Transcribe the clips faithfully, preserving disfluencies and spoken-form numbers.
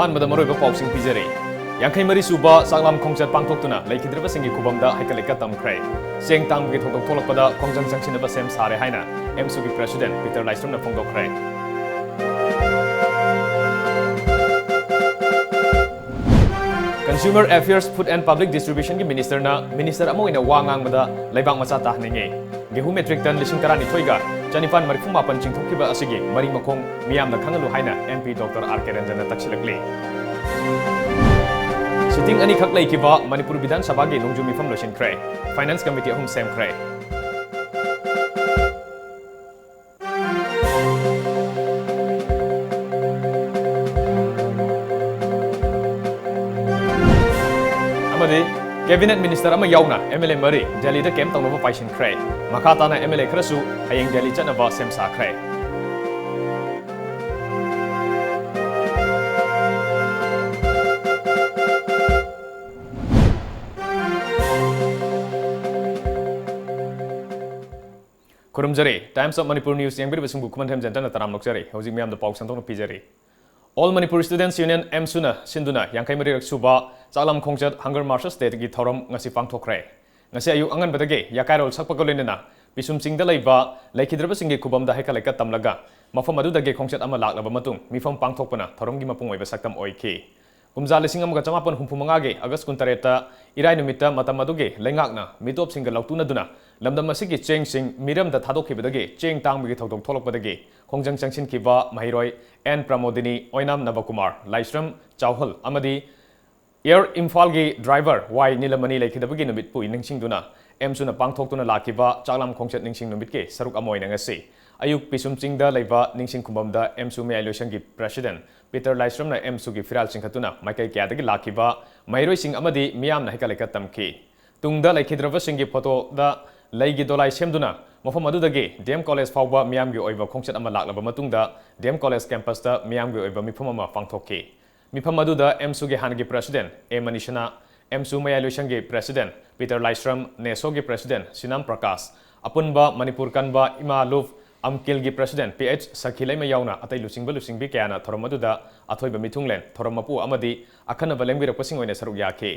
ꯑꯍꯥꯟꯕꯗ ꯃꯔꯨꯑꯣꯏꯕ ꯄꯥꯎꯁꯤꯡ ꯄꯤꯖꯔꯤ꯫ ꯌꯥꯡꯈꯩ ꯃꯔꯤ ꯁꯨꯕ ꯆꯥꯛꯂꯥꯝ ꯈꯣꯡꯆꯠ ꯄꯥꯡꯊꯣꯛꯇꯨꯅ ꯂꯩꯈꯤꯗ꯭ꯔꯕꯁꯤꯡꯒꯤ ꯈꯨꯕꯝꯗ ꯍꯩꯀꯠ ꯂꯩꯀꯠ ꯇꯝꯈ꯭ꯔꯦ꯫ ꯆꯦꯡ ꯇꯥꯡꯕꯒꯤ ꯊꯧꯗꯣꯛ ꯊꯣꯛꯂꯛꯄꯗ ꯈꯣꯡꯖꯪ ꯆꯪꯁꯤꯟꯅꯕ ꯁꯦꯝ ꯁꯥꯔꯦ ꯍꯥꯏꯅ ꯑꯦꯝꯁꯨꯒꯤ president ꯄꯤꯇꯔ ꯂꯥꯏꯁ꯭ꯔꯝꯅ ꯐꯣꯡꯗꯣꯛꯈ꯭ꯔꯦ꯫ Consumer Affairs, Food and Public Distribution ꯒꯤ minister ꯅ minister ꯑꯃ ꯑꯣꯏꯅ ꯋꯥ ꯉꯥꯡꯕꯗ ꯂꯩꯕꯥꯛ ꯃꯆꯥ ꯇꯥꯍꯟꯅꯤꯡꯉꯤ꯫ ꯒꯦꯍꯨ metric ton ꯂꯤꯁꯤꯡ ꯇꯔꯥꯅꯤꯊꯣꯏꯒ ꯆꯅꯤꯄꯥꯟ ꯃꯔꯤꯐꯨ ꯃꯥꯄꯟ ꯆꯤꯡꯊꯣꯛꯈꯤꯕ ꯑꯁꯤꯒꯤ ꯃꯔꯤ ꯃꯈꯣꯡ ꯃꯤꯌꯥꯝꯅ ꯈꯪꯍꯜꯂꯨ ꯍꯥꯏꯅ MP Doctor R K Ranjan ꯅ ꯇꯛꯁꯤꯜꯂꯛꯂꯤ꯫ Sitting ꯑꯅꯤꯈꯛ ꯂꯩꯈꯤꯕ ꯃꯅꯤꯄꯨꯔ ꯕꯤꯙꯥꯟ ꯁꯚꯥꯒꯤ ꯅꯣꯡꯖꯨ ꯃꯤꯐꯝ ꯂꯣꯏꯁꯤꯟꯈ꯭ꯔꯦ꯫ Finance committee ꯑꯍꯨꯝ ꯁꯦꯝꯈ꯭ꯔꯦ꯫ ꯑꯃꯗꯤ cabinet minister ꯑꯃ ꯌꯥꯎꯅ MLA ꯃꯔꯤ ꯗꯦꯜꯂꯤꯗ camp ꯇꯧꯅꯕ ꯄꯥꯏꯁꯤꯟꯈ꯭ꯔꯦ꯫ ꯃꯈꯥ ꯇꯥꯅ MLA ꯈꯔꯁꯨ ꯍꯌꯦꯡ ꯗꯦꯜꯂꯤ ꯆꯠꯅꯕ ꯁꯦꯝ ꯁꯥꯈ꯭ꯔꯦ꯫ ꯈꯨꯔꯨꯝꯖꯔꯤ꯫ Times of Manipur News ꯌꯦꯡꯕꯤꯔꯤꯕꯁꯤꯡꯕꯨ ꯈꯨꯃꯟꯊꯦꯝ ꯖꯦꯟꯇꯅ ꯇꯔꯥꯝ ꯑꯣꯛꯆꯔꯤ꯫ ꯍꯧꯖꯤꯛ ꯃꯤꯌꯥꯝꯗ ꯄꯥꯎ ꯁꯟꯗꯣꯛꯅ ꯄꯤꯖꯔꯤ꯫ All Manipur Students Union, AMSU ꯅ ꯁꯤꯟꯗꯨꯅ ꯌꯥꯡꯈꯩ ꯃꯔꯤꯔꯛ ꯁꯨꯕ ꯆꯥꯛꯂꯥꯝ ꯈꯣꯡꯆꯠ Hunger Marches Day ꯒꯤ ꯊꯧꯔꯝ ꯉꯁꯤ ꯄꯥꯡꯊꯣꯛꯈ꯭ꯔꯦ꯫ ꯉꯁꯤ ꯑꯌꯨꯛ ꯑꯉꯟꯕꯗꯒꯤ ꯌꯥꯀꯥꯏꯔꯣꯜ ꯁꯛꯄꯒ ꯂꯣꯏꯅꯅ ꯄꯤꯁꯨꯝ ꯆꯤꯡꯗ ꯂꯩꯕ ꯂꯩꯈꯤꯗ꯭ꯔꯕꯁꯤꯡꯒꯤ ꯈꯨꯕꯝꯗ ꯍꯩꯀꯠ ꯂꯩꯀꯠ ꯇꯝꯂꯒ ꯃꯐꯝ ꯑꯗꯨꯗꯒꯤ ꯈꯣꯡꯆꯠ ꯑꯃ ꯂꯥꯛꯂꯕ ꯃꯇꯨꯡ ꯃꯤꯐꯝ ꯄꯥꯡꯊꯣꯛꯄꯅ ꯊꯧꯔꯝꯒꯤ ꯃꯄꯨꯡ ꯑꯣꯏꯕ ꯁꯛꯇꯝ ꯑꯣꯏꯈꯤ꯫ ꯀꯨꯝꯖꯥ ꯂꯤꯁꯤꯡ ꯑꯃꯒ ꯆꯃꯥꯄꯟ ꯍꯨꯝꯐꯨ ꯃꯉꯥꯒꯤ August ꯀꯨꯟꯇꯔꯦꯠꯇ ꯏꯔꯥꯏ ꯅꯨꯃꯤꯠꯇ ꯃꯇꯝ ꯑꯗꯨꯒꯤ ꯂꯩꯉꯥꯛꯅ ꯃꯤꯇꯣꯞꯁꯤꯡꯒ ꯂꯧꯇꯨꯅꯗꯨꯅ ꯂꯝꯗꯝ ꯑꯁꯤꯒꯤ ꯆꯦꯡꯁꯤꯡ ꯃꯤꯔꯝꯗ ꯊꯥꯗꯣꯛꯈꯤꯕꯗꯒꯤ ꯆꯦꯡ ꯇꯥꯡꯕꯒꯤ ꯊꯧꯗꯣꯛ ꯊꯣꯛꯂꯛꯄꯗꯒꯤ ꯈꯣꯡꯖꯪ ꯆꯪꯁꯤꯟꯈꯤꯕ ꯃꯍꯩꯔꯣꯏ ꯑꯦꯟ ꯄ꯭ꯔꯃꯣꯗꯤꯅꯤ, ꯑꯣꯏꯅꯥꯝ ꯅꯕꯀꯨꯃꯥꯔ, ꯂꯥꯏꯁ꯭ꯔꯝ ꯆꯥꯎꯍꯜ ꯑꯃꯗꯤ Air ꯏꯝꯐꯥꯜꯒꯤ driver ꯋꯥꯏ ꯅꯤꯂꯃꯅꯤ ꯂꯩꯈꯤꯗꯕꯒꯤ ꯅꯨꯃꯤꯠꯄꯨ ꯅꯤꯡꯁꯤꯡꯗꯨꯅ AMSU ꯅ ꯄꯥꯡꯊꯣꯛꯇꯨꯅ ꯂꯥꯛꯈꯤꯕ ꯆꯥꯛꯂꯥꯝ ꯈꯣꯡꯆꯠ ꯅꯤꯡꯁꯤꯡ ꯅꯨꯃꯤꯠꯀꯤ ꯁꯔꯨꯛ ꯑꯃ ꯑꯣꯏꯅ ꯉꯁꯤ ꯑꯌꯨꯛ ꯄꯤꯁꯨꯝ ꯆꯤꯡꯗ ꯂꯩꯕ ꯅꯤꯡꯁꯤꯡ ꯈꯨꯕꯝꯗ AMSU ꯃꯌꯥꯏ ꯂꯣꯏꯁꯪꯒꯤ president ꯄꯤꯇꯔ ꯂꯥꯏꯁ꯭ꯔꯝꯅ AMSU ꯒꯤ ꯐꯤꯔꯥꯜ ꯆꯤꯡꯈꯠꯇꯨꯅ ꯃꯥꯏꯀꯩ ꯀꯌꯥꯗꯒꯤ ꯂꯥꯛꯈꯤꯕ ꯃꯍꯩꯔꯣꯏꯁꯤꯡ ꯑꯃꯗꯤ ꯃꯤꯌꯥꯝꯅ ꯍꯩꯀꯠ ꯂꯩꯀꯠ ꯇꯝꯈꯤ꯫ ꯇꯨꯡꯗ ꯂꯩꯈꯤꯗ꯭ꯔꯕꯁꯤꯡꯒꯤ ꯐꯣꯇꯣꯗ ꯂꯩꯒꯤ ꯗꯣꯂꯥꯏ ꯁꯦꯝꯗꯨꯅ ꯃꯐꯝ ꯑꯗꯨꯗꯒꯤ ꯗꯤ ꯑꯦꯝ ꯀꯣꯂꯦꯖ ꯐꯥꯎꯕ ꯃꯤꯌꯥꯝꯒꯤ ꯑꯣꯏꯕ ꯈꯣꯡꯆꯠ ꯑꯃ ꯂꯥꯛꯂꯕ ꯃꯇꯨꯡꯗ ꯗꯤ ꯑꯦꯝ ꯀꯣꯂꯦꯖ ꯀꯦꯝꯄꯁꯇ ꯃꯤꯌꯥꯝꯒꯤ ꯑꯣꯏꯕ ꯃꯤꯐꯝ ꯑꯃ ꯄꯥꯡꯊꯣꯛꯈꯤ꯫ ꯃꯤꯐꯝ ꯑꯗꯨꯗ AMSU ꯒꯤ ꯍꯥꯟꯅꯒꯤ president ꯑꯦ ꯃꯅꯤꯁꯅꯥ, AMSU ꯃꯌꯥꯏ ꯂꯣꯏꯁꯪꯒꯤ president ꯄꯤꯇꯔ ꯂꯥꯏꯁ꯭ꯔꯝ, ꯅꯦꯁꯣꯒꯤ president ꯁꯤꯅꯥꯝ ꯄ꯭ꯔꯀꯥꯁ, ꯑꯄꯨꯟꯕ ꯃꯅꯤꯄꯨꯔ ꯀꯟꯕ ꯏꯃꯥ ꯂꯨꯞ ꯑꯝꯀꯤꯜꯒꯤ president P H ꯁꯈꯤꯂꯩꯃ ꯌꯥꯎꯅ ꯑꯇꯩ ꯂꯨꯆꯤꯡꯕ ꯂꯨꯆꯤꯡꯕꯤ ꯀꯌꯥꯅ ꯊꯧꯔꯝ ꯑꯗꯨꯗ ꯑꯊꯣꯏꯕ ꯃꯤꯊꯨꯡꯂꯦꯟ, ꯊꯧꯔꯝ ꯃꯄꯨ ꯑꯃꯗꯤ ꯑꯈꯟꯅꯕ ꯂꯦꯡꯕꯤꯔꯛꯄꯁꯤꯡ ꯑꯣꯏꯅ ꯁꯔꯨꯛ ꯌꯥꯈꯤ꯫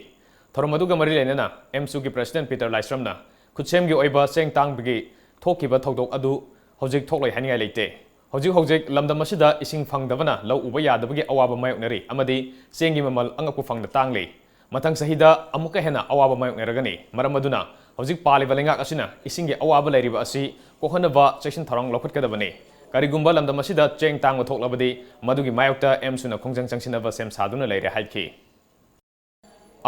ꯊꯧꯔꯝ ꯑꯗꯨꯒ ꯃꯔꯤ ꯂꯩꯅꯅ ꯑꯦꯝꯁꯨꯒꯤ president Peter ꯂꯥꯏꯁ꯭ꯔꯝꯅ ꯈꯨꯠꯁꯦꯝꯒꯤ ꯑꯣꯏꯕ ꯆꯦꯡ ꯇꯥꯡꯕꯒꯤ ꯊꯣꯛꯈꯤꯕ ꯊꯧꯗꯣꯛ ꯑꯗꯨ ꯍꯧꯖꯤꯛ ꯊꯣꯛꯂꯣꯏ ꯍꯥꯏꯅꯤꯡꯉꯥꯏ ꯂꯩꯇꯦ꯫ ꯍꯧꯖꯤꯛ ꯍꯧꯖꯤꯛ ꯂꯝꯗꯝ ꯑꯁꯤꯗ ꯏꯁꯤꯡ ꯐꯪꯗꯕꯅ ꯂꯧ ꯎꯕ ꯌꯥꯗꯕꯒꯤ ꯑꯋꯥꯕ ꯃꯥꯌꯣꯛꯅꯔꯤ ꯑꯃꯗꯤ ꯆꯦꯡꯒꯤ ꯃꯃꯜ ꯑꯉꯛꯄ ꯐꯪꯅ ꯇꯥꯡꯂꯤ꯫ ꯃꯊꯪ ꯆꯍꯤꯗ ꯑꯃꯨꯛꯀ ꯍꯦꯟꯅ ꯑꯋꯥꯕ ꯃꯥꯌꯣꯛꯅꯔꯒꯅꯤ꯫ ꯃꯔꯝ ꯑꯗꯨꯅ ꯍꯧꯖꯤꯛ ꯄꯥꯜꯂꯤꯕ ꯂꯩꯉꯥꯛ ꯑꯁꯤꯅ ꯏꯁꯤꯡꯒꯤ ꯑꯋꯥꯕ ꯂꯩꯔꯤꯕ ꯑꯁꯤ ꯀꯣꯛꯍꯟꯅꯕ ꯆꯦꯛꯁꯤꯟ ꯊꯧꯔꯥꯡ ꯂꯧꯈꯠꯀꯗꯕꯅꯤ꯫ ꯀꯔꯤꯒꯨꯝꯕ ꯂꯝꯗꯝ ꯑꯁꯤꯗ ꯆꯦꯡ ꯇꯥꯡꯕ ꯊꯣꯛꯂꯕꯗꯤ ꯃꯗꯨꯒꯤ ꯃꯥꯌꯣꯛꯇ ꯑꯦꯝꯁꯨꯅ ꯈꯣꯡꯖꯪ ꯆꯪꯁꯤꯟꯅꯕ ꯁꯦꯝ ꯁꯥꯗꯨꯅ ꯂꯩꯔꯦ ꯍꯥꯏꯈꯤ꯫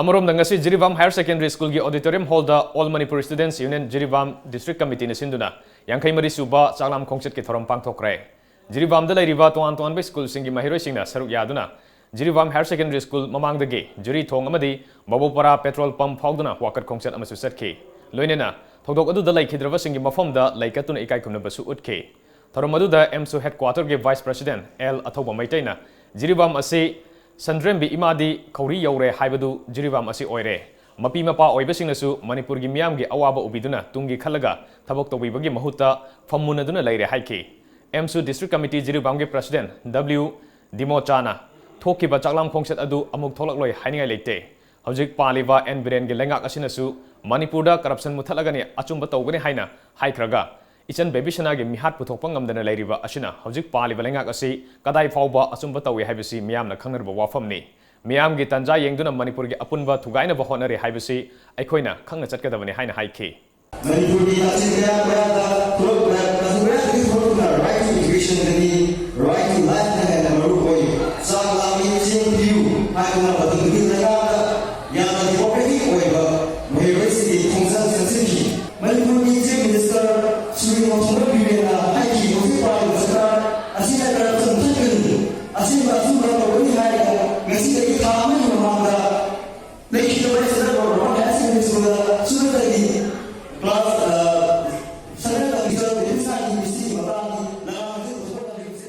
ꯑꯃꯔꯣꯝꯗ ꯉꯁꯤ Jiribam Higher Secondary Schoolꯒꯤ auditorium hallꯗ All Manipur Students Union Jiribam District Committeeꯅ ꯁꯤꯟꯗꯨꯅ ꯌꯥꯡꯈꯩ ꯃꯔꯤ ꯁꯨꯕ ꯆꯥꯛꯂꯥꯝ ꯈꯣꯡꯆꯠꯀꯤ ꯊꯧꯔꯝ ꯄꯥꯡꯊꯣꯛꯈ꯭ꯔꯦ꯫ ꯖꯤꯔꯤꯕꯥꯝꯗ ꯂꯩꯔꯤꯕ ꯇꯣꯉꯥꯟ ꯇꯣꯉꯥꯟꯕ schoolꯁꯤꯡꯒꯤ ꯃꯍꯩꯔꯣꯏꯁꯤꯡꯅ ꯁꯔꯨꯛ ꯌꯥꯗꯨꯅ ꯖꯤꯔꯤꯕꯥꯝ Higher Secondary School ꯃꯃꯥꯡꯗꯒꯤ ꯖꯨꯔꯤ ꯊꯣꯡ ꯑꯃꯗꯤ ꯕꯕꯨꯄꯥꯔꯥ petrol pump ꯐꯥꯎꯗꯨꯅ ꯋꯥꯀꯠ ꯈꯣꯡꯆꯠ ꯑꯃꯁꯨ ꯆꯠꯈꯤ꯫ ꯂꯣꯏꯅꯅ ꯊꯧꯗꯣꯛ ꯑꯗꯨꯗ ꯂꯩꯈꯤꯗ꯭ꯔꯕꯁꯤꯡꯒꯤ ꯃꯐꯝꯗ ꯂꯩ ꯀꯠꯇꯨꯅ ꯏꯀꯥꯏ ꯈꯨꯝꯅꯕꯁꯨ ꯎꯠꯈꯤ꯫ ꯊꯧꯔꯝ ꯑꯗꯨꯗ ꯑꯦꯝꯁꯨ headquarterꯒꯤ vice president ꯑꯦꯜ ꯑꯊꯧꯕ ꯃꯩꯇꯩꯅ ꯖꯤꯔꯤꯕꯥꯝ ꯑꯁꯤ ꯁꯟꯗ꯭ꯔꯦꯝꯕꯤ ꯏꯃꯥꯗꯤ ꯈꯧꯔꯤ ꯌꯧꯔꯦ ꯍꯥꯏꯕꯗꯨ ꯖꯤꯔꯤꯕꯥꯝ ꯑꯁꯤ ꯑꯣꯏꯔꯦ꯫ ꯃꯄꯤ ꯃꯄꯥ ꯑꯣꯏꯕꯁꯤꯡꯅꯁꯨ ꯃꯅꯤꯄꯨꯔꯒꯤ ꯃꯤꯌꯥꯝꯒꯤ ꯑꯋꯥꯕ ꯎꯕꯤꯗꯨꯅ ꯇꯨꯡꯒꯤ ꯈꯜꯂꯒ ꯊꯕꯛ ꯇꯧꯕꯤꯕꯒꯤ ꯃꯍꯨꯠꯇ ꯐꯝꯃꯨꯟꯅꯗꯨꯅ ꯂꯩꯔꯦ ꯍꯥꯏꯈꯤ꯫ ꯑꯦꯝꯁꯨ District Committee ꯖꯤꯔꯤꯕꯥꯝꯒꯤ president ꯗꯕ꯭ꯂꯤꯎ ꯗꯤꯃꯣꯆꯥꯅ ꯊꯣꯛꯈꯤꯕ ꯆꯥꯛꯂꯥꯝ ꯈꯣꯡꯆꯠ ꯑꯗꯨ ꯑꯃꯨꯛ ꯊꯣꯛꯂꯛꯂꯣꯏ ꯍꯥꯏꯅꯤꯡꯉꯥꯏ ꯂꯩꯇꯦ꯫ ꯍꯧꯖꯤꯛ ꯄꯥꯜꯂꯤꯕ ꯑꯦꯟ ꯕꯤꯔꯦꯟꯒꯤ ꯂꯩꯉꯥꯛ ꯑꯁꯤꯅꯁꯨ ꯃꯅꯤꯄꯨꯔꯗ corruption ꯃꯨꯊꯠꯂꯒꯅꯤ, ꯑꯆꯨꯝꯕ ꯇꯧꯒꯅꯤ ꯍꯥꯏꯅ ꯍꯥꯏꯈ꯭ꯔꯒ ꯏꯆꯟ ꯕꯦꯕꯤꯁꯅꯥꯒꯤ ꯃꯤꯍꯥꯠ ꯄꯨꯊꯣꯛꯄ ꯉꯝꯗꯅ ꯂꯩꯔꯤꯕ ꯑꯁꯤꯅ ꯍꯧꯖꯤꯛ ꯄꯥꯜꯂꯤꯕ ꯂꯩꯉꯥꯛ ꯑꯁꯤ ꯀꯗꯥꯏ ꯐꯥꯎꯕ ꯑꯆꯨꯝꯕ ꯇꯧꯏ ꯍꯥꯏꯕꯁꯤ ꯃꯤꯌꯥꯝꯅ ꯈꯪꯅꯔꯕ ꯋꯥꯐꯝꯅꯤ꯫ ꯃꯤꯌꯥꯝꯒꯤ ꯇꯥꯟꯖꯥ ꯌꯦꯡꯗꯨꯅ ꯃꯅꯤꯄꯨꯔꯒꯤ ꯑꯄꯨꯟꯕ ꯊꯨꯒꯥꯏꯅꯕ ꯍꯣꯠꯅꯔꯤ ꯍꯥꯏꯕꯁꯤ ꯑꯩꯈꯣꯏꯅ ꯈꯪꯅ ꯆꯠꯀꯗꯕꯅꯤ ꯍꯥꯏꯅ ꯍꯥꯏꯈꯤ꯫ ꯃꯅꯤꯄꯨꯔꯒꯤ ꯀꯛꯆꯤꯡ ꯃꯌꯥ ꯃꯌꯥꯗ ꯊꯣꯛꯂꯛꯄ, ꯀꯛꯆꯤꯡ ꯃꯌꯥꯗꯒꯤ ꯊꯣꯛꯂꯛꯄ right to educationꯗꯅꯤ, right to lifeꯅ ꯍꯦꯟꯅ ꯃꯔꯨ ꯑꯣꯏ꯫ ꯆꯥꯛ ꯂꯥꯝꯃꯤ, ꯆꯦꯡ ꯄꯤꯌꯨ ꯍꯥꯏꯗꯨꯅ ꯃꯇꯝꯗꯨꯒꯤ ꯂꯩꯉꯥꯛꯇ ꯌꯥꯝꯅ democratic ꯑꯣꯏꯕ ꯃꯍꯩꯔꯣꯏꯁꯤꯡꯒꯤ ꯈꯣꯡꯖꯪ ꯆꯪꯁꯤꯟꯈꯤ꯫ ꯃꯅꯤꯄꯨꯔꯒꯤ Chief Minister ꯁ꯭ꯔꯤ ꯅꯣꯡꯊꯣꯝꯕꯝ ꯕꯤꯔꯦꯟꯅ ꯍꯥꯏꯈꯤ, ꯍꯧꯖꯤꯛ ꯄꯥꯜꯂꯤꯕ ꯁꯔꯀꯥꯔ ꯑꯁꯤꯅ corruption ꯃꯨꯊꯠꯀꯅꯤ, ꯑꯁꯤꯅ ꯑꯆꯨꯝꯕ ꯇꯧꯒꯅꯤ ꯍꯥꯏꯔꯒ ꯉꯁꯤꯗꯒꯤ ꯊꯥ ꯑꯃꯒꯤ ꯃꯃꯥꯡꯗ ꯂꯩꯈꯤꯗꯕ ꯁꯔꯀꯥꯔ ꯍꯥꯏꯌꯔ ꯁꯦꯀꯦꯟꯗꯔꯤ ꯁ꯭ꯀꯨꯜꯗ ꯁꯨꯞꯅꯇꯒꯤ class, ꯑ, ꯁꯔꯀꯥꯔ ꯇꯝꯕꯤꯕ ꯃꯤꯁꯤꯡꯒꯤ ꯃꯇꯥꯡꯒꯤ ꯂꯥꯟ ꯑꯁꯤ ꯄꯨꯊꯣꯛꯂꯛꯂꯤꯕꯁꯤ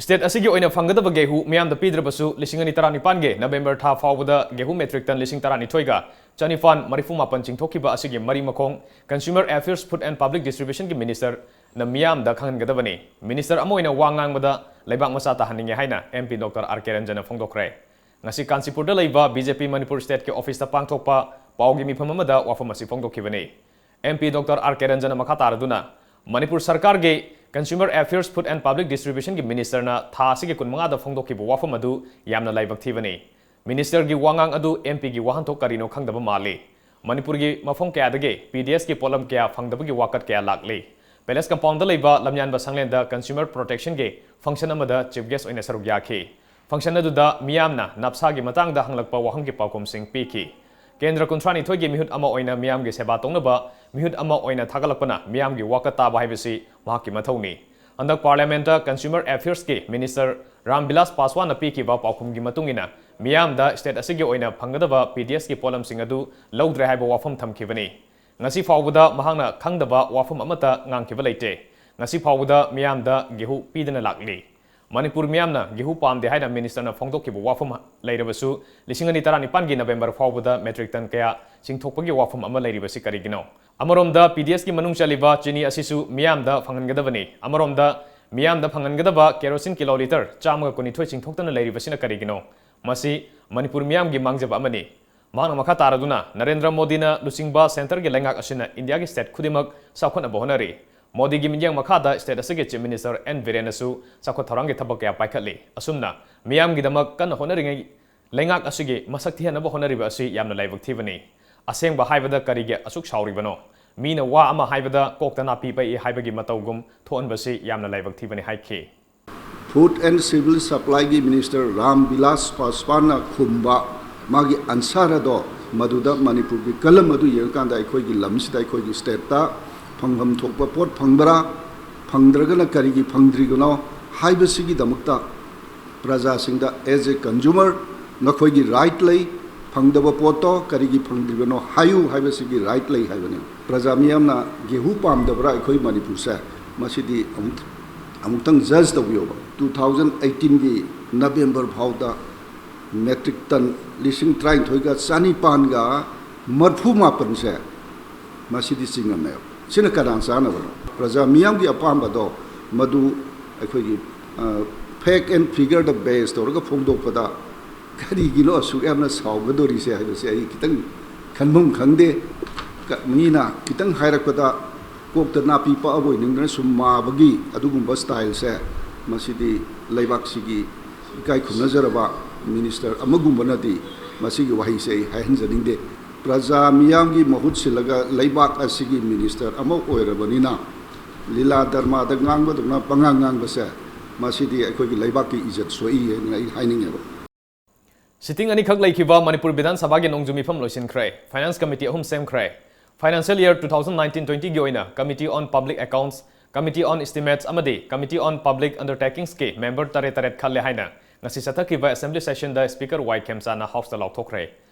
State ꯑꯁꯤꯒꯤ ꯑꯣꯏꯅ ꯐꯪꯒꯗꯕ ꯒꯦꯍꯨ ꯃꯤꯌꯥꯝꯗ ꯄꯤꯗ꯭ꯔꯕꯁꯨ, ꯂꯤꯁꯤꯡ ꯑꯅꯤ ꯇꯔꯥꯅꯤꯄꯥꯟꯒꯤ November ꯊꯥ ꯐꯥꯎꯕꯗ ꯒꯦꯍꯨ metric ton ꯂꯤꯁꯤꯡ ꯇꯔꯥꯅꯤꯊꯣꯏꯒ ꯆꯅꯤꯄꯥꯟ ꯃꯔꯤꯐꯨ ꯃꯥꯄꯟ ꯆꯤꯡꯊꯣꯛꯈꯤꯕ ꯑꯁꯤꯒꯤ ꯃꯔꯤ ꯃꯈꯣꯡ Consumer Affairs, Food and Public Distribution ꯒꯤ Minister ꯅ ꯃꯤꯌꯥꯝꯗ ꯈꯪꯍꯟꯒꯗꯕꯅꯤ꯫ Minister ꯑꯃ ꯑꯣꯏꯅ ꯋꯥ ꯉꯥꯡꯕꯗ ꯂꯩꯕꯥꯛ ꯃꯆꯥ ꯇꯥꯍꯟꯅꯤꯡꯉꯦ ꯍꯥꯏꯅ MP Doctor R K Ranjan ꯅ ꯐꯣꯡꯗꯣꯛꯈ꯭ꯔꯦ꯫ ꯉꯁꯤ ꯀꯥꯟꯆꯤꯄꯨꯔꯗ ꯂꯩꯕ B J P Manipur state ꯀꯤ office ꯇ ꯄꯥꯡꯊꯣꯛꯄ ꯄꯥꯎꯒꯤ ꯃꯤꯐꯝ ꯑꯃꯗ ꯋꯥꯐꯝ ꯑꯁꯤ ꯐꯣꯡꯗꯣꯛꯈꯤꯕꯅꯤ꯫ MP Doctor R K Ranjan ꯅ ꯃꯈꯥ ꯇꯥꯔꯗꯨꯅ, ꯃꯅꯤꯄꯨꯔ ꯁꯔꯀꯥꯔꯒꯤ Consumer Affairs, Food and Public Distribution ꯒꯤ Minister ꯅ ꯊꯥ ꯑꯁꯤꯒꯤ ꯀꯨꯟꯃꯉꯥꯗ ꯐꯣꯡꯗꯣꯛꯈꯤꯕ ꯋꯥꯐꯝ ꯑꯗꯨ ꯌꯥꯝꯅ ꯂꯥꯏꯕꯛ ꯊꯤꯕꯅꯤ꯫ Minister ꯒꯤ ꯋꯥꯉꯥꯡ ꯑꯗꯨ MP ꯒꯤ ꯋꯥꯍꯟꯊꯣꯛ ꯀꯔꯤꯅꯣ ꯈꯪꯗꯕ ꯃꯥꯜꯂꯤ꯫ ꯃꯅꯤꯄꯨꯔꯒꯤ ꯃꯐꯝ ꯀꯌꯥꯗꯒꯤ P D S ꯀꯤ ꯄꯣꯠꯂꯝ ꯀꯌꯥ ꯐꯪꯗꯕꯒꯤ ꯋꯥꯀꯠ ꯀꯌꯥ ꯂꯥꯛꯂꯤ꯫ Palace Compound ꯗ ꯂꯩꯕ ꯂꯝꯌꯥꯟꯕ ꯁꯪꯂꯦꯟꯗ Consumer Protection ꯒꯤ function ꯑꯃꯗ Chief Guest ꯑꯣꯏꯅ ꯁꯔꯨꯛ ꯌꯥꯈꯤ꯫ Function ꯑꯗꯨꯗ ꯃꯤꯌꯥꯝꯅ ꯅꯞꯁꯥꯒꯤ ꯃꯇꯥꯡꯗ ꯍꯪꯂꯛꯄ ꯋꯥꯍꯪꯒꯤ ꯄꯥꯎꯈꯨꯝꯁꯤꯡ ꯄꯤꯈꯤ꯫ ꯀꯦꯟꯗ꯭ꯔ ꯀꯨꯟꯊ꯭ꯔꯥꯅꯤꯊꯣꯏꯒꯤ ꯃꯤꯍꯨꯠ ꯑꯃ ꯑꯣꯏꯅ ꯃꯤꯌꯥꯝꯒꯤ ꯁꯦꯕꯥ ꯇꯧꯅꯕ ꯃꯤꯍꯨꯠ ꯑꯃ ꯑꯣꯏꯅ ꯊꯥꯒꯠꯂꯛꯄꯅ ꯃꯤꯌꯥꯝꯒꯤ ꯋꯥꯀꯠ ꯇꯥꯕ ꯍꯥꯏꯕꯁꯤ ꯃꯍꯥꯛꯀꯤ ꯃꯊꯧꯅꯤ꯫ ꯍꯟꯗꯛ Parliament ꯇ Consumer Affairs ꯀꯤ Minister ꯔꯥꯝ ꯕꯤꯂꯥꯁ ꯄꯥꯁꯋꯥꯟꯅ ꯄꯤꯈꯤꯕ ꯄꯥꯎꯈꯨꯝꯒꯤ ꯃꯇꯨꯡ ꯏꯟꯅ, ꯃꯤꯌꯥꯝꯗ state ꯑꯁꯤꯒꯤ ꯑꯣꯏꯅ ꯐꯪꯒꯗꯕ P D S ꯀꯤ ꯄꯣꯠꯂꯝꯁꯤꯡ ꯑꯗꯨ ꯂꯧꯗ꯭ꯔꯦ ꯍꯥꯏꯕ ꯋꯥꯐꯝ ꯊꯝꯈꯤꯕꯅꯤ꯫ ꯉꯁꯤ ꯐꯥꯎꯕꯗ ꯃꯍꯥꯛꯅ ꯈꯪꯗꯕ ꯋꯥꯐꯝ ꯑꯃꯠꯇ ꯉꯥꯡꯈꯤꯕ ꯂꯩꯇꯦ꯫ ꯉꯁꯤ ꯐꯥꯎꯕꯗ ꯃꯤꯌꯥꯝꯗ ꯒꯦꯍꯨ ꯄꯤꯗꯅ ꯂꯥꯛꯂꯤ꯫ ꯃꯅꯤꯄꯨꯔ ꯃꯤꯌꯥꯝꯅ ꯒꯦꯍꯨ ꯄꯥꯝꯗꯦ ꯍꯥꯏꯅ Minister ꯅ ꯐꯣꯡꯗꯣꯛꯈꯤꯕ ꯋꯥꯐꯝ ꯂꯩꯔꯕꯁꯨ, ꯂꯤꯁꯤꯡ ꯑꯅꯤ ꯇꯔꯥꯅꯤꯄꯥꯟꯒꯤ November ꯐꯥꯎꯕꯗ metric ton ꯀꯌꯥ ꯆꯤꯡꯊꯣꯛꯄꯒꯤ ꯋꯥꯐꯝ ꯑꯃ ꯂꯩꯔꯤꯕꯁꯤ ꯀꯔꯤꯒꯤꯅꯣ? ꯑꯃꯔꯣꯝꯗ P D S ꯀꯤ ꯃꯅꯨꯡ ꯆꯜꯂꯤꯕ ꯆꯤꯅꯤ ꯑꯁꯤꯁꯨ ꯃꯤꯌꯥꯝꯗ ꯐꯪꯍꯟꯒꯗꯕꯅꯤ꯫ ꯑꯃꯔꯣꯝꯗ ꯃꯤꯌꯥꯝꯗ ꯐꯪꯍꯟꯒꯗꯕ kerosene kilo litre ꯆꯥꯝꯃꯒ ꯀꯨꯟꯅꯤꯊꯣꯏ ꯆꯤꯡꯊꯣꯛꯇꯅ ꯂꯩꯔꯤꯕꯁꯤꯅ ꯀꯔꯤꯒꯤꯅꯣ? ꯃꯁꯤ ꯃꯅꯤꯄꯨꯔ ꯃꯤꯌꯥꯝꯒꯤ ꯃꯥꯡꯖꯕ ꯑꯃꯅꯤ꯫ ꯃꯍꯥꯛꯅ ꯃꯈꯥ ꯇꯥꯔꯗꯨꯅ, ꯅꯔꯦꯟꯗ꯭ꯔ ꯃꯣꯗꯤꯅ ꯂꯨꯆꯤꯡꯕ centre ꯒꯤ ꯂꯩꯉꯥꯛ ꯑꯁꯤꯅ ꯏꯟꯗꯤꯌꯥꯒꯤ state ꯈꯨꯗꯤꯡꯃꯛ ꯆꯥꯎꯈꯠꯅꯕ ꯍꯣꯠꯅꯔꯤ꯫ ꯃꯣꯗꯤꯒꯤ ꯃꯤꯠꯌꯦꯡ ꯃꯈꯥꯗ state ꯑꯁꯤꯒꯤ Chief Minister N ꯕꯤꯔꯦꯟꯅꯁꯨ ꯆꯥꯎꯈꯠ ꯊꯧꯔꯥꯡꯒꯤ ꯊꯕꯛ ꯀꯌꯥ ꯄꯥꯏꯈꯠꯂꯤ꯫ ꯑꯁꯨꯝꯅ ꯃꯤꯌꯥꯝꯒꯤꯗꯃꯛ ꯀꯟꯅ ꯍꯣꯠꯅꯔꯤꯉꯩ ꯂꯩꯉꯥꯛ ꯑꯁꯤꯒꯤ ꯃꯁꯛ ꯊꯤꯍꯟꯅꯕ ꯍꯣꯠꯅꯔꯤꯕ ꯑꯁꯤ ꯌꯥꯝꯅ ꯂꯥꯏꯕꯛ ꯊꯤꯕꯅꯤ꯫ ꯑꯁꯦꯡꯕ ꯍꯥꯏꯕꯗ ꯀꯔꯤꯒꯤ ꯑꯁꯨꯛ ꯁꯥꯎꯔꯤꯕꯅꯣ? ꯃꯤꯅ ꯋꯥ ꯑꯃ ꯍꯥꯏꯕꯗ ꯀꯣꯛꯇ ꯅꯥꯄꯤ ꯄꯛꯏ ꯍꯥꯏꯕꯒꯤ ꯃꯇꯧꯒꯨꯝ ꯊꯣꯛꯍꯟꯕꯁꯤ ꯌꯥꯝꯅ ꯂꯥꯏꯕꯛ ꯊꯤꯕꯅꯤ ꯍꯥꯏꯈꯤ꯫ Food and Civil Supply ꯒꯤ Minister ꯔꯥꯝ ꯕꯤꯂꯥꯁ ꯄꯥꯁꯋꯥꯟꯅ ꯈꯨꯝꯕ ꯃꯥꯒꯤ answer ꯑꯗꯣ, ꯃꯗꯨꯗ ꯃꯅꯤꯄꯨꯔꯒꯤ ꯀꯂꯝ ꯑꯗꯨ ꯌꯦꯡꯉꯀꯥꯟꯗ ꯑꯩꯈꯣꯏꯒꯤ ꯂꯝꯁꯤꯗ, ꯑꯩꯈꯣꯏꯒꯤ state ꯇ ꯐꯪꯐꯝ ꯊꯣꯛꯄ ꯄꯣꯠ ꯐꯪꯕ꯭ꯔꯥ, ꯐꯪꯗ꯭ꯔꯒꯅ ꯀꯔꯤꯒꯤ ꯐꯪꯗ꯭ꯔꯤꯕꯅꯣ ꯍꯥꯏꯕꯁꯤꯒꯤꯗꯃꯛꯇ ꯄ꯭ꯔꯖꯥꯁꯤꯡꯗ as a consumer ꯅꯈꯣꯏꯒꯤ right ꯂꯩ, ꯐꯪꯗꯕ ꯄꯣꯠꯇꯣ ꯀꯔꯤꯒꯤ ꯐꯪꯗ꯭ꯔꯤꯕꯅꯣ ꯍꯥꯏꯌꯨ ꯍꯥꯏꯕꯁꯤꯒꯤ right ꯂꯩ ꯍꯥꯏꯕꯅꯤ꯫ ꯄ꯭ꯔꯖꯥ ꯃꯤꯌꯥꯝꯅ ꯒꯦꯍꯨ ꯄꯥꯝꯗꯕ꯭ꯔꯥ ꯑꯩꯈꯣꯏ ꯃꯅꯤꯄꯨꯔꯁꯦ? ꯃꯁꯤꯗꯤ ꯑꯃꯨꯛ ꯑꯃꯨꯛꯇꯪ ꯖꯁ ꯇꯧꯕꯤꯌꯣꯕ, ꯇꯨ ꯊꯥꯎꯖꯟ ꯑꯩꯠꯇꯤꯟꯒꯤ ꯅꯕꯦꯝꯕꯔ ꯐꯥꯎꯗ ꯃꯦꯇ꯭ꯔꯤꯛ ꯇꯟ ꯂꯤꯁꯤꯡ ꯇꯔꯥꯅꯤꯊꯣꯏꯒ ꯆꯅꯤꯄꯥꯟꯒ ꯃꯔꯐꯨ ꯃꯥꯄꯟꯁꯦ ꯃꯁꯤꯗꯤ ꯆꯤꯡꯉꯝꯃꯦꯕ꯫ ꯁꯤꯅ ꯀꯅꯥ ꯆꯥꯅꯕꯅꯣ? ꯄ꯭ꯔꯖꯥ ꯃꯤꯌꯥꯝꯒꯤ ꯑꯄꯥꯝꯕꯗꯣ ꯃꯗꯨ ꯑꯩꯈꯣꯏꯒꯤ ꯐꯦꯛ ꯑꯦꯟ ꯐꯤꯒꯔꯗ ꯕꯦꯁ ꯇꯧꯔꯒ ꯐꯣꯡꯗꯣꯛꯄꯗ ꯀꯔꯤꯒꯤꯅꯣ ꯑꯁꯨꯛ ꯌꯥꯝꯅ ꯁꯥꯎꯒꯗꯧꯔꯤꯁꯦ ꯍꯥꯏꯕꯁꯦ ꯑꯩ ꯈꯤꯇꯪ ꯈꯟꯐꯝ ꯈꯪꯗꯦ꯫ ꯃꯤꯅ ꯈꯤꯇꯪ ꯍꯥꯏꯔꯛꯄꯗ ꯀꯣꯛꯇ ꯅꯥꯄꯤ ꯄꯛꯑꯕꯣꯏ ꯅꯤꯡꯗꯅ ꯁꯨꯝ ꯃꯥꯕꯒꯤ ꯑꯗꯨꯒꯨꯝꯕ ꯁ꯭ꯇꯥꯏꯜꯁꯦ, ꯃꯁꯤꯗꯤ ꯂꯩꯕꯥꯛꯁꯤꯒꯤ ꯏꯀꯥꯏ ꯈꯨꯝꯅꯖꯔꯕ ꯃꯤꯅꯤꯁꯇꯔ ꯑꯃꯒꯨꯝꯕꯅꯗꯤ ꯃꯁꯤꯒꯤ ꯋꯥꯍꯩꯁꯦ ꯑꯩ ꯍꯥꯏꯍꯟꯖꯅꯤꯡꯗꯦ꯫ ꯄ꯭ꯔꯖꯥ ꯃꯤꯌꯥꯝꯒꯤ ꯃꯍꯨꯠ ꯁꯤꯜꯂꯒ ꯂꯩꯕꯥꯛ ꯑꯁꯤꯒꯤ ꯃꯤꯅꯤꯁꯇꯔ ꯑꯃ ꯑꯣꯏꯔꯕꯅꯤꯅ ꯂꯤꯂꯥ ꯗꯔꯃꯥꯗ ꯉꯥꯡꯕꯗꯧꯅ ꯄꯉꯥꯡ ꯉꯥꯡꯕꯁꯦ, ꯃꯁꯤꯗꯤ ꯑꯩꯈꯣꯏꯒꯤ ꯂꯩꯕꯥꯛꯀꯤ ꯏꯖꯠ ꯁꯣꯛꯏ ꯍꯥꯏꯅ ꯑꯩ ꯍꯥꯏꯅꯤꯡꯉꯦꯕ꯫ ꯁꯤꯇꯤꯡ ꯑꯅꯤꯈꯛ ꯂꯩꯈꯤꯕ ꯃꯅꯤꯄꯨꯔ ꯕꯤꯙꯥꯟ ꯁꯚꯥꯒꯤ ꯅꯣꯡꯖꯨ ꯃꯤꯐꯝ ꯂꯣꯏꯁꯤꯟꯈ꯭ꯔꯦ꯫ ꯐꯥꯏꯅꯥꯟꯁ ꯀꯃꯤꯇꯤ ꯑꯍꯨꯝ ꯁꯦꯝꯈ꯭ꯔꯦ꯫ Financial year two thousand nineteen twenty ꯒꯤ ꯑꯣꯏꯅ Committee on Public Accounts, Committee on Estimates ꯑꯃꯗꯤ Committee on Public Undertakings ꯀꯤ ꯃꯦꯝꯕꯔ ꯇꯔꯦꯠ ꯇꯔꯦꯠ ꯈꯜꯂꯦ ꯍꯥꯏꯅ ꯉꯁꯤ ꯆꯠꯊꯈꯤꯕ ꯑꯦꯁꯦꯝꯕ꯭ꯂꯤ ꯁꯦꯁꯟꯗ ꯁ꯭ꯄꯤꯀꯔ ꯋꯥꯏ ꯈꯦꯝꯆꯥꯅ ꯍꯥꯎꯁꯇ ꯂꯥꯎꯊꯣꯛꯈ꯭ꯔꯦ꯫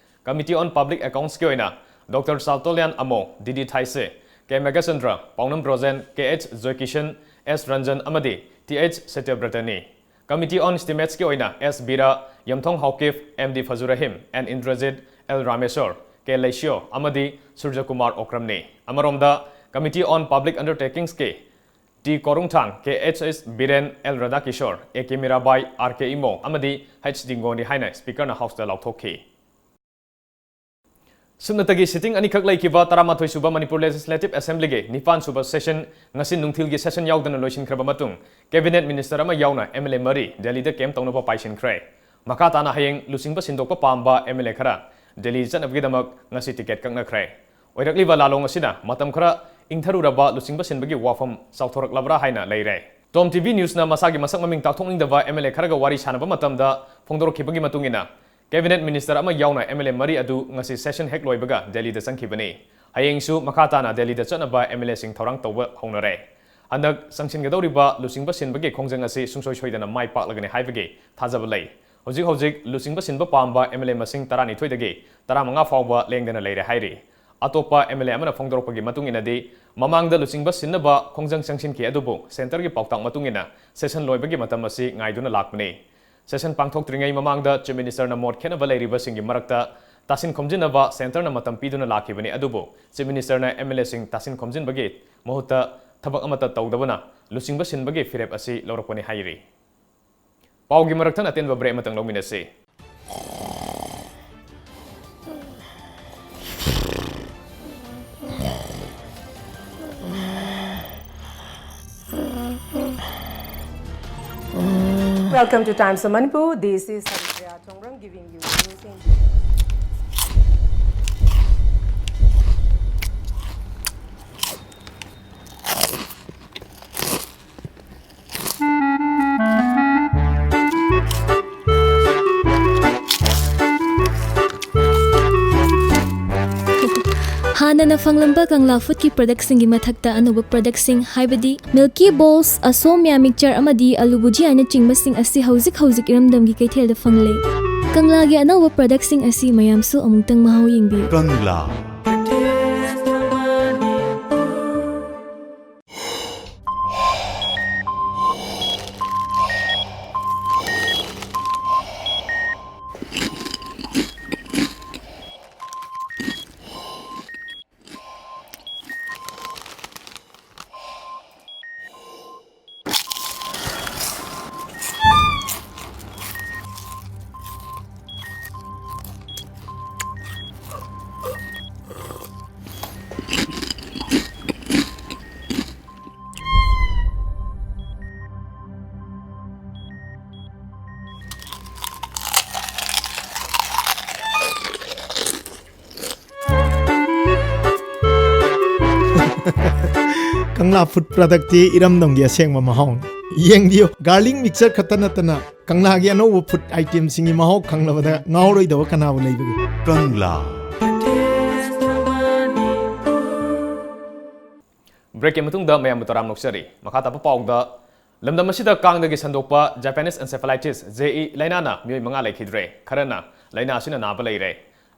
Committee on Public Accounts ꯀꯤ ꯑꯣꯏꯅ ꯗꯣꯛꯇꯔ ꯁꯥꯜꯇꯣꯂꯤꯌꯥꯟ ꯑꯃꯣ, ꯗꯤ ꯗꯤ ꯊꯥꯏꯁꯦ, ꯀꯦ ꯃꯦꯘꯆꯟꯗ꯭ꯔ, ꯄꯥꯎꯅꯝ ꯕ꯭ꯔꯣꯖꯦꯟ, ꯀꯦ ꯑꯩꯆ ꯖꯣꯏꯀꯤꯁꯟ, ꯑꯦꯁ ꯔꯟꯖꯟ ꯑꯃꯗꯤ ꯇꯤ ꯑꯩꯆ ꯁꯇ꯭ꯌꯕ꯭ꯔꯇꯅꯤ꯫ Committee on Estimates ꯀꯤ ꯑꯣꯏꯅ S Bira, Yumthong Haokip, M D Fajurhim, N Indrajit, L Rameshor, K Leishiyo ꯑꯃꯗꯤ ꯁꯨꯔꯖꯀꯨꯃꯥꯔ ꯑꯣꯀ꯭ꯔꯝꯅꯤ꯫ ꯑꯃꯔꯣꯝꯗ, Committee on Public Undertakings ꯀꯤ T Korungthang, K H S Biren, L Radhakishor, A K Mirabai, R K Imo ꯑꯃꯗꯤ ꯍꯩꯆ ꯗꯤꯡꯒꯣꯅꯤ ꯍꯥꯏꯅ ꯁ꯭ꯄꯤꯀꯔꯅ ꯍꯥꯎꯁꯇ ꯂꯥꯎꯊꯣꯛꯈꯤ꯫ ꯁꯨꯞꯅꯇꯒꯤ ꯁꯤꯇꯤꯡ ꯑꯅꯤꯈꯛ ꯂꯩꯈꯤꯕ ꯇꯔꯥꯃꯥꯊꯣꯏ ꯁꯨꯕ ꯃꯅꯤꯄꯨꯔ ꯂꯦꯖꯤꯁꯂꯦꯇꯤꯚ ꯑꯦꯁꯦꯝꯕ꯭ꯂꯤꯒꯤ ꯅꯤꯄꯥꯟ ꯁꯨꯕ ꯁꯦꯁꯟ ꯉꯁꯤ ꯅꯨꯡꯊꯤꯜꯒꯤ ꯁꯦꯁꯟ ꯌꯥꯎꯗꯅ ꯂꯣꯏꯁꯤꯟꯈ꯭ꯔꯕ ꯃꯇꯨꯡ, ꯀꯦꯕꯤꯅꯦꯠ ꯃꯤꯅꯤꯁꯇꯔ ꯑꯃ ꯌꯥꯎꯅ ꯑꯦꯝ ꯑꯦꯜ ꯑꯦ ꯃꯔꯤ ꯗꯦꯜꯂꯤꯗ ꯀꯦꯝꯞ ꯇꯧꯅꯕ ꯄꯥꯏꯁꯤꯟꯈ꯭ꯔꯦ꯫ ꯃꯈꯥ ꯇꯥꯅ ꯍꯌꯦꯡ ꯂꯨꯆꯤꯡꯕ ꯁꯤꯟꯗꯣꯛꯄ ꯄꯥꯝꯕ ꯑꯦꯝ ꯑꯦꯜ ꯑꯦ ꯈꯔ ꯗꯦꯜꯂꯤ ꯆꯠꯅꯕꯒꯤꯗꯃꯛ ꯉꯁꯤ ꯇꯤꯀꯦꯠ ꯀꯛꯅꯈ꯭ꯔꯦ꯫ ꯑꯣꯏꯔꯛꯂꯤꯕ ꯂꯥꯂꯣꯡ ꯑꯁꯤꯅ ꯃꯇꯝ ꯈꯔ ꯏꯪꯊꯔꯨꯔꯕ ꯂꯨꯆꯤꯡꯕ ꯁꯤꯟꯕꯒꯤ ꯋꯥꯐꯝ ꯆꯥꯎꯊꯣꯔꯛꯂꯕ꯭ꯔꯥ ꯍꯥꯏꯅ ꯂꯩꯔꯦ꯫ ꯇꯣꯝ ꯇꯤ ꯚꯤ ꯅ꯭ꯌꯨꯁꯅ ꯃꯁꯥꯒꯤ ꯃꯁꯛ ꯃꯃꯤꯡ ꯇꯥꯛꯊꯣꯛꯅꯤꯡꯗꯕ ꯑꯦꯝ ꯑꯦꯜ ꯑꯦ ꯈꯔꯒ ꯋꯥꯔꯤ ꯁꯥꯟꯅꯕ ꯃꯇꯝꯗ ꯐꯣꯡꯗꯣꯔꯛꯈꯤꯕꯒꯤ ꯃꯇꯨꯡ ꯏꯟꯅ, ꯀꯦꯕꯤꯅꯦꯠ ꯃꯤꯅꯤꯁꯇꯔ ꯑꯃ ꯌꯥꯎꯅ ꯑꯦꯝ ꯑꯦꯜ ꯑꯦ ꯃꯔꯤ ꯑꯗꯨ ꯉꯁꯤ ꯁꯦꯁꯟ ꯍꯦꯛ ꯂꯣꯏꯕꯒ ꯗꯦꯜꯂꯤꯗ ꯆꯪꯈꯤꯕꯅꯤ꯫ ꯍꯌꯦꯡꯁꯨ ꯃꯈꯥ ꯇꯥꯅ ꯗꯦꯜꯂꯤꯗ ꯆꯠꯅꯕ ꯑꯦꯝ ꯑꯦꯜ ꯑꯦꯁꯤꯡ ꯊꯧꯔꯥꯡ ꯇꯧꯕ ꯍꯧꯅꯔꯦ꯫ ꯍꯟꯗꯛ ꯆꯪꯁꯤꯟꯒꯗꯧꯔꯤꯕ ꯂꯨꯆꯤꯡꯕ ꯁꯤꯟꯕꯒꯤ ꯈꯣꯡꯖꯪ ꯑꯁꯤ ꯁꯨꯡꯁꯣꯏ ꯁꯣꯏꯗꯅ ꯃꯥꯏ ꯄꯥꯛꯂꯒꯅꯤ ꯍꯥꯏꯕꯒꯤ ꯊꯥꯖꯕ ꯂꯩ꯫ ꯍꯧꯖꯤꯛ ꯍꯧꯖꯤꯛ ꯂꯨꯆꯤꯡꯕ ꯁꯤꯟꯕ ꯄꯥꯝꯕ ꯑꯦꯝ ꯑꯦꯜ ꯑꯦ ꯃꯁꯤꯡ ꯇꯔꯥꯅꯤꯊꯣꯏꯗꯒꯤ ꯇꯔꯥꯃꯉꯥ ꯐꯥꯎꯕ ꯂꯦꯡꯗꯅ ꯂꯩꯔꯦ ꯍꯥꯏꯔꯤ꯫ ꯑꯇꯣꯞꯄ MLA ꯑꯃꯅ ꯐꯣꯡꯗꯣꯔꯛꯄꯒꯤ ꯃꯇꯨꯡ ꯏꯟꯅꯗꯤ, ꯃꯃꯥꯡꯗ ꯂꯨꯆꯤꯡꯕ ꯁꯤꯟꯅꯕ ꯈꯣꯡꯖꯪ ꯆꯪꯁꯤꯟꯈꯤ, ꯑꯗꯨꯕꯨ centreꯒꯤ ꯄꯥꯎꯇꯥꯛ ꯃꯇꯨꯡ ꯏꯟꯅ session ꯂꯣꯏꯕꯒꯤ ꯃꯇꯝ ꯑꯁꯤ ꯉꯥꯏꯗꯨꯅ ꯂꯥꯛꯄꯅꯤ꯫ Session ꯄꯥꯡꯊꯣꯛꯇ꯭ꯔꯤꯉꯩ ꯃꯃꯥꯡꯗ Chief Ministerꯅ ꯃꯣꯠ ꯈꯦꯠꯅꯕ ꯂꯩꯔꯤꯕꯁꯤꯡꯒꯤ ꯃꯔꯛꯇ ꯇꯥꯁꯤꯟ ꯈꯣꯝꯖꯤꯟꯅꯕ centreꯅ ꯃꯇꯝ ꯄꯤꯗꯨꯅ ꯂꯥꯛꯈꯤꯕꯅꯤ, ꯑꯗꯨꯕꯨ Chief Ministerꯅ MLAꯁꯤꯡ ꯇꯥꯁꯤꯟ ꯈꯣꯝꯖꯤꯟꯕꯒꯤ ꯃꯍꯨꯠꯇ ꯊꯕꯛ ꯑꯃꯠꯇ ꯇꯧꯗꯕꯅ ꯂꯨꯆꯤꯡꯕ ꯁꯤꯟꯕꯒꯤ ꯐꯤꯔꯦꯞ ꯑꯁꯤ ꯂꯧꯔꯛꯄꯅꯤ ꯍꯥꯏꯔꯤ꯫ ꯄꯥꯎꯒꯤ ꯃꯔꯛ ꯊꯠꯅ ꯑꯇꯦꯟꯕ break ꯑꯃꯇꯪ ꯂꯧꯃꯤꯟꯅꯁꯤ꯫ Welcome to Times of Manipur. This is Haripriya Chongrang giving you news in ꯍꯥꯟꯅꯅ ꯐꯪꯂꯝꯕ ꯀꯪꯂꯥ ꯐꯨꯗꯀꯤ productꯁꯤꯡꯒꯤ ꯃꯊꯛꯇ ꯑꯅꯧꯕ productꯁꯤꯡ, ꯍꯥꯏꯕꯗꯤ Milky Balls, ꯑꯁꯣꯝꯌꯥ mixture ꯑꯃꯗꯤ ꯑꯂꯨ ꯕꯨꯖꯤꯌꯥꯅꯆꯤꯡꯕꯁꯤꯡ ꯑꯁꯤ ꯍꯧꯖꯤꯛ ꯍꯧꯖꯤꯛ ꯏꯔꯝꯗꯝꯒꯤ ꯀꯩꯊꯦꯜꯗ ꯐꯪꯂꯦ꯫ ꯀꯪꯂꯥꯒꯤ ꯑꯅꯧꯕ productꯁꯤꯡ ꯑꯁꯤ ꯃꯌꯥꯝꯁꯨ ꯑꯃꯨꯛꯇꯪ ꯃꯍꯥꯎ ꯌꯦꯡꯕꯤꯌꯨ꯫ ꯀꯪꯂꯥ꯫ ꯀꯪꯂꯥ food productꯇꯤ ꯏꯔꯝꯗꯝꯒꯤ ꯑꯁꯦꯡꯕ ꯃꯍꯥꯎꯅꯤ꯫ ꯌꯦꯡꯕꯤꯌꯨ, garlic mixture ꯈꯛꯇ ꯅꯠꯇꯅ ꯀꯪꯂꯥꯒꯤ ꯑꯅꯧꯕ food itemꯁꯤꯡꯒꯤ ꯃꯍꯥꯎ ꯈꯪꯂꯕꯗ ꯉꯥꯎꯔꯣꯏꯗꯕ ꯀꯅꯥꯕꯨ ꯂꯩꯕꯒꯦ? ꯀꯪꯂꯥ꯫ Breakꯀꯤ ꯃꯇꯨꯡꯗ ꯃꯌꯥꯝꯕꯨ ꯇꯔꯥꯝꯅ ꯑꯣꯛꯆꯔꯤ꯫ ꯃꯈꯥ ꯇꯥꯕ ꯄꯥꯎꯗ, ꯂꯝꯗꯝ ꯑꯁꯤꯗ ꯀꯥꯡꯗꯒꯤ ꯁꯟꯗꯣꯛꯄ Japanese encephalitis, JE, ꯂꯥꯏꯅꯥꯅ ꯃꯤꯑꯣꯏ ꯃꯉꯥ ꯂꯩꯈꯤꯗ꯭ꯔꯦ꯫ ꯈꯔꯅ ꯂꯥꯏꯅꯥ ꯑꯁꯤꯅ ꯅꯥꯕ ꯂꯩꯔꯦ꯫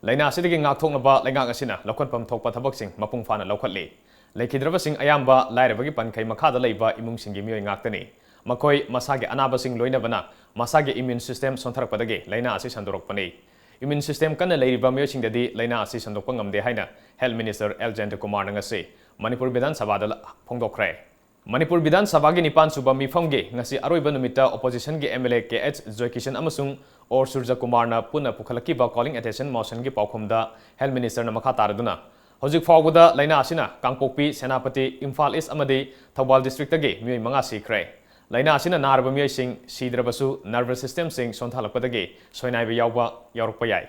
ꯂꯥꯏꯅꯥ ꯑꯁꯤꯗꯒꯤ ꯉꯥꯛꯊꯣꯛꯅꯕ ꯂꯩꯉꯥꯛ ꯑꯁꯤꯅ ꯂꯧꯈꯠꯐꯝ ꯊꯣꯛꯄ ꯊꯕꯛꯁꯤꯡ ꯃꯄꯨꯡ ꯐꯥꯅ ꯂꯧꯈꯠꯂꯤ꯫ ꯂꯩꯈꯤꯗ꯭ꯔꯕꯁꯤꯡ ꯑꯌꯥꯝꯕ ꯂꯥꯏꯔꯕꯒꯤ ꯄꯟꯈꯩ ꯃꯈꯥꯗ ꯂꯩꯕ ꯏꯃꯨꯡꯁꯤꯡꯒꯤ ꯃꯤꯑꯣꯏ ꯉꯥꯛꯇꯅꯤ꯫ ꯃꯈꯣꯏ ꯃꯁꯥꯒꯤ ꯑꯅꯥꯕꯁꯤꯡ ꯂꯣꯏꯅꯕꯅ ꯃꯁꯥꯒꯤ immune system ꯁꯣꯟꯊꯔꯛꯄꯗꯒꯤ ꯂꯥꯏꯅꯥ ꯑꯁꯤ ꯁꯟꯗꯣꯔꯛꯄꯅꯤ꯫ Immune system ꯀꯟꯅ ꯂꯩꯔꯤꯕ ꯃꯤꯑꯣꯏꯁꯤꯡꯗꯗꯤ ꯂꯥꯏꯅꯥ ꯑꯁꯤ ꯁꯟꯗꯣꯛꯄ ꯉꯝꯗꯦ ꯍꯥꯏꯅ Health Minister ꯑꯦꯜ ꯖꯌꯟꯇꯀꯨꯃꯥꯔꯅ ꯉꯁꯤ ꯃꯅꯤꯄꯨꯔ ꯕꯤꯙꯥꯟ ꯁꯚꯥꯗ ꯐꯣꯡꯗꯣꯛꯈ꯭ꯔꯦ꯫ ꯃꯅꯤꯄꯨꯔ ꯕꯤꯙꯥꯟ ꯁꯚꯥꯒꯤ ꯅꯤꯄꯥꯟ ꯁꯨꯕ ꯃꯤꯐꯝꯒꯤ ꯉꯁꯤ ꯑꯔꯣꯏꯕ ꯅꯨꯃꯤꯠꯇ oppositionꯒꯤ MLA ꯀꯦ ꯑꯩꯆ ꯖꯣꯏꯀꯤꯁꯟ ꯑꯃꯁꯨꯡ ꯑꯣ ꯁꯨꯔꯖꯀꯨꯃꯥꯔꯅ ꯄꯨꯟꯅ ꯄꯨꯈꯠꯂꯛꯈꯤꯕ calling attention motionꯒꯤ ꯄꯥꯎꯈꯨꯝꯗ Health Ministerꯅ ꯃꯈꯥ ꯇꯥꯔꯗꯨꯅ, ꯍꯧꯖꯤꯛ ꯐꯥꯎꯕꯗ ꯂꯥꯏꯅꯥ ꯑꯁꯤꯅ ꯀꯥꯡꯄꯣꯛꯄꯤ, ꯁꯦꯅꯥꯄꯇꯤ, ꯏꯝꯐꯥꯜ ꯏꯁ ꯑꯃꯗꯤ ꯊꯧꯕꯥꯜ districtꯒꯤ ꯃꯤꯑꯣꯏ ꯃꯉꯥ ꯁꯤꯈ꯭ꯔꯦ꯫ ꯂꯥꯏꯅꯥ ꯑꯁꯤꯅ ꯅꯥꯔꯕ ꯃꯤꯑꯣꯏꯁꯤꯡ ꯁꯤꯗ꯭ꯔꯕꯁꯨ nervous systemꯁꯤꯡ ꯁꯣꯟꯊꯍꯜꯂꯛꯄꯗꯒꯤ ꯁꯣꯏꯅꯥꯏꯕ ꯌꯥꯎꯕ ꯌꯥꯎꯔꯛꯄ ꯌꯥꯏ꯫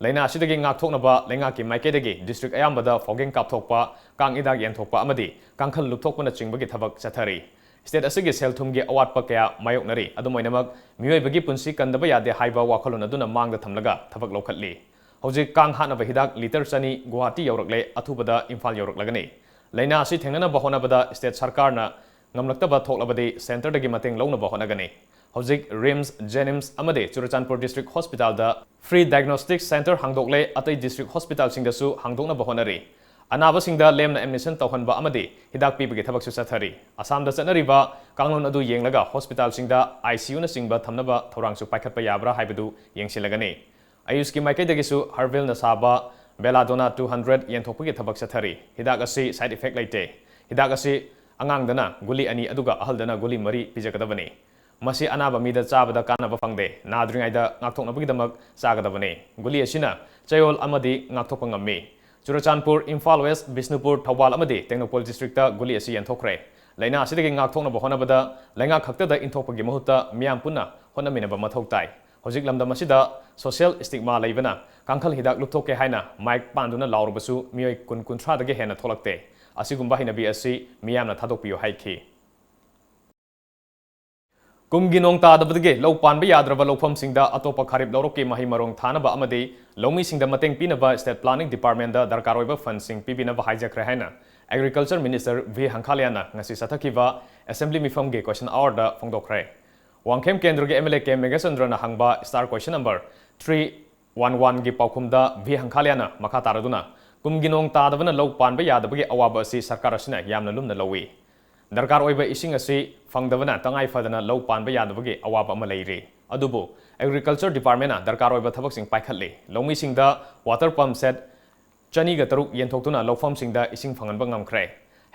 ꯂꯥꯏꯅꯥ ꯑꯁꯤꯗꯒꯤ ꯉꯥꯛꯊꯣꯛꯅꯕ ꯂꯩꯉꯥꯛꯀꯤ ꯃꯥꯏꯀꯩꯗꯒꯤ district ꯑꯌꯥꯝꯕꯗ ꯐꯥꯎꯒꯦꯡ ꯀꯥꯞꯊꯣꯛꯄ, ꯀꯥꯡ ꯍꯤꯗꯥꯛ ꯌꯦꯟꯊꯣꯛꯄ ꯑꯃꯗꯤ ꯀꯥꯡꯈꯜ ꯂꯨꯞꯊꯣꯛꯄꯅꯆꯤꯡꯕꯒꯤ ꯊꯕꯛ ꯆꯠꯊꯔꯤ꯫ State ꯑꯁꯤꯒꯤ ꯁꯦꯜ ꯊꯨꯝꯒꯤ ꯑꯋꯥꯠꯄ ꯀꯌꯥ ꯃꯥꯌꯣꯛꯅꯔꯤ꯫ ꯑꯗꯨꯝ ꯑꯣꯏꯅꯃꯛ, ꯃꯤꯑꯣꯏꯕꯒꯤ ꯄꯨꯟꯁꯤ ꯀꯟꯗꯕ ꯌꯥꯗꯦ ꯍꯥꯏꯕ ꯋꯥꯈꯜꯂꯣꯟ ꯑꯗꯨꯅ ꯃꯥꯡꯗ ꯊꯝꯂꯒ ꯊꯕꯛ ꯂꯧꯈꯠꯂꯤ꯫ ꯍꯧꯖꯤꯛ ꯀꯥꯡ ꯍꯥꯠꯅꯕ ꯍꯤꯗꯥꯛ litre ꯆꯅꯤ ꯒꯨꯋꯥꯍꯥꯇꯤ ꯌꯧꯔꯛꯂꯦ, ꯑꯊꯨꯕꯗ ꯏꯝꯐꯥꯜ ꯌꯧꯔꯛꯂꯒꯅꯤ꯫ ꯂꯥꯏꯅꯥ ꯑꯁꯤ ꯊꯦꯡꯅꯅꯕ ꯍꯣꯠꯅꯕꯗ state ꯁꯔꯀꯥꯔꯅ ꯉꯝꯂꯛꯇꯕ ꯊꯣꯛꯂꯕꯗꯤ centreꯗꯒꯤ ꯃꯇꯦꯡ ꯂꯧꯅꯕ ꯍꯣꯠꯅꯒꯅꯤ꯫ ꯍꯧꯖꯤꯛ RIMS, JNIMS ꯑꯃꯗꯤ Churachandpur District Hospitalꯗ free diagnostic centre ꯍꯥꯡꯗꯣꯛꯂꯦ, ꯑꯇꯩ district hospitalꯁꯤꯡꯗꯁꯨ ꯍꯥꯡꯗꯣꯛꯅꯕ ꯍꯣꯠꯅꯔꯤ꯫ ꯑꯅꯥꯕꯁꯤꯡꯗ ꯂꯦꯝꯅ admission ꯇꯧꯍꯟꯕ ꯑꯃꯗꯤ ꯍꯤꯗꯥꯛ ꯄꯤꯕꯒꯤ ꯊꯕꯛꯁꯨ ꯆꯠꯊꯔꯤ꯫ ꯑꯁꯥꯝꯗ ꯆꯠꯅꯔꯤꯕ ꯀꯥꯡꯂꯣꯟ ꯑꯗꯨ ꯌꯦꯡꯂꯒ hospitalꯁꯤꯡꯗ ICUꯅꯆꯤꯡꯕ ꯊꯝꯅꯕ ꯊꯧꯔꯥꯡꯁꯨ ꯄꯥꯏꯈꯠꯄ ꯌꯥꯕ꯭ꯔꯥ ꯍꯥꯏꯕꯗꯨ ꯌꯦꯡꯁꯤꯜꯂꯒꯅꯤ꯫ ꯑꯌꯨꯁꯀꯤ ꯃꯥꯏꯀꯩꯗꯒꯤꯁꯨ ꯍꯔꯕꯦꯜꯅ ꯁꯥꯕ Belladonna two hundred ꯌꯦꯟꯊꯣꯛꯄꯒꯤ ꯊꯕꯛ ꯆꯠꯊꯔꯤ꯫ ꯍꯤꯗꯥꯛ ꯑꯁꯤ side effect ꯂꯩꯇꯦ꯫ ꯍꯤꯗꯥꯛ ꯑꯁꯤ ꯑꯉꯥꯡꯗꯅ ꯒꯨꯂꯤ ꯑꯅꯤ ꯑꯗꯨꯒ ꯑꯍꯜꯗꯅ ꯒꯨꯂꯤ ꯃꯔꯤ ꯄꯤꯖꯒꯗꯕꯅꯤ꯫ ꯃꯁꯤ ꯑꯅꯥꯕ ꯃꯤꯗ ꯆꯥꯕꯗ ꯀꯥꯟꯅꯕ ꯐꯪꯗꯦ, ꯅꯥꯗ꯭ꯔꯤꯉꯩꯗ ꯉꯥꯛꯊꯣꯛꯅꯕꯒꯤꯗꯃꯛ ꯆꯥꯒꯗꯕꯅꯤ꯫ ꯒꯨꯂꯤ ꯑꯁꯤꯅ ꯆꯌꯣꯜ ꯑꯃꯗꯤ ꯉꯥꯛꯊꯣꯛꯄ ꯉꯝꯃꯤ꯫ ꯆꯨꯔꯆꯥꯟꯄꯨꯔ, ꯏꯝꯐꯥꯜ ꯋꯦꯁ, ꯕꯤꯁꯅꯨꯄꯨꯔ, ꯊꯧꯕꯥꯜ ꯑꯃꯗꯤ ꯇꯦꯡꯅꯧꯄꯜ districtꯇ ꯒꯨꯂꯤ ꯑꯁꯤ ꯌꯦꯟꯊꯣꯛꯈ꯭ꯔꯦ꯫ ꯂꯥꯏꯅꯥ ꯑꯁꯤꯗꯒꯤ ꯉꯥꯛꯊꯣꯛꯅꯕ ꯍꯣꯠꯅꯕꯗ ꯂꯩꯉꯥꯛ ꯈꯛꯇꯗ ꯏꯟꯊꯣꯛꯄꯒꯤ ꯃꯍꯨꯠꯇ ꯃꯤꯌꯥꯝ ꯄꯨꯟꯅ ꯍꯣꯠꯅꯃꯤꯟꯅꯕ ꯃꯊꯧ ꯇꯥꯏ꯫ ꯍꯧꯖꯤꯛ ꯂꯝꯗꯝ ꯑꯁꯤꯗ social stigma ꯂꯩꯕꯅ ꯀꯥꯡꯈꯜ ꯍꯤꯗꯥꯛ ꯂꯨꯞꯊꯣꯛꯀꯦ ꯍꯥꯏꯅ mic ꯄꯥꯟꯗꯨꯅ ꯂꯥꯎꯔꯕꯁꯨ ꯃꯤꯑꯣꯏ ꯀꯨꯟ ꯀꯨꯟꯊ꯭ꯔꯥꯗꯒꯤ ꯍꯦꯟꯅ ꯊꯣꯛꯂꯛꯇꯦ꯫ ꯑꯁꯤꯒꯨꯝꯕ ꯍꯩꯅꯕꯤ ꯑꯁꯤ ꯃꯤꯌꯥꯝꯅ ꯊꯥꯗꯣꯛꯄꯤꯌꯨ ꯍꯥꯏꯈꯤ꯫ ꯀꯨꯝꯒꯤ ꯅꯣꯡ ꯇꯥꯗꯕꯗꯒꯤ ꯂꯧ ꯄꯥꯟꯕ ꯌꯥꯗ꯭ꯔꯕ ꯂꯧꯐꯝꯁꯤꯡꯗ ꯑꯇꯣꯞꯄ ꯈꯥꯔꯤꯞ ꯂꯧꯔꯣꯛꯀꯤ ꯃꯍꯩ ꯃꯔꯣꯡ ꯊꯥꯅꯕ ꯑꯃꯗꯤ ꯂꯧꯃꯤꯁꯤꯡꯗ ꯃꯇꯦꯡ ꯄꯤꯅꯕ State Planning Departmentꯗ ꯗꯔꯀꯥꯔ ꯑꯣꯏꯕ fundꯁꯤꯡ ꯄꯤꯕꯤꯅꯕ ꯍꯥꯏꯖꯈ꯭ꯔꯦ ꯍꯥꯏꯅ Agriculture Minister ꯚꯤ ꯍꯪꯈꯥꯂꯤꯌꯥꯅ ꯉꯁꯤ ꯆꯠꯊꯈꯤꯕ Assembly ꯃꯤꯐꯝꯒꯤ question hourꯗ ꯐꯣꯡꯗꯣꯛꯈ꯭ꯔꯦ꯫ ꯋꯥꯡꯈꯦꯝ ꯀꯦꯟꯗ꯭ꯔꯒꯤ MLA ꯀꯦ ꯃꯦꯘꯆꯟꯗ꯭ꯔꯅ ꯍꯪꯕ star question number three one ꯋꯥꯟꯒꯤ ꯄꯥꯎꯈꯨꯝꯗ ꯚꯤ ꯍꯪꯈꯥꯂꯤꯌꯥꯅ ꯃꯈꯥ ꯇꯥꯔꯗꯨꯅ, ꯀꯨꯝꯒꯤ ꯅꯣꯡ ꯇꯥꯗꯕꯅ ꯂꯧ ꯄꯥꯟꯕ ꯌꯥꯗꯕꯒꯤ ꯑꯋꯥꯕ ꯑꯁꯤ ꯁꯔꯀꯥꯔ ꯑꯁꯤꯅ ꯌꯥꯝꯅ ꯂꯨꯝꯅ ꯂꯧꯏ꯫ ꯗꯔꯀꯥꯔ ꯑꯣꯏꯕ ꯏꯁꯤꯡ ꯑꯁꯤ ꯐꯪꯗꯕꯅ ꯇꯉꯥꯏ ꯐꯗꯅ ꯂꯧ ꯄꯥꯟꯕ ꯌꯥꯗꯕꯒꯤ ꯑꯋꯥꯕ ꯑꯃ ꯂꯩꯔꯤ꯫ ꯑꯗꯨꯕꯨ Agriculture Departmentꯅ ꯗꯔꯀꯥꯔ ꯑꯣꯏꯕ ꯊꯕꯛꯁꯤꯡ ꯄꯥꯏꯈꯠꯂꯤ꯫ ꯂꯧꯃꯤꯁꯤꯡꯗ water pump set ꯆꯅꯤꯒ ꯇꯔꯨꯛ ꯌꯦꯟꯊꯣꯛꯇꯨꯅ ꯂꯧꯐꯝꯁꯤꯡꯗ ꯏꯁꯤꯡ ꯐꯪꯍꯟꯕ ꯉꯝꯈ꯭ꯔꯦ꯫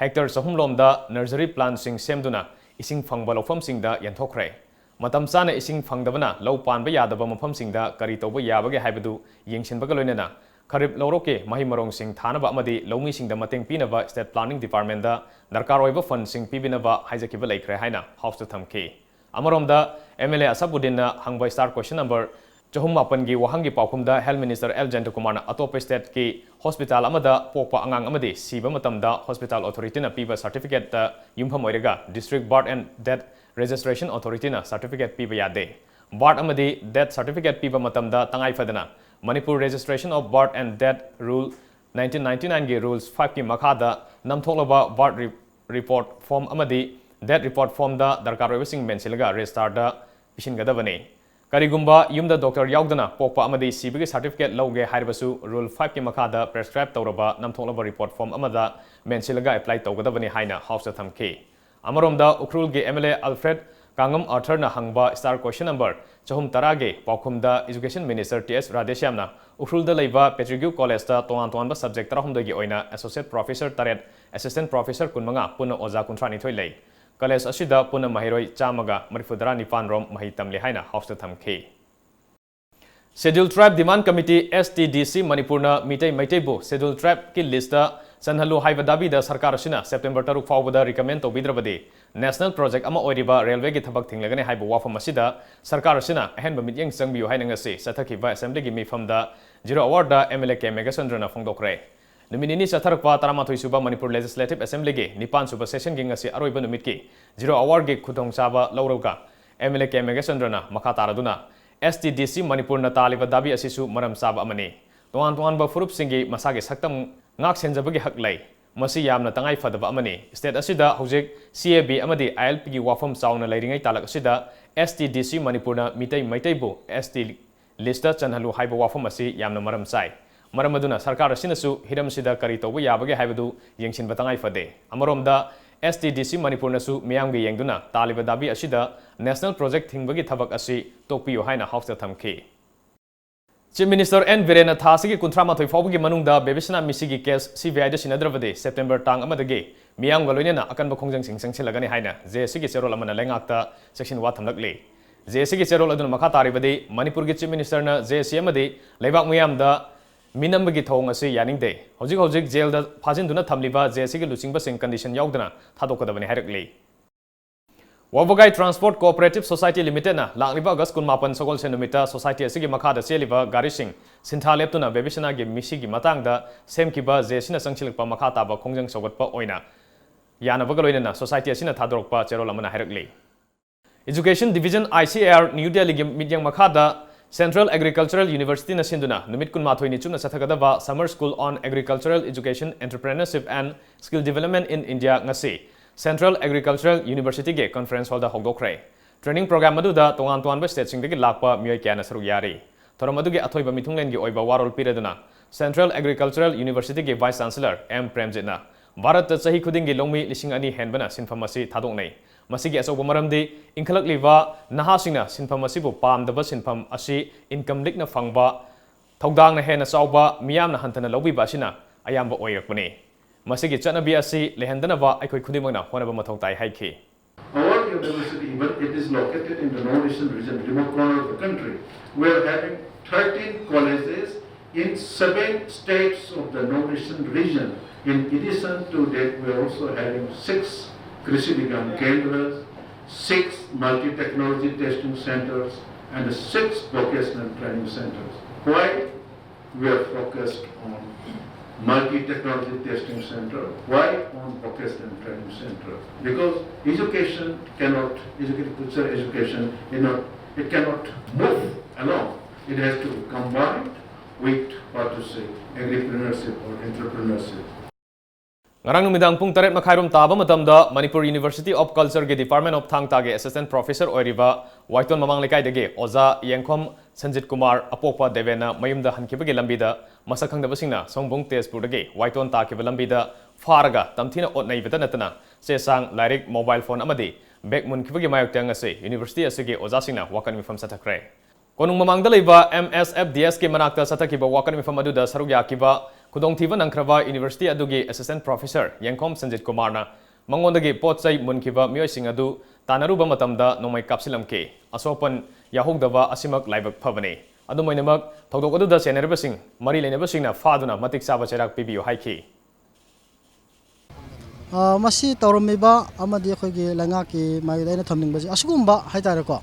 Hectare ꯆꯍꯨꯝ ꯂꯣꯝꯗ nursery plantꯁꯤꯡ ꯁꯦꯝꯗꯨꯅ ꯏꯁꯤꯡ ꯐꯪꯕ ꯂꯧꯐꯝꯁꯤꯡꯗ ꯌꯦꯟꯊꯣꯛꯈ꯭ꯔꯦ꯫ ꯃꯇꯝ ꯆꯥꯅ ꯏꯁꯤꯡ ꯐꯪꯗꯕꯅ ꯂꯧ ꯄꯥꯟꯕ ꯌꯥꯗꯕ ꯃꯐꯝꯁꯤꯡꯗ ꯀꯔꯤ ꯇꯧꯕ ꯌꯥꯕꯒꯦ ꯍꯥꯏꯕꯗꯨ ꯌꯦꯡꯁꯤꯟꯕꯒ ꯂꯣꯏꯅꯅ ꯈꯔꯤꯞ ꯂꯧꯔꯣꯛꯀꯤ ꯃꯍꯩ ꯃꯔꯣꯡꯁꯤꯡ ꯊꯥꯅꯕ ꯑꯃꯗꯤ ꯂꯧꯃꯤꯁꯤꯡꯗ ꯃꯇꯦꯡ ꯄꯤꯅꯕ State Planning Departmentꯗ ꯗꯔꯀꯥꯔ ꯑꯣꯏꯕ fundꯁꯤꯡ ꯄꯤꯕꯤꯅꯕ ꯍꯥꯏꯖꯈꯤꯕ ꯂꯩꯈ꯭ꯔꯦ ꯍꯥꯏꯅ Houseꯇ ꯊꯝꯈꯤ꯫ ꯑꯃꯔꯣꯝꯗ, MLA ꯑꯁꯥꯕꯨꯗꯤꯟꯅ ꯍꯪꯕ Star Question number ꯆꯍꯨꯝ ꯃꯥꯄꯟꯒꯤ ꯋꯥꯍꯪꯒꯤ ꯄꯥꯎꯈꯨꯝꯗ Health Minister ꯑꯦꯜ ꯖꯌꯟꯇꯀꯨꯃꯥꯔꯅ ꯑꯇꯣꯞꯄ stateꯀꯤ hospital ꯑꯃꯗ ꯄꯣꯛꯄ ꯑꯉꯥꯡ ꯑꯃꯗꯤ ꯁꯤꯕ ꯃꯇꯝꯗ hospital authorityꯅ ꯄꯤꯕ certificateꯇ ꯌꯨꯝꯐꯝ ꯑꯣꯏꯔꯒ District Birth and Death Registration Authorityꯅ certificate ꯄꯤꯕ ꯌꯥꯗꯦ꯫ Birth ꯑꯃꯗꯤ death certificate ꯄꯤꯕ ꯃꯇꯝꯗ ꯇꯉꯥꯏ ꯐꯗꯅ Manipur Registration of Birth and Death Rule nineteen ninety nineꯒꯤ Rules fiveꯀꯤ ꯃꯈꯥꯗ ꯅꯝꯊꯣꯛꯂꯕ birth re-, report form ꯑꯃꯗꯤ death report formꯗ ꯗꯔꯀꯥꯔ ꯑꯣꯏꯕꯁꯤꯡ ꯃꯦꯟꯁꯤꯜꯂꯒ registerꯗ ꯄꯤꯁꯤꯟꯒꯗꯕꯅꯤ꯫ ꯀꯔꯤꯒꯨꯝꯕ ꯌꯨꯝꯗ doctor ꯌꯥꯎꯗꯅ ꯄꯣꯛꯄ ꯑꯃꯗꯤ ꯁꯤꯕꯒꯤ certificate ꯂꯧꯒꯦ ꯍꯥꯏꯔꯕꯁꯨ Rule fiveꯀꯤ ꯃꯈꯥꯗ prescribe ꯇꯧꯔꯕ ꯅꯝꯊꯣꯛꯂꯕ report form ꯑꯃꯗ ꯃꯦꯟꯁꯤꯜꯂꯒ apply ꯇꯧꯒꯗꯕꯅꯤ ꯍꯥꯏꯅ Houseꯇ ꯊꯝꯈꯤ꯫ ꯑꯃꯔꯣꯝꯗ, ꯎꯈ꯭ꯔꯨꯜꯒꯤ MLA Alfred ꯀꯥꯡꯉꯝ Arthurꯅ ꯍꯪꯕ Star Question number ꯆꯍꯨꯝ ꯇꯔꯥꯒꯤ ꯄꯥꯎꯈꯨꯝꯗ Education Minister ꯇꯤ ꯑꯦꯁ ꯔꯥꯙꯦꯁ꯭ꯌꯥꯝꯅ ꯎꯈ꯭ꯔꯨꯜꯗ ꯂꯩꯕ Pettigrew Collegeꯇ ꯇꯣꯉꯥꯟ ꯇꯣꯉꯥꯟꯕ subject ꯇꯔꯥꯍꯨꯝꯗꯣꯏꯒꯤ ꯑꯣꯏꯅ associate professor ꯇꯔꯦꯠ, assistant professor ꯀꯨꯟꯃꯉꯥ, ꯄꯨꯟꯅ ꯑꯣꯖꯥ ꯀꯨꯟꯊ꯭ꯔꯥꯅꯤꯊꯣꯏ ꯂꯩ꯫ College ꯑꯁꯤꯗ ꯄꯨꯟꯅ ꯃꯍꯩꯔꯣꯏ ꯆꯥꯝꯃꯒ ꯃꯔꯤꯐꯨꯇꯔꯥ ꯅꯤꯄꯥꯟ ꯔꯣꯝ ꯃꯍꯩ ꯇꯝꯂꯤ ꯍꯥꯏꯅ Houseꯇ ꯊꯝꯈꯤ꯫ Scheduled Tribe Demand Committee, STDC, ꯃꯅꯤꯄꯨꯔꯅ ꯃꯤꯇꯩ ꯃꯩꯇꯩꯕꯨ Scheduled Tribeꯀꯤ listꯇ ꯆꯟꯍꯜꯂꯨ ꯍꯥꯏꯕ ꯗꯥꯕꯤꯗ ꯁꯔꯀꯥꯔ ꯑꯁꯤꯅ September ꯇꯔꯨꯛ ꯐꯥꯎꯕꯗ recommend ꯇꯧꯕꯤꯗ꯭ꯔꯕꯗꯤ national project ꯑꯃ ꯑꯣꯏꯔꯤꯕ railwayꯒꯤ ꯊꯕꯛ ꯊꯤꯡꯂꯒꯅꯤ ꯍꯥꯏꯕ ꯋꯥꯐꯝ ꯑꯁꯤꯗ ꯁꯔꯀꯥꯔ ꯑꯁꯤꯅ ꯑꯍꯦꯟꯕ ꯃꯤꯠꯌꯦꯡ ꯆꯪꯕꯤꯌꯨ ꯍꯥꯏꯅ ꯉꯁꯤ ꯆꯠꯊꯈꯤꯕ assemblyꯒꯤ ꯃꯤꯐꯝꯗ zero hourꯗ MLA ꯀꯦ ꯃꯦꯘꯆꯟꯗ꯭ꯔꯅ ꯐꯣꯡꯗꯣꯛꯈ꯭ꯔꯦ꯫ ꯅꯨꯃꯤꯠ ꯅꯤꯅꯤ ꯆꯠꯊꯔꯛꯄ ꯇꯔꯥꯃꯥꯊꯣꯏ ꯁꯨꯕ Manipur Legislative Assemblyꯒꯤ ꯅꯤꯄꯥꯟ ꯁꯨꯕ sessionꯒꯤ ꯉꯁꯤ ꯑꯔꯣꯏꯕ ꯅꯨꯃꯤꯠꯀꯤ zero hourꯒꯤ ꯈꯨꯗꯣꯡꯆꯥꯕ ꯂꯧꯔꯒ MLA ꯀꯦ ꯃꯦꯘꯆꯟꯗ꯭ꯔꯅ ꯃꯈꯥ ꯇꯥꯔꯗꯨꯅ, STDC ꯃꯅꯤꯄꯨꯔꯅ ꯇꯥꯜꯂꯤꯕ ꯗꯥꯕꯤ ꯑꯁꯤꯁꯨ ꯃꯔꯝ ꯆꯥꯕ ꯑꯃꯅꯤ꯫ ꯇꯣꯉꯥꯟ ꯇꯣꯉꯥꯟꯕ ꯐꯨꯔꯨꯞꯁꯤꯡꯒꯤ ꯃꯁꯥꯒꯤ ꯁꯛꯇꯝ ꯉꯥꯛ ꯁꯦꯟꯖꯕꯒꯤ ꯍꯛ ꯂꯩ꯫ ꯃꯁꯤ ꯌꯥꯝꯅ ꯇꯉꯥꯏ ꯐꯗꯕ ꯑꯃꯅꯤ꯫ State ꯑꯁꯤꯗ ꯍꯧꯖꯤꯛ CAB ꯑꯃꯗꯤ ILPꯒꯤ ꯋꯥꯐꯝ ꯆꯥꯎꯅ ꯂꯩꯔꯤꯉꯩ ꯇꯥꯂꯛ ꯑꯁꯤꯗ STDC ꯃꯅꯤꯄꯨꯔꯅ ꯃꯤꯇꯩ ꯃꯩꯇꯩꯕꯨ ST ꯂꯤꯁꯇ ꯆꯟꯍꯜꯂꯨ ꯍꯥꯏꯕ ꯋꯥꯐꯝ ꯑꯁꯤ ꯌꯥꯝꯅ ꯃꯔꯝ ꯆꯥꯏ꯫ ꯃꯔꯝ ꯑꯗꯨꯅ ꯁꯔꯀꯥꯔ ꯑꯁꯤꯅꯁꯨ ꯍꯤꯔꯝꯁꯤꯗ ꯀꯔꯤ ꯇꯧꯕ ꯌꯥꯕꯒꯦ ꯍꯥꯏꯕꯗꯨ ꯌꯦꯡꯁꯤꯟꯕ ꯇꯉꯥꯏ ꯐꯗꯦ꯫ ꯑꯃꯔꯣꯝꯗ, S T D C ꯃꯅꯤꯄꯨꯔꯅꯁꯨ ꯃꯤꯌꯥꯝꯒ ꯌꯦꯡꯗꯨꯅ ꯇꯥꯜꯂꯤꯕ ꯗꯥꯕꯤ ꯑꯁꯤꯗ National Project ꯊꯤꯡꯕꯒꯤ ꯊꯕꯛ ꯑꯁꯤ ꯇꯣꯛꯄꯤꯌꯨ ꯍꯥꯏꯅ ꯍꯥꯎꯁꯇ ꯊꯝꯈꯤ꯫ Chief Minister N ꯕꯤꯔꯦꯟꯅ ꯊꯥ ꯑꯁꯤꯒꯤ ꯀꯨꯟꯊ꯭ꯔꯥ ꯃꯥꯊꯣꯏ ꯐꯥꯎꯕꯒꯤ ꯃꯅꯨꯡꯗ ꯕꯦꯕꯤꯁꯅꯥ ꯃꯤꯁꯤꯒꯤ ꯀꯦꯁ C B I ꯗ ꯁꯤꯟꯅꯗ꯭ꯔꯕꯗꯤ September ꯇꯥꯡ ꯑꯃꯗꯒꯤ ꯃꯤꯌꯥꯝꯒ ꯂꯣꯏꯅꯅ ꯑꯀꯟꯕ ꯈꯣꯡꯖꯪꯁꯤꯡ ꯆꯪꯁꯤꯜꯂꯒꯅꯤ ꯍꯥꯏꯅ J A C ꯒꯤ ꯆꯦꯔꯣꯜ ꯑꯃꯅ ꯂꯩꯉꯥꯛꯇ ꯆꯦꯛꯁꯤꯟ ꯋꯥ ꯊꯝꯂꯛꯂꯤ꯫ J A C ꯒꯤ ꯆꯦꯔꯣꯜ ꯑꯗꯨꯅ ꯃꯈꯥ ꯇꯥꯔꯤꯕꯗꯤ, ꯃꯅꯤꯄꯨꯔꯒꯤ Chief Minister ꯅ J A C ꯑꯃꯗꯤ ꯂꯩꯕꯥꯛ ꯃꯤꯌꯥꯝꯗ ꯃꯤꯅꯝꯕꯒꯤ ꯊꯧꯑꯣꯡ ꯑꯁꯤ ꯌꯥꯅꯤꯡꯗꯦ꯫ ꯍꯧꯖꯤꯛ ꯍꯧꯖꯤꯛ ꯖꯦꯜꯗ ꯐꯥꯖꯤꯟꯗꯨꯅ ꯊꯝꯂꯤꯕ J A C ꯒꯤ ꯂꯨꯆꯤꯡꯕꯁꯤꯡ condition ꯌꯥꯎꯗꯅ ꯊꯥꯗꯣꯛꯀꯗꯕꯅꯤ ꯍꯥꯏꯔꯛꯂꯤ꯫ ꯋꯥꯕꯒꯥꯏ Transport Cooperative Society Limited ꯅ ꯂꯥꯛꯂꯤꯕ August ꯀꯨꯟꯃꯥꯄꯟ ꯁꯒꯣꯜꯁꯦꯟ ꯅꯨꯃꯤꯠꯇ society ꯑꯁꯤꯒꯤ ꯃꯈꯥꯗ ꯆꯦꯜꯂꯤꯕ ꯒꯥꯔꯤꯁꯤꯡ ꯁꯤꯟꯊꯥ ꯂꯦꯞꯇꯨꯅ ꯕꯦꯕꯤꯁꯅꯥꯒꯤ ꯃꯤꯁꯤꯒꯤ ꯃꯇꯥꯡꯗ ꯁꯦꯝꯈꯤꯕ J A C ꯅ ꯆꯪꯁꯤꯜꯂꯛꯄ ꯃꯈꯥ ꯇꯥꯕ ꯈꯣꯡꯖꯪ ꯁꯧꯒꯠꯄ ꯑꯣꯏꯅ ꯌꯥꯅꯕꯒ ꯂꯣꯏꯅꯅ society ꯑꯁꯤꯅ ꯊꯥꯗꯣꯔꯛꯄ ꯆꯦꯔꯣꯜ ꯑꯃꯅ ꯍꯥꯏꯔꯛꯂꯤ꯫ Education Division, I C A R, New Delhi ꯒꯤ ꯃꯤꯠꯌꯦꯡ ꯃꯈꯥꯗ Central Agricultural University ꯅ ꯁꯤꯟꯗꯨꯅ ꯅꯨꯃꯤꯠ ꯀꯨꯟꯃꯥꯊꯣꯏꯅꯤ ꯆꯨꯞꯅ ꯆꯠꯊꯒꯗꯕ Summer School on Agricultural Education, Entrepreneurship and Skill Development in India ꯉꯁꯤ Central Agricultural University ꯒꯤ conference hall ꯗ ꯍꯧꯗꯣꯛꯈ꯭ꯔꯦ꯫ Training program ꯑꯗꯨꯗ ꯇꯣꯉꯥꯟ ꯇꯣꯉꯥꯟꯕ state ꯁꯤꯡꯗꯒꯤ ꯂꯥꯛꯄ ꯃꯤꯑꯣꯏ ꯀꯌꯥꯅ ꯁꯔꯨꯛ ꯌꯥꯔꯤ꯫ ꯊꯧꯔꯝ ꯑꯗꯨꯒꯤ ꯑꯊꯣꯏꯕ ꯃꯤꯊꯨꯡꯂꯦꯟꯒꯤ ꯑꯣꯏꯕ ꯋꯥꯔꯣꯜ ꯄꯤꯔꯗꯨꯅ Central Agricultural University ꯒꯤ Vice Chancellor M ꯄ꯭ꯔꯦꯝꯖꯤꯠꯅ, ꯚꯥꯔꯠꯇ ꯆꯍꯤ ꯈꯨꯗꯤꯡꯒꯤ ꯂꯧꯃꯤ ꯂꯤꯁꯤꯡ ꯑꯅꯤ ꯍꯦꯟꯕꯅ ꯁꯤꯟꯐꯝ ꯑꯁꯤ ꯊꯥꯗꯣꯛꯅꯩ꯫ ꯃꯁꯤꯒꯤ ꯑꯆꯧꯕ ꯃꯔꯝꯗꯤ ꯏꯟꯈꯠꯂꯛꯂꯤꯕ ꯅꯍꯥꯁꯤꯡꯅ ꯁꯤꯟꯐꯝ ꯑꯁꯤꯕꯨ ꯄꯥꯝꯗꯕ, ꯁꯤꯟꯐꯝ ꯑꯁꯤ income ꯂꯤꯛꯅ ꯐꯪꯕ, ꯊꯧꯗꯥꯡꯅ ꯍꯦꯟꯅ ꯆꯥꯎꯕ, ꯃꯤꯌꯥꯝꯅ ꯍꯟꯊꯅ ꯂꯧꯕꯤꯕ ꯑꯁꯤꯅ ꯑꯌꯥꯝꯕ ꯑꯣꯏꯔꯛꯄꯅꯤ꯫ ꯃꯁꯤꯒꯤ ꯆꯠꯅꯕꯤ ꯑꯁꯤ ꯂꯩꯍꯟꯗꯅꯕ ꯑꯩꯈꯣꯏ ꯈꯨꯗꯤꯡꯃꯛꯅ ꯍꯣꯠꯅꯕ ꯃꯊꯧ ꯇꯥꯏ ꯍꯥꯏꯈꯤ꯫ Our university, even it is located in the northeastern region, remote corner of the country, we are having thirteen colleges in seven states of the northeastern region. In addition to that, we are also having six Krishi Vigyan Kendras, six multi-technology testing centers, and six vocational training centers. Why we are focused on multi-technology testing center? Why on vocational training center? Because education cannot, education, teacher education, you know, it cannot move alone. It has to be combined with, what to say, agripreneurship or entrepreneurship. ꯉꯔꯥꯡ ꯅꯨꯃꯤꯗꯥꯡ ꯄꯨꯡ ꯇꯔꯦꯠ ꯃꯈꯥꯏꯔꯣꯝ ꯇꯥꯕ ꯃꯇꯝꯗ Manipur University of Culture ꯒꯤ Department of ꯊꯥꯡ ꯇꯥꯒꯤ Assistant Professor ꯑꯣꯏꯔꯤꯕ ꯋꯥꯏꯇꯣꯟ ꯃꯃꯥꯡ ꯂꯩꯀꯥꯏꯗꯒꯤ ꯑꯣꯖꯥ ꯌꯦꯡꯈꯣꯝ ꯁꯟꯖꯤꯠ ꯀꯨꯃꯥꯔ ꯑꯄꯣꯛꯄ ꯗꯦꯕꯦꯟꯅ ꯃꯌꯨꯝꯗ ꯍꯟꯈꯤꯕꯒꯤ ꯂꯝꯕꯤꯗ ꯃꯁꯛ ꯈꯪꯗꯕꯁꯤꯡꯅ ꯁꯣꯝꯕꯨꯡ ꯇꯦꯖꯄꯨꯔꯗꯒꯤ ꯋꯥꯏꯇꯣꯟ ꯇꯥꯈꯤꯕ ꯂꯝꯕꯤꯗ ꯐꯥꯔꯒ ꯇꯝꯊꯤꯅ ꯑꯣꯠ ꯅꯩꯕꯇ ꯅꯠꯇꯅ ꯆꯦ ꯆꯥꯡ, ꯂꯥꯏꯔꯤꯛ, mobile phone ꯑꯃꯗꯤ bag ꯃꯨꯟꯈꯤꯕꯒꯤ ꯃꯥꯌꯣꯛꯇ ꯉꯁꯤ University ꯑꯁꯤꯒꯤ ꯑꯣꯖꯥꯁꯤꯡꯅ ꯋꯥꯀꯠ ꯃꯤꯐꯝ ꯆꯠꯊꯈ꯭ꯔꯦ꯫ ꯀꯣꯅꯨꯡ ꯃꯃꯥꯡꯗ ꯂꯩꯕ M S F D S ꯀꯤ ꯃꯅꯥꯛꯇ ꯆꯠꯊꯈꯤꯕ ꯋꯥꯀꯠ ꯃꯤꯐꯝ ꯑꯗꯨꯗ ꯁꯔꯨꯛ ꯌꯥꯈꯤꯕ ꯈꯨꯗꯣꯡꯊꯤꯕ ꯅꯪꯈ꯭ꯔꯕ University ꯑꯗꯨꯒꯤ Assistant Professor ꯌꯦꯡꯈꯣꯝ ꯁꯟꯖꯤꯠ ꯀꯨꯃꯥꯔꯅ ꯃꯉꯣꯟꯗꯒꯤ ꯄꯣꯠ ꯆꯩ ꯃꯨꯟꯈꯤꯕ ꯃꯤꯑꯣꯏꯁꯤꯡ ꯑꯗꯨ ꯇꯥꯟꯅꯔꯨꯕ ꯃꯇꯝꯗ ꯅꯣꯡꯃꯩ ꯀꯥꯞꯁꯤꯜꯂꯝꯈꯤ꯫ ꯑꯁꯣꯛ ꯑꯄꯟ ꯌꯥꯎꯍꯧꯗꯕ ꯑꯁꯤꯃꯛ ꯂꯥꯏꯕꯛ ꯐꯕꯅꯤ꯫ ꯑꯗꯨꯝ ꯑꯣꯏꯅꯃꯛ, ꯊꯧꯗꯣꯛ ꯑꯗꯨꯗ ꯆꯦꯟꯅꯔꯤꯕꯁꯤꯡ ꯃꯔꯤ ꯂꯩꯅꯕꯁꯤꯡꯅ ꯐꯥꯗꯨꯅ ꯃꯇꯤꯛ ꯆꯥꯕ ꯆꯩꯔꯥꯛ ꯄꯤꯕꯤꯌꯨ ꯍꯥꯏꯈꯤ꯫ ꯑ, ꯃꯁꯤ ꯇꯧꯔꯝꯃꯤꯕ ꯑꯃꯗꯤ ꯑꯩꯈꯣꯏꯒꯤ ꯂꯩꯉꯥꯛꯀꯤ ꯃꯥꯏꯀꯩꯗ ꯑꯩꯅ ꯊꯝꯅꯤꯡꯕꯁꯦ, ꯑꯁꯤꯒꯨꯝꯕ ꯍꯥꯏꯇꯥꯔꯦꯀꯣ,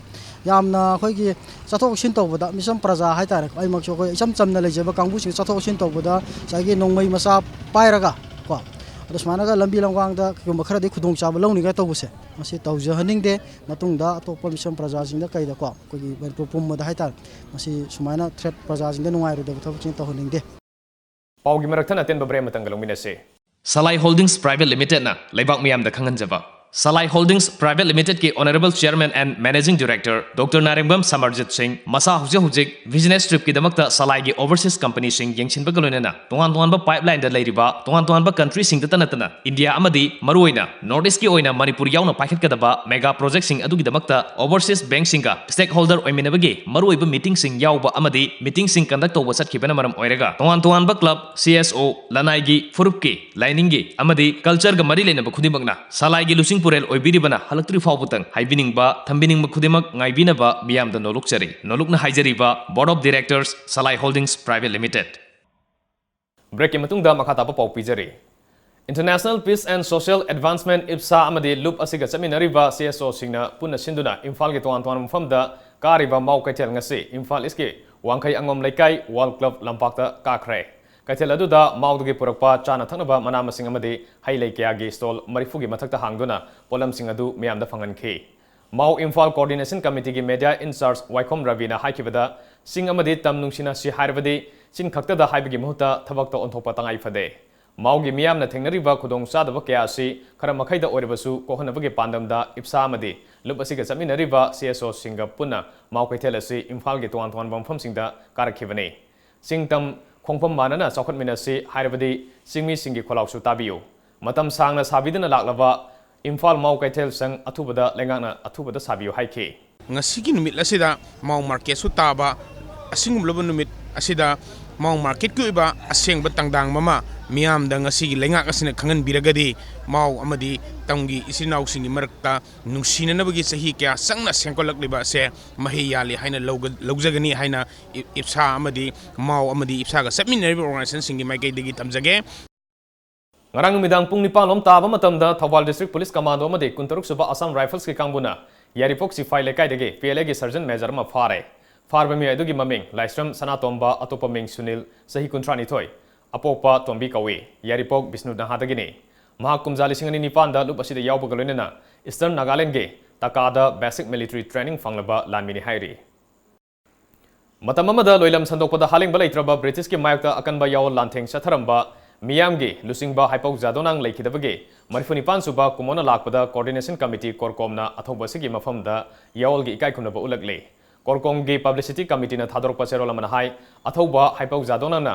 ꯌꯥꯝꯅ ꯑꯩꯈꯣꯏꯒꯤ ꯆꯠꯊꯣꯛ ꯆꯠꯁꯤꯟ ꯇꯧꯕꯗ, ꯃꯤꯆꯝ ꯄ꯭ꯔꯖꯥ ꯍꯥꯏꯇꯥꯔꯦꯀꯣ, ꯑꯩꯃꯛꯁꯨ ꯑꯩꯈꯣꯏ ꯏꯆꯝ ꯆꯝꯅ ꯂꯩꯖꯕ ꯀꯥꯡꯕꯨꯁꯤꯡ ꯆꯠꯊꯣꯛ ꯆꯠꯁꯤꯟ ꯇꯧꯕꯗ ꯉꯁꯥꯏꯒꯤ ꯅꯣꯡꯃꯩ ꯃꯆꯥ ꯄꯥꯏꯔꯒ ꯀꯣ, ꯑꯗꯣ ꯁꯨꯃꯥꯏꯅꯒ ꯂꯝꯕꯤ ꯂꯝꯒꯥꯡꯗ ꯀꯩꯒꯨꯝꯕ ꯈꯔꯗꯤ ꯈꯨꯗꯣꯡꯆꯥꯕ ꯂꯧꯅꯤꯡꯉꯥꯏ ꯇꯧꯕꯁꯦ, ꯃꯁꯤ ꯇꯧꯖꯍꯟꯅꯤꯡꯗꯦ꯫ ꯃꯇꯨꯡꯗ ꯑꯇꯣꯞꯄ ꯃꯤꯆꯝ ꯄ꯭ꯔꯖꯥꯁꯤꯡꯗ ꯀꯩꯗꯀꯣ, ꯑꯩꯈꯣꯏꯒꯤ ꯃꯅꯤꯄꯨꯔ ꯄꯨꯝꯕꯗ ꯍꯥꯏꯇꯥꯔꯦ, ꯃꯁꯤ ꯁꯨꯃꯥꯏꯅ threat ꯄ꯭ꯔꯖꯥꯁꯤꯡꯗ ꯅꯨꯡꯉꯥꯏꯔꯣꯏꯗꯕ ꯊꯕꯛꯁꯤꯡ ꯇꯧꯍꯟꯅꯤꯡꯗꯦ꯫ ꯄꯥꯎꯒꯤ ꯃꯔꯛꯊꯠꯅ ꯑꯇꯦꯟꯕ break ꯑꯃꯇꯪꯒ ꯂꯧꯃꯤꯟꯅꯁꯤ꯫ Salai Holdings Private Limited ꯅ ꯂꯩꯕꯥꯛ ꯃꯤꯌꯥꯝꯗ ꯈꯪꯍꯟꯖꯕ꯫ Salai Holdings Private Limited ꯀꯤ Honourable Chairman and Managing Director Doctor ꯅꯥꯔꯦꯡꯕꯝ ꯁꯃꯔꯖꯤꯠ ꯁꯤꯡ ꯃꯁꯥ ꯍꯧꯖꯤꯛ ꯍꯧꯖꯤꯛ business trip ꯀꯤꯗꯃꯛꯇ ꯁꯂꯥꯏꯒꯤ overseas company ꯁꯤꯡ ꯌꯦꯡꯁꯤꯟꯕꯒ ꯂꯣꯏꯅꯅ ꯇꯣꯉꯥꯟ ꯇꯣꯉꯥꯟꯕ pipeline ꯗ ꯂꯩꯔꯤꯕ ꯇꯣꯉꯥꯟ ꯇꯣꯉꯥꯟꯕ country ꯁꯤꯡꯗꯇ ꯅꯠꯇꯅ India ꯑꯃꯗꯤ ꯃꯔꯨꯑꯣꯏꯅ North East ꯀꯤ ꯑꯣꯏꯅ ꯃꯅꯤꯄꯨꯔ ꯌꯥꯎꯅ ꯄꯥꯏꯈꯠꯀꯗꯕ mega project ꯁꯤꯡ ꯑꯗꯨꯒꯤꯗꯃꯛꯇ overseas bank ꯁꯤꯡꯒ stakeholder ꯑꯣꯏꯃꯤꯟꯅꯕꯒꯤ ꯃꯔꯨꯑꯣꯏꯕ meeting ꯁꯤꯡ ꯌꯥꯎꯕ ꯑꯃꯗꯤ meeting ꯁꯤꯡ conduct ꯇꯧꯕ ꯆꯠꯈꯤꯕꯅ ꯃꯔꯝ ꯑꯣꯏꯔꯒ ꯇꯣꯉꯥꯟ ꯇꯣꯉꯥꯟꯕ club, C S O, ꯂꯅꯥꯏꯒꯤ, ꯐꯨꯔꯨꯞꯀꯤ, ꯂꯥꯏꯅꯤꯡꯒꯤ ꯑꯃꯗꯤ culture ꯒ ꯃꯔꯤ ꯂꯩꯅꯕ ꯈꯨꯗꯤꯡꯃꯛꯅ ꯁꯂꯥꯏꯒꯤ ꯂꯨꯆꯤꯡ ꯄꯨꯔꯦꯜ ꯑꯣꯏꯕꯤꯔꯤꯕꯅ ꯍꯜꯂꯛꯇ꯭ꯔꯤ ꯐꯥꯎꯕꯇꯪ ꯍꯥꯏꯕꯤꯅꯤꯡꯕ, ꯊꯝꯕꯤꯅꯤꯡꯕ ꯈꯨꯗꯤꯡꯃꯛ ꯉꯥꯏꯕꯤꯅꯕ ꯃꯤꯌꯥꯝꯗ ꯅꯣꯂꯨꯛꯆꯔꯤ꯫ ꯅꯣꯂꯨꯛꯅ ꯍꯥꯏꯖꯔꯤꯕ Board of Directors, Salai Holdings Private Limited꯫ Break ꯀꯤ ꯃꯇꯨꯡꯗ ꯃꯈꯥ ꯇꯥꯕ ꯄꯥꯎ ꯄꯤꯖꯔꯤ꯫ International Peace and Social Advancement, ꯏꯞꯁꯥ, ꯑꯃꯗꯤ ꯂꯨꯞ ꯑꯁꯤꯒ ꯆꯠꯃꯤꯟꯅꯔꯤꯕ C S O ꯁꯤꯡꯅ ꯄꯨꯟꯅ ꯁꯤꯟꯗꯨꯅ ꯏꯝꯐꯥꯜꯒꯤ ꯇꯣꯉꯥꯟ ꯇꯣꯉꯥꯟꯕ ꯃꯐꯝꯗ ꯀꯥꯔꯤꯕ ꯃꯥꯎ ꯀꯩꯊꯦꯜ ꯉꯁꯤ ꯏꯝꯐꯥꯜ ꯏꯁꯀꯤ ꯋꯥꯡꯈꯩ ꯑꯉꯣꯝ ꯂꯩꯀꯥꯏ World Club ꯂꯝꯄꯥꯛꯇ ꯀꯥꯈ꯭ꯔꯦ꯫ ꯀꯩꯊꯦꯜ ꯑꯗꯨꯗ ꯃꯥꯎꯗꯒꯤ ꯄꯨꯔꯛꯄ ꯆꯥꯅ ꯊꯛꯅꯕ ꯃꯅꯥ ꯃꯁꯤꯡ ꯑꯃꯗꯤ ꯍꯩ ꯂꯩ ꯀꯌꯥꯒꯤ stall ꯃꯔꯤꯐꯨꯒꯤ ꯃꯊꯛꯇ ꯍꯥꯡꯗꯨꯅ ꯄꯣꯠꯂꯝꯁꯤꯡ ꯑꯗꯨ ꯃꯤꯌꯥꯝꯗ ꯐꯪꯍꯟꯈꯤ꯫ ꯃꯥꯎ ꯏꯝꯐꯥꯜ Coordination Committee ꯒꯤ media in charge ꯋꯥꯏꯈꯣꯝ ꯔꯕꯤꯅ ꯍꯥꯏꯈꯤꯕꯗ, ꯆꯤꯡ ꯑꯃꯗꯤ ꯇꯝ ꯅꯨꯡꯁꯤꯅꯁꯤ ꯍꯥꯏꯔꯕꯗꯤ ꯆꯤꯡ ꯈꯛꯇꯗ ꯍꯥꯏꯕꯒꯤ ꯃꯍꯨꯠꯇ ꯊꯕꯛꯇ ꯑꯣꯟꯊꯣꯛꯄ ꯇꯉꯥꯏ ꯐꯗꯦ꯫ ꯃꯥꯎꯒꯤ ꯃꯤꯌꯥꯝꯅ ꯊꯦꯡꯅꯔꯤꯕ ꯈꯨꯗꯣꯡꯆꯥꯗꯕ ꯀꯌꯥ ꯑꯁꯤ ꯈꯔ ꯃꯈꯩꯗ ꯑꯣꯏꯔꯕꯁꯨ ꯀꯣꯛꯍꯟꯅꯕꯒꯤ ꯄꯥꯟꯗꯝꯗ ꯏꯞꯁꯥ ꯑꯃꯗꯤ ꯂꯨꯞ ꯑꯁꯤꯒ ꯆꯠꯃꯤꯟꯅꯔꯤꯕ ꯁꯤ ꯑꯦꯁ ꯑꯣꯁꯤꯡꯒ ꯄꯨꯟꯅ ꯃꯥꯎ ꯀꯩꯊꯦꯜ ꯑꯁꯤ ꯏꯝꯐꯥꯜꯒꯤ ꯇꯣꯉꯥꯟ ꯇꯣꯉꯥꯟꯕ ꯃꯐꯝꯁꯤꯡꯗ ꯀꯥꯔꯛꯈꯤꯕꯅꯤ꯫ ꯆꯤꯡ ꯇꯝ ꯈꯣꯡꯐꯝ ꯃꯥꯟꯅꯅ ꯆꯥꯎꯈꯠꯃꯤꯟꯅꯁꯤ ꯍꯥꯏꯔꯕꯗꯤ ꯆꯤꯡꯃꯤꯁꯤꯡꯒꯤ ꯈꯣꯜꯂꯥꯎꯁꯨ ꯇꯥꯕꯤꯌꯨ꯫ ꯃꯇꯝ ꯁꯥꯡꯅ ꯁꯥꯕꯤꯗꯨꯅ ꯂꯥꯛꯂꯕ ꯏꯝꯐꯥꯜ ꯃꯥꯎ ꯀꯩꯊꯦꯜ ꯁꯪ ꯑꯊꯨꯕꯗ ꯂꯩꯉꯥꯛꯅ ꯑꯊꯨꯕꯗ ꯁꯥꯕꯤꯌꯨ ꯍꯥꯏꯈꯤ꯫ ꯉꯁꯤꯒꯤ ꯅꯨꯃꯤꯠ ꯑꯁꯤꯗ ꯃꯥꯎ ꯃꯥꯔꯀꯦꯠꯁꯨ ꯇꯥꯕ ꯑꯁꯤꯒꯨꯝꯂꯕ ꯅꯨꯃꯤꯠ ꯑꯁꯤꯗ ꯃꯥꯎ ꯃꯥꯔꯀꯦꯠꯀꯤ ꯑꯣꯏꯕ ꯑꯁꯦꯡꯕ ꯇꯪꯗꯥꯡ ꯑꯃ ꯃꯤꯌꯥꯝꯗ ꯉꯁꯤꯒꯤ ꯂꯩꯉꯥꯛ ꯑꯁꯤꯅ ꯈꯪꯍꯟꯕꯤꯔꯒꯗꯤ ꯃꯥꯎ ꯑꯃꯗꯤ ꯇꯝꯒꯤ ꯏꯆꯤꯜ ꯏꯅꯥꯎꯁꯤꯡꯒꯤ ꯃꯔꯛꯇ ꯅꯨꯡꯁꯤꯅꯅꯕꯒꯤ ꯆꯍꯤ ꯀꯌꯥ ꯆꯪꯅ ꯁꯦꯝꯒꯠꯂꯛꯂꯤꯕ ꯑꯁꯦ ꯃꯍꯩ ꯌꯥꯜꯂꯤ ꯍꯥꯏꯅ ꯂꯧꯒ-, ꯂꯧꯖꯒꯅꯤ ꯍꯥꯏꯅ ꯏ-, ꯏꯞꯁꯥ ꯑꯃꯗꯤ ꯃꯥꯎ ꯑꯃꯗꯤ ꯏꯞꯁꯥꯒ ꯆꯠꯃꯤꯟꯅꯔꯤꯕ ꯑꯣꯔꯒꯅꯥꯏꯖꯦꯁꯟꯁꯤꯡꯒꯤ ꯃꯥꯏꯀꯩꯗꯒꯤ ꯊꯝꯖꯒꯦ꯫ ꯉꯔꯥꯡ ꯅꯨꯃꯤꯗꯥꯡ ꯄꯨꯡ ꯅꯤꯄꯥꯟ ꯂꯣꯝ ꯇꯥꯕ ꯃꯇꯝꯗ ꯊꯧꯕꯥꯜ ꯗꯤꯁꯇ꯭ꯔꯤꯛ ꯄꯨꯂꯤꯁ ꯀꯃꯥꯟꯗꯣ ꯑꯃꯗꯤ ꯀꯨꯟꯇꯔꯨꯛ ꯁꯨꯕ ꯑꯁꯥꯝ ꯔꯥꯏꯐꯜꯁꯀꯤ ꯀꯥꯡꯕꯨꯅ ꯌꯥꯏꯔꯤꯄꯣꯛ ꯁꯤꯐꯥꯏ ꯂꯩꯀꯥꯏꯗꯒꯤ ꯄꯤ ꯑꯦꯜ ꯑꯦꯒꯤ ꯁꯔꯖꯟ ꯃꯦꯖꯔ ꯑꯃ ꯐꯥꯔꯦ꯫ ꯐꯥꯔꯕ ꯃꯤꯑꯣꯏ ꯑꯗꯨꯒꯤ ꯃꯃꯤꯡ ꯂꯥꯏꯁ꯭ꯔꯝ ꯁꯅꯥꯇꯣꯝꯕ, ꯑꯇꯣꯞꯄ ꯃꯤꯡ ꯁꯨꯅꯤꯜ, ꯆꯍꯤ ꯀꯨꯟꯊ꯭ꯔꯥꯅꯤꯊꯣꯏ, ꯑꯄꯣꯛꯄ ꯇꯣꯝꯕꯤ ꯀꯧꯏ꯫ ꯌꯥꯏꯔꯤꯄꯣꯛ ꯕꯤꯁꯅꯨ ꯅꯍꯥꯗꯒꯤꯅꯤ꯫ ꯃꯍꯥꯛ ꯀꯨꯝꯖꯥ ꯂꯤꯁꯤꯡ ꯑꯅꯤ ꯅꯤꯄꯥꯟꯗ ꯂꯨꯞ ꯑꯁꯤꯗ ꯌꯥꯎꯕꯒ ꯂꯣꯏꯅꯅ ꯏꯁꯇꯔꯟ ꯅꯥꯒꯥꯂꯦꯟꯒꯤ ꯇꯀꯥꯗ ꯕꯦꯁꯤꯛ ꯃꯤꯂꯤꯇꯔꯤ ꯇ꯭ꯔꯦꯅꯤꯡ ꯐꯪꯂꯕ ꯂꯥꯟꯃꯤꯅꯤ ꯍꯥꯏꯔꯤ꯫ ꯃꯇꯝ ꯑꯃꯗ ꯂꯣꯏꯂꯝ ꯁꯟꯗꯣꯛꯄꯗ ꯍꯥꯂꯦꯡꯕ ꯂꯩꯇ꯭ꯔꯕ ꯕ꯭ꯔꯤꯇꯤꯁꯀꯤ ꯃꯥꯌꯣꯛꯇ ꯑꯀꯟꯕ ꯌꯥꯑꯣꯜ ꯂꯥꯟꯊꯦꯡ ꯆꯠꯊꯔꯝꯕ ꯃꯤꯌꯥꯝꯒꯤ ꯂꯨꯆꯤꯡꯕ ꯍꯥꯏꯄꯧ ꯖꯥꯗꯣꯅꯥꯡ ꯂꯩꯈꯤꯗꯕꯒꯤ ꯃꯔꯤꯐꯨ ꯅꯤꯄꯥꯟ ꯁꯨꯕ ꯀꯨꯃꯣꯟꯅ ꯂꯥꯛꯄꯗ ꯀꯣꯑꯣꯔꯗꯤꯅꯦꯁꯟ ꯀꯃꯤꯇꯤ, ꯀꯣꯔꯀꯣꯝꯅ ꯑꯊꯧꯕ ꯑꯁꯤꯒꯤ ꯃꯐꯝꯗ ꯌꯥꯑꯣꯜꯒꯤ ꯏꯀꯥꯏ ꯈꯨꯝꯅꯕ ꯎꯠꯂꯛꯂꯤ꯫ ꯀꯣꯔꯀꯣꯝꯒꯤ ꯄꯕ꯭ꯂꯤꯁꯤꯇꯤ ꯀꯃꯤꯇꯤꯅ ꯊꯥꯗꯣꯔꯛꯄ ꯆꯦꯔꯣꯜ ꯑꯃꯅ ꯍꯥꯏ, ꯑꯊꯧꯕ ꯍꯥꯏꯄꯧ ꯖꯥꯗꯣꯅꯥꯡꯅ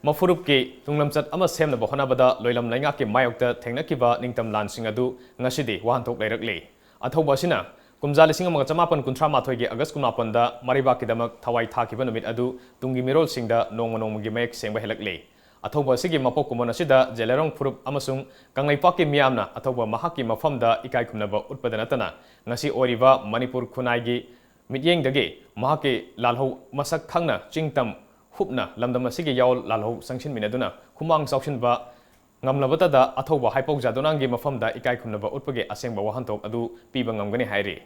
ꯃꯐꯨꯔꯨꯞꯀꯤ ꯇꯨꯡꯂꯝꯆꯠ ꯑꯃ ꯁꯦꯝꯅꯕ ꯍꯣꯠꯅꯕꯗ ꯂꯣꯏꯂꯝ ꯂꯩꯉꯥꯛꯀꯤ ꯃꯥꯌꯣꯛꯇ ꯊꯦꯡꯅꯈꯤꯕ ꯅꯤꯡꯇꯝ ꯂꯥꯟꯁꯤꯡ ꯑꯗꯨ ꯉꯁꯤꯗꯤ ꯋꯥꯍꯟꯊꯣꯛ ꯂꯩꯔꯛꯂꯤ꯫ ꯑꯊꯧꯕ ꯑꯁꯤꯅ ꯀꯨꯝꯖꯥ ꯂꯤꯁꯤꯡ ꯑꯃꯒ ꯆꯃꯥꯄꯟ ꯀꯨꯟꯊ꯭ꯔꯥ ꯃꯥꯊꯣꯏꯒꯤ ꯑꯒꯁ ꯀꯨꯟꯃꯥꯄꯟꯗ ꯃꯔꯩꯕꯥꯛꯀꯤꯗꯃꯛ ꯊꯋꯥꯏ ꯊꯥꯈꯤꯕ ꯅꯨꯃꯤꯠ ꯑꯗꯨ ꯇꯨꯡꯒꯤ ꯃꯤꯔꯣꯜꯁꯤꯡꯗ ꯅꯣꯡꯃ ꯅꯣꯡꯃꯒꯤ ꯃꯌꯦꯛ ꯁꯦꯡꯕ ꯍꯦꯜꯂꯛꯂꯤ꯫ ꯑꯊꯧꯕ ꯑꯁꯤꯒꯤ ꯃꯄꯣꯛ ꯀꯨꯝꯑꯣꯟ ꯑꯁꯤꯗ ꯖꯦꯂꯦꯔꯣꯡ ꯐꯨꯔꯨꯞ ꯑꯃꯁꯨꯡ ꯀꯪꯂꯩꯄꯥꯛꯀꯤ ꯃꯤꯌꯥꯝꯅ ꯑꯊꯧꯕ ꯃꯍꯥꯛꯀꯤ ꯃꯐꯝꯗ ꯏꯀꯥꯏ ꯈꯨꯝꯅꯕ ꯎꯠꯄꯗ ꯅꯠꯇꯅ ꯉꯁꯤ ꯑꯣꯏꯔꯤꯕ ꯃꯅꯤꯄꯨꯔ ꯈꯨꯟꯅꯥꯏꯒꯤ ꯃꯤꯠꯌꯦꯡꯗꯒꯤ ꯃꯍꯥꯛꯀꯤ ꯂꯥꯜꯍꯧ ꯃꯁꯛ ꯈꯪꯅ ꯆꯤꯡ ꯇꯝ ꯍꯨꯞꯅ ꯂꯝꯗꯝ ꯑꯁꯤꯒꯤ ꯌꯥꯑꯣꯜ ꯂꯥꯜꯍꯧ ꯆꯪꯁꯤꯟꯃꯤꯟꯅꯗꯨꯅ ꯈꯨꯃꯥꯡ ꯆꯥꯎꯁꯤꯟꯕ ꯉꯝꯂꯕꯇꯗ ꯑꯊꯧꯕ ꯍꯥꯏꯄꯧ ꯖꯥꯗꯣꯅꯥꯡꯒꯤ ꯃꯐꯝꯗ ꯏꯀꯥꯏ ꯈꯨꯝꯅꯕ ꯎꯠꯄꯒꯤ ꯑꯁꯦꯡꯕ ꯋꯥꯍꯟꯊꯣꯛ ꯑꯗꯨ ꯄꯤꯕ ꯉꯝꯒꯅꯤ ꯍꯥꯏꯔꯤ꯫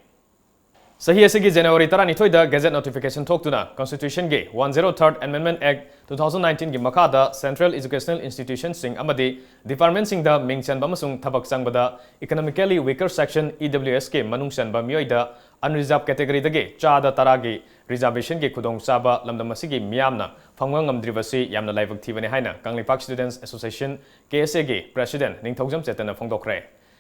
ꯆꯍꯤ ꯑꯁꯤꯒꯤ ꯖꯅꯋꯥꯔꯤ ꯇꯔꯥꯅꯤꯊꯣꯏꯗ Gazette Notification ꯊꯣꯛꯇꯨꯅ Constitution ꯒꯤ one zero third Amendment Act two thousand nineteen ꯒꯤ ꯃꯈꯥꯗ Central Educational Institution ꯁꯤꯡ ꯑꯃꯗꯤ Department ꯁꯤꯡꯗ ꯃꯤꯡ ꯆꯟꯕ ꯑꯃꯁꯨꯡ ꯊꯕꯛ ꯆꯪꯕꯗ Economically Weaker Section, E W S ꯀꯤ ꯃꯅꯨꯡ ꯆꯟꯕ ꯃꯤꯑꯣꯏꯗ unreserved category ꯗꯒꯤ ꯆꯥꯗ ꯇꯔꯥꯒꯤ reservation ꯒꯤ ꯈꯨꯗꯣꯡꯆꯥꯕ ꯂꯝꯗꯝ ꯑꯁꯤꯒꯤ ꯃꯤꯌꯥꯝꯅ ꯐꯪꯕ ꯉꯝꯗ꯭ꯔꯤꯕꯁꯤ ꯌꯥꯝꯅ ꯂꯥꯏꯕꯛ ꯊꯤꯕꯅꯤ ꯍꯥꯏꯅ Kangleipak Students Association, K S A ꯒꯤ President ꯅꯤꯡꯊꯧꯖꯝ ꯆꯦꯇꯟꯅ ꯐꯣꯡꯗꯣꯛꯈ꯭ꯔꯦ꯫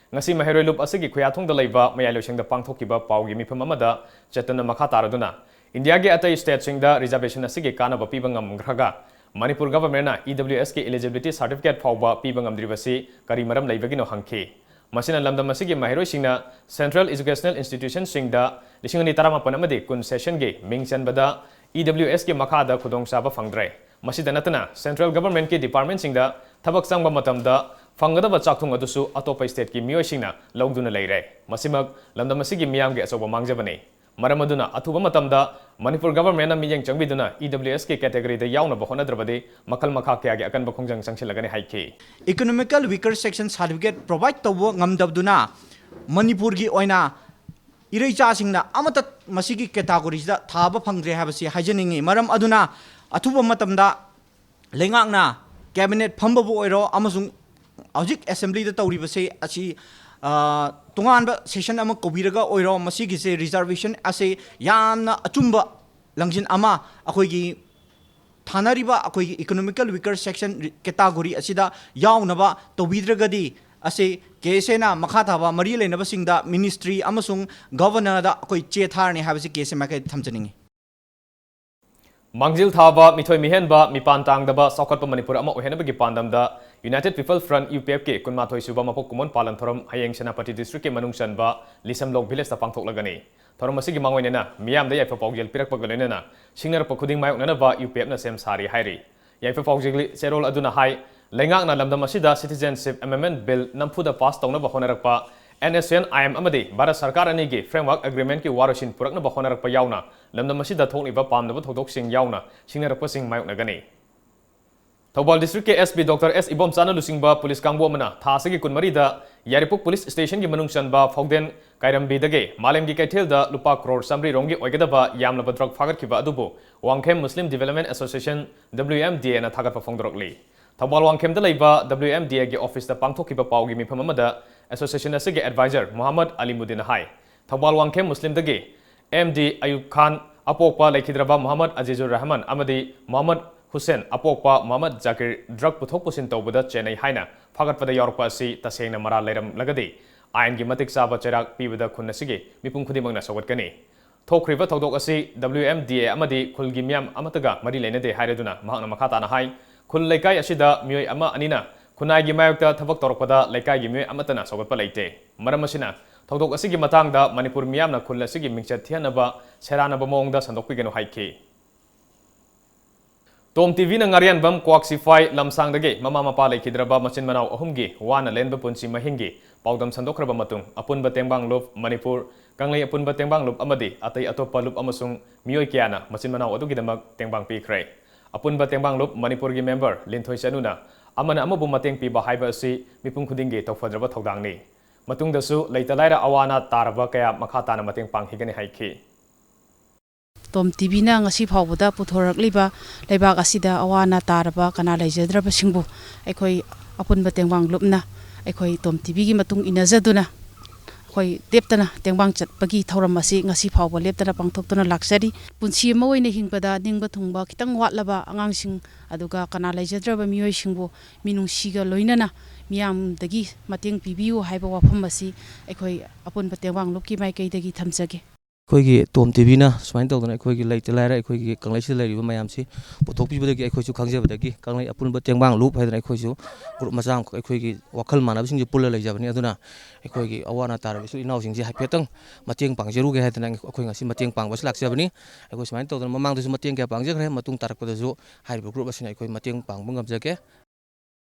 ꯉꯁꯤ ꯃꯍꯩꯔꯣꯏ ꯂꯨꯞ ꯑꯁꯤꯒꯤ ꯈꯨꯌꯥꯊꯣꯡꯗ ꯂꯩꯕ ꯃꯌꯥꯏ ꯂꯣꯏꯁꯪꯗ ꯄꯥꯡꯊꯣꯛꯈꯤꯕ ꯄꯥꯎꯒꯤ ꯃꯤꯐꯝ ꯑꯃꯗ ꯆꯦꯇꯟꯅ ꯃꯈꯥ ꯇꯥꯔꯗꯨꯅ, ꯏꯟꯗꯤꯌꯥꯒꯤ ꯑꯇꯩ state ꯁꯤꯡꯗ reservation ꯑꯁꯤꯒꯤ ꯀꯥꯟꯅꯕ ꯄꯤꯕ ꯉꯝꯈ꯭ꯔꯒ ꯃꯅꯤꯄꯨꯔ government ꯅ E W S ꯀꯤ eligibility certificate ꯐꯥꯎꯕ ꯄꯤꯕ ꯉꯝꯗ꯭ꯔꯤꯕꯁꯤ ꯀꯔꯤ ꯃꯔꯝ ꯂꯩꯕꯒꯤꯅꯣ ꯍꯪꯈꯤ꯫ ꯃꯁꯤꯅ ꯂꯝꯗꯝ ꯑꯁꯤꯒꯤ ꯃꯍꯩꯔꯣꯏꯁꯤꯡꯅ Central Educational Institution ꯁꯤꯡꯗ ꯂꯤꯁꯤꯡ ꯑꯅꯤ ꯇꯔꯥꯃꯥꯄꯟ ꯑꯃꯗꯤ ꯀꯨꯟ session ꯒꯤ ꯃꯤꯡ ꯆꯟꯕꯗ E W S ꯀꯤ ꯃꯈꯥꯗ ꯈꯨꯗꯣꯡꯆꯥꯕ ꯐꯪꯗ꯭ꯔꯦ꯫ ꯃꯁꯤꯗ ꯅꯠꯇꯅ Central Government ꯀꯤ department ꯁꯤꯡꯗ ꯊꯕꯛ ꯆꯪꯕ ꯃꯇꯝꯗ ꯐꯪꯒꯗꯕ ꯆꯥꯛꯊꯨꯡ ꯑꯗꯨꯁꯨ ꯑꯇꯣꯞꯄ state ꯀꯤ ꯃꯤꯑꯣꯏꯁꯤꯡꯅ ꯂꯧꯗꯨꯅ ꯂꯩꯔꯦ꯫ ꯃꯁꯤꯃꯛ ꯂꯝꯗꯝ ꯑꯁꯤꯒꯤ ꯃꯤꯌꯥꯝꯒꯤ ꯑꯆꯧꯕ ꯃꯥꯡꯖꯕꯅꯤ꯫ ꯃꯔꯝ ꯑꯗꯨꯅ ꯑꯊꯨꯕ ꯃꯇꯝꯗ ꯃꯅꯤꯄꯨꯔ government ꯅ ꯃꯤꯠꯌꯦꯡ ꯆꯪꯕꯤꯗꯨꯅ E W S ꯀꯤ category ꯗ ꯌꯥꯎꯅꯕ ꯍꯣꯠꯅꯗ꯭ꯔꯕꯗꯤ ꯃꯈꯜ ꯃꯈꯥ ꯀꯌꯥꯒꯤ ꯑꯀꯟꯕ ꯈꯣꯡꯖꯪ ꯆꯪꯁꯤꯜꯂꯒꯅꯤ ꯍꯥꯏꯈꯤ꯫ Economical Weaker Section certificate provide ꯇꯧꯕ ꯉꯝꯗꯕꯗꯨꯅ ꯃꯅꯤꯄꯨꯔꯒꯤ ꯑꯣꯏꯅ ꯏꯔꯩꯆꯥꯁꯤꯡꯅ ꯑꯃꯠꯇ ꯃꯁꯤꯒꯤ category ꯁꯤꯗ ꯊꯥꯕ ꯐꯪꯗ꯭ꯔꯦ ꯍꯥꯏꯕꯁꯤ ꯍꯥꯏꯖꯅꯤꯡꯏ꯫ ꯃꯔꯝ ꯑꯗꯨꯅ ꯑꯊꯨꯕ ꯃꯇꯝꯗ ꯂꯩꯉꯥꯛꯅ cabinet ꯐꯝꯕꯕꯨ ꯑꯣꯏꯔꯣ ꯑꯃꯁꯨꯡ ꯍꯧꯖꯤꯛ assembly ꯗ ꯇꯧꯔꯤꯕꯁꯦ ꯑꯁꯤ, ꯑ, ꯇꯣꯉꯥꯟꯕ session ꯑꯃ ꯀꯧꯕꯤꯔꯒ ꯑꯣꯏꯔꯣ, ꯃꯁꯤꯒꯤꯁꯦ reservation ꯑꯁꯦ ꯌꯥꯝꯅ ꯑꯆꯨꯝꯕ ꯂꯪꯁꯤꯟ ꯑꯃ ꯑꯩꯈꯣꯏꯒꯤ ꯊꯥꯅꯔꯤꯕ ꯑꯩꯈꯣꯏꯒꯤ Economical Weaker Section category ꯑꯁꯤꯗ ꯌꯥꯎꯅꯕ ꯇꯧꯕꯤꯗ꯭ꯔꯒꯗꯤ ꯑꯁꯤ K S A ꯅ ꯃꯈꯥ ꯇꯥꯕ ꯃꯔꯤ ꯂꯩꯅꯕꯁꯤꯡꯗ ministry ꯑꯃꯁꯨꯡ governor ꯗ ꯑꯩꯈꯣꯏ ꯆꯦ ꯊꯥꯔꯅꯤ ꯍꯥꯏꯕꯁꯤ K S A ꯃꯥꯏꯀꯩꯗ ꯊꯝꯖꯅꯤꯡꯏ꯫ ꯃꯥꯡꯖꯤꯜ ꯊꯥꯕ, ꯃꯤꯊꯣꯏ ꯃꯤꯍꯦꯟꯕ, ꯃꯤꯄꯥꯟ ꯇꯥꯡꯗꯕ ꯆꯥꯎꯈꯠꯄ ꯃꯅꯤꯄꯨꯔ ꯑꯃ ꯑꯣꯏꯍꯟꯅꯕꯒꯤ ꯄꯥꯟꯗꯝꯗ United People Front, U P F ꯀꯤ ꯀꯨꯟꯃꯥꯊꯣꯏ ꯁꯨꯕ ꯃꯄꯣꯛ ꯀꯨꯝꯑꯣꯟ ꯄꯥꯂꯟ ꯊꯧꯔꯝ ꯍꯌꯦꯡ ꯁꯦꯅꯥꯄꯇꯤ district ꯀꯤ ꯃꯅꯨꯡ ꯆꯟꯕ ꯂꯤꯁꯝꯂꯣꯛ village ꯇ ꯄꯥꯡꯊꯣꯛꯂꯒꯅꯤ꯫ ꯊꯧꯔꯝ ꯑꯁꯤꯒꯤ ꯃꯥꯡꯑꯣꯏꯅꯅ ꯃꯤꯌꯥꯝꯗ ꯌꯥꯏꯐ ꯄꯥꯎꯖꯦꯜ ꯄꯤꯔꯛꯄꯒ ꯂꯣꯏꯅꯅ ꯁꯤꯡꯅꯔꯛꯄ ꯈꯨꯗꯤꯡ ꯃꯥꯌꯣꯛꯅꯅꯕ U P F ꯅ ꯁꯦꯝ ꯁꯥꯔꯤ ꯍꯥꯏꯔꯤ꯫ ꯌꯥꯏꯐ ꯄꯥꯎꯖꯦꯜꯒꯤ ꯆꯦꯔꯣꯜ ꯑꯗꯨꯅ ꯍꯥꯏ, ꯂꯩꯉꯥꯛꯅ ꯂꯝꯗꯝ ꯑꯁꯤꯗ Citizenship Amendment Bill ꯅꯝꯐꯨꯗ pass ꯇꯧꯅꯕ ꯍꯣꯠꯅꯔꯛꯄ, N S C N I M ꯑꯃꯗꯤ ꯚꯥꯔꯠ ꯁꯔꯀꯥꯔ ꯑꯅꯤꯒꯤ Framework Agreement ꯀꯤ ꯋꯥꯔꯣꯏꯁꯤꯟ ꯄꯨꯔꯛꯅꯕ ꯍꯣꯠꯅꯔꯛꯄ ꯌꯥꯎꯅ ꯂꯝꯗꯝ ꯑꯁꯤꯗ ꯊꯣꯛꯂꯤꯕ ꯄꯥꯝꯗꯕ ꯊꯧꯗꯣꯛꯁꯤꯡ ꯌꯥꯎꯅ ꯁꯤꯡꯅꯔꯛꯄꯁꯤꯡ ꯃꯥꯌꯣꯛꯅꯒꯅꯤ꯫ ꯊꯧꯕꯥꯜ district ꯀꯤ S P Doctor S ꯏꯕꯣꯝꯆꯥꯅ ꯂꯨꯆꯤꯡꯕ police ꯀꯥꯡꯕꯨ ꯑꯃꯅ ꯊꯥ ꯑꯁꯤꯒꯤ ꯀꯨꯟꯃꯔꯤꯗ ꯌꯥꯏꯔꯤꯄꯣꯛ ꯄꯨꯂꯤꯁ ꯁ꯭ꯇꯦꯁꯟꯒꯤ ꯃꯅꯨꯡ ꯆꯟꯕ ꯐꯥꯎꯗꯦꯟ ꯀꯥꯏꯔꯝꯕꯤꯗꯒꯤ ꯃꯥꯂꯦꯝꯒꯤ ꯀꯩꯊꯦꯜꯗ ꯂꯨꯄꯥ ꯀ꯭ꯔꯣꯔ ꯆꯥꯃꯔꯤ ꯔꯣꯝꯒꯤ ꯑꯣꯏꯒꯗꯕ ꯌꯥꯝꯂꯕ ꯗ꯭ꯔꯒ ꯐꯥꯒꯠꯈꯤꯕ ꯑꯗꯨꯕꯨ Wangkhem Muslim development association, W M D A ꯅ ꯊꯥꯒꯠꯄ ꯐꯣꯡꯗꯣꯔꯛꯂꯤ꯫ ꯊꯧꯕꯥꯜ ꯋꯥꯡꯈꯦꯝꯗ ꯂꯩꯕ W M D A ꯒꯤ ꯑꯣꯐꯤꯁꯇ ꯄꯥꯡꯊꯣꯛꯈꯤꯕ ꯄꯥꯎꯒꯤ ꯃꯤꯐꯝ ꯑꯃꯗ ꯑꯦꯁꯣꯁꯤꯌꯦꯁꯟ ꯑꯁꯤꯒꯤ ꯑꯦꯗꯚꯥꯏꯖꯔ ꯃꯨꯍꯝꯃꯗ ꯑꯂꯤꯃꯨꯗꯤꯟꯅ ꯍꯥꯏ, ꯊꯧꯕꯥꯜ ꯋꯥꯡꯈꯦꯝ ꯃꯨꯁꯂꯤꯝꯗꯒꯤ ꯑꯦꯝ ꯗꯤ ꯑꯌꯨꯕ ꯈꯥꯟ ꯑꯄꯣꯛꯄ ꯂꯩꯈꯤꯗ꯭ꯔꯕ ꯃꯨꯍꯝꯃꯗ ꯑꯖꯤꯖꯨꯔ ꯔꯍꯃꯟ ꯑꯃꯗꯤ ꯃꯨꯍꯝꯃꯗ ꯍꯨꯁꯦꯟ ꯑꯄꯣꯛꯄ ꯃꯨꯍꯝꯃꯗ ꯖꯥꯀꯤꯔ ꯗ꯭ꯔꯒ ꯄꯨꯊꯣꯛ ꯄꯨꯁꯤꯟ ꯇꯧꯕꯗ ꯆꯦꯟꯅꯩ ꯍꯥꯏꯅ ꯐꯥꯒꯠꯄꯗ ꯌꯥꯎꯔꯛꯄ ꯑꯁꯤ ꯇꯁꯦꯡꯅ ꯃꯔꯥꯜ ꯂꯩꯔꯝꯂꯒꯗꯤ ꯑꯥꯏꯟꯒꯤ ꯃꯇꯤꯛ ꯆꯥꯕ ꯆꯩꯔꯥꯛ ꯄꯤꯕꯗ ꯈꯨꯟ ꯑꯁꯤꯒꯤ ꯃꯤꯄꯨꯝ ꯈꯨꯗꯤꯡꯃꯛꯅ ꯁꯧꯒꯠꯀꯅꯤ꯫ ꯊꯣꯛꯈ꯭ꯔꯤꯕ ꯊꯧꯗꯣꯛ ꯑꯁꯤ W M D A ꯑꯃꯗꯤ ꯈꯨꯜꯒꯤ ꯃꯤꯌꯥꯝ ꯑꯃꯠꯇꯒ ꯃꯔꯤ ꯂꯩꯅꯗꯦ ꯍꯥꯏꯔꯗꯨꯅ ꯃꯍꯥꯛꯅ ꯃꯈꯥ ꯇꯥꯅ ꯍꯥꯏ, ꯈꯨꯜ ꯂꯩꯀꯥꯏ ꯑꯁꯤꯗ ꯃꯤꯑꯣꯏ ꯑꯃ ꯑꯅꯤꯅ ꯈꯨꯟꯅꯥꯏꯒꯤ ꯃꯥꯌꯣꯛꯇ ꯊꯕꯛ ꯇꯧꯔꯛꯄꯗ ꯂꯩꯀꯥꯏꯒꯤ ꯃꯤꯑꯣꯏ ꯑꯃꯠꯇꯅ ꯁꯧꯒꯠꯄ ꯂꯩꯇꯦ꯫ ꯃꯔꯝ ꯑꯁꯤꯅ ꯊꯧꯗꯣꯛ ꯑꯁꯤꯒꯤ ꯃꯇꯥꯡꯗ ꯃꯅꯤꯄꯨꯔ ꯃꯤꯌꯥꯝꯅ ꯈꯨꯜ ꯑꯁꯤꯒꯤ ꯃꯤꯡꯆꯠ ꯊꯤꯍꯟꯅꯕ ꯁꯦꯔꯥꯟꯅꯕ ꯃꯑꯣꯡꯗ ꯁꯟꯗꯣꯛꯄꯤꯒꯅꯨ ꯍꯥꯏꯈꯤ꯫ ꯇꯣꯝ ꯇꯤꯚꯤꯅ ꯉꯥꯔꯤꯌꯥꯟꯕꯝ ꯀ꯭ꯋꯥꯛꯁꯤꯐꯥꯏ ꯂꯝꯁꯥꯡꯗꯒꯤ ꯃꯃꯥ ꯃꯄꯥ ꯂꯩꯈꯤꯗ꯭ꯔꯕ ꯃꯆꯤꯟ ꯃꯅꯥꯎ ꯑꯍꯨꯝꯒꯤ ꯋꯥꯅ ꯂꯦꯟꯕ ꯄꯨꯟꯁꯤ ꯃꯍꯤꯡꯒꯤ ꯄꯥꯎꯗꯝ ꯁꯟꯗꯣꯛꯈ꯭ꯔꯕ ꯃꯇꯨꯡ, ꯑꯄꯨꯟꯕ ꯇꯦꯡꯕꯥꯡ ꯂꯨꯞ ꯃꯅꯤꯄꯨꯔ, ꯀꯪꯂꯩ ꯑꯄꯨꯟꯕ ꯇꯦꯡꯕꯥꯡ ꯂꯨꯞ ꯑꯃꯗꯤ ꯑꯇꯩ ꯑꯇꯣꯞꯄ ꯂꯨꯞ ꯑꯃꯁꯨꯡ ꯃꯤꯑꯣꯏ ꯀꯌꯥꯅ ꯃꯆꯤꯟ ꯃꯅꯥꯎ ꯑꯗꯨꯒꯤꯗꯃꯛ ꯇꯦꯡꯕꯥꯡ ꯄꯤꯈ꯭ꯔꯦ꯫ ꯑꯄꯨꯟꯕ ꯇꯦꯡꯕꯥꯡ ꯂꯨꯞ ꯃꯅꯤꯄꯨꯔꯒꯤ ꯃꯦꯝꯕꯔ ꯂꯤꯟꯊꯣꯏ ꯆꯅꯨꯅ ꯑꯃꯅ ꯑꯃꯕꯨ ꯃꯇꯦꯡ ꯄꯤꯕ ꯍꯥꯏꯕ ꯑꯁꯤ ꯃꯤꯄꯨꯝ ꯈꯨꯗꯤꯡꯒꯤ ꯇꯧꯐꯗ꯭ꯔꯕ ꯊꯧꯗꯥꯡꯅꯤ꯫ ꯃꯇꯨꯡꯗꯁꯨ ꯂꯩꯇ ꯂꯥꯏꯔ ꯑꯋꯥ ꯑꯅꯥ ꯇꯥꯔꯕ ꯀꯌꯥ ꯃꯈꯥ ꯇꯥꯅ ꯃꯇꯦꯡ ꯄꯥꯡꯈꯤꯒꯅꯤ ꯍꯥꯏꯈꯤ꯫ ꯇꯣꯝ ꯇꯤꯚꯤꯅ ꯉꯁꯤ ꯐꯥꯎꯕꯗ ꯄꯨꯊꯣꯔꯛꯂꯤꯕ ꯂꯩꯕꯥꯛ ꯑꯁꯤꯗ ꯑꯋꯥ ꯑꯅꯥ ꯇꯥꯔꯕ ꯀꯅꯥ ꯂꯩꯖꯗ꯭ꯔꯕꯁꯤꯡꯕꯨ ꯑꯩꯈꯣꯏ ꯑꯄꯨꯟꯕ ꯇꯦꯡꯕꯥꯡ ꯂꯨꯞꯅ ꯑꯩꯈꯣꯏ ꯇꯣꯝ ꯇꯤꯚꯤꯒꯤ ꯃꯇꯨꯡ ꯏꯟꯅꯖꯗꯨꯅ ꯑꯩꯈꯣꯏ ꯂꯦꯞꯇꯅ ꯇꯦꯡꯕꯥꯡ ꯆꯠꯄꯒꯤ ꯊꯧꯔꯝ ꯑꯁꯤ ꯉꯁꯤ ꯐꯥꯎꯕ ꯂꯦꯞꯇꯅ ꯄꯥꯡꯊꯣꯛꯇꯨꯅ ꯂꯥꯛꯆꯔꯤ꯫ ꯄꯨꯟꯁꯤ ꯑꯃ ꯑꯣꯏꯅ ꯍꯤꯡꯕꯗ ꯅꯤꯡꯕ ꯊꯨꯡꯕ ꯈꯤꯇꯪ ꯋꯥꯠꯂꯕ ꯑꯉꯥꯡꯁꯤꯡ, ꯑꯗꯨꯒ ꯀꯅꯥ ꯂꯩꯖꯗ꯭ꯔꯕ ꯃꯤꯑꯣꯏꯁꯤꯡꯕꯨ ꯃꯤꯅꯨꯡꯁꯤꯒ ꯂꯣꯏꯅꯅ ꯃꯤꯌꯥꯝꯗꯒꯤ ꯃꯇꯦꯡ ꯄꯤꯕꯤꯌꯨ ꯍꯥꯏꯕ ꯋꯥꯐꯝ ꯑꯁꯤ ꯑꯩꯈꯣꯏ ꯑꯄꯨꯟꯕ ꯇꯦꯡꯕꯥꯡ ꯂꯨꯞꯀꯤ ꯃꯥꯏꯀꯩꯗꯒꯤ ꯊꯝꯖꯒꯦ꯫ ꯑꯩꯈꯣꯏꯒꯤ ꯇꯣꯝ ꯇꯤꯚꯤꯅ ꯁꯨꯃꯥꯏꯅ ꯇꯧꯗꯅ ꯑꯩꯈꯣꯏꯒꯤ ꯂꯩꯇ ꯂꯥꯏꯔ ꯑꯩꯈꯣꯏꯒꯤ ꯀꯪꯂꯩꯁꯤꯗ ꯂꯩꯔꯤꯕ ꯃꯌꯥꯝꯁꯤ ꯄꯨꯊꯣꯛꯄꯤꯕꯗꯒꯤ ꯑꯩꯈꯣꯏꯁꯨ ꯈꯪꯖꯕꯗꯒꯤ ꯀꯪꯂꯩ ꯑꯄꯨꯟꯕ ꯇꯦꯡꯕꯥꯡ ꯂꯨꯞ ꯍꯥꯏꯗꯅ ꯑꯩꯈꯣꯏꯁꯨ ꯒ꯭ꯔꯨꯞ ꯃꯆꯥ ꯑꯃꯈꯛ ꯑꯩꯈꯣꯏꯒꯤ ꯋꯥꯈꯜ ꯃꯥꯟꯅꯕꯁꯤꯡꯁꯦ ꯄꯨꯜꯂ ꯂꯩꯖꯕꯅꯤ꯫ ꯑꯗꯨꯅ ꯑꯩꯈꯣꯏꯒꯤ ꯑꯋꯥ ꯑꯅꯥ ꯇꯥꯔꯕ ꯏꯆꯤꯜ ꯏꯅꯥꯎꯁꯤꯡꯁꯦ ꯍꯥꯏꯐꯦꯠꯇꯪ ꯃꯇꯦꯡ ꯄꯥꯡꯖꯔꯨꯒꯦ ꯍꯥꯏꯗꯅ ꯑꯩꯈꯣꯏ ꯉꯁꯤ ꯃꯇꯦꯡ ꯄꯥꯡꯕꯁꯤ ꯂꯥꯛꯆꯕꯅꯤ꯫ ꯑꯩꯈꯣꯏ ꯁꯨꯃꯥꯏꯅ ꯇꯧꯗꯅ ꯃꯃꯥꯡꯗꯁꯨ ꯃꯇꯦꯡ ꯀꯌꯥ ꯄꯥꯡꯖꯈ꯭ꯔꯦ꯫ ꯃꯇꯨꯡ ꯇꯥꯔꯛꯄꯗꯁꯨ ꯍꯥꯏꯔꯤꯕ ꯒ꯭ꯔꯨꯞ ꯑꯁꯤꯅ ꯑꯩꯈꯣꯏ ꯃꯇꯦꯡ ꯄꯥꯡꯕ ꯉꯝꯖꯒꯦ꯫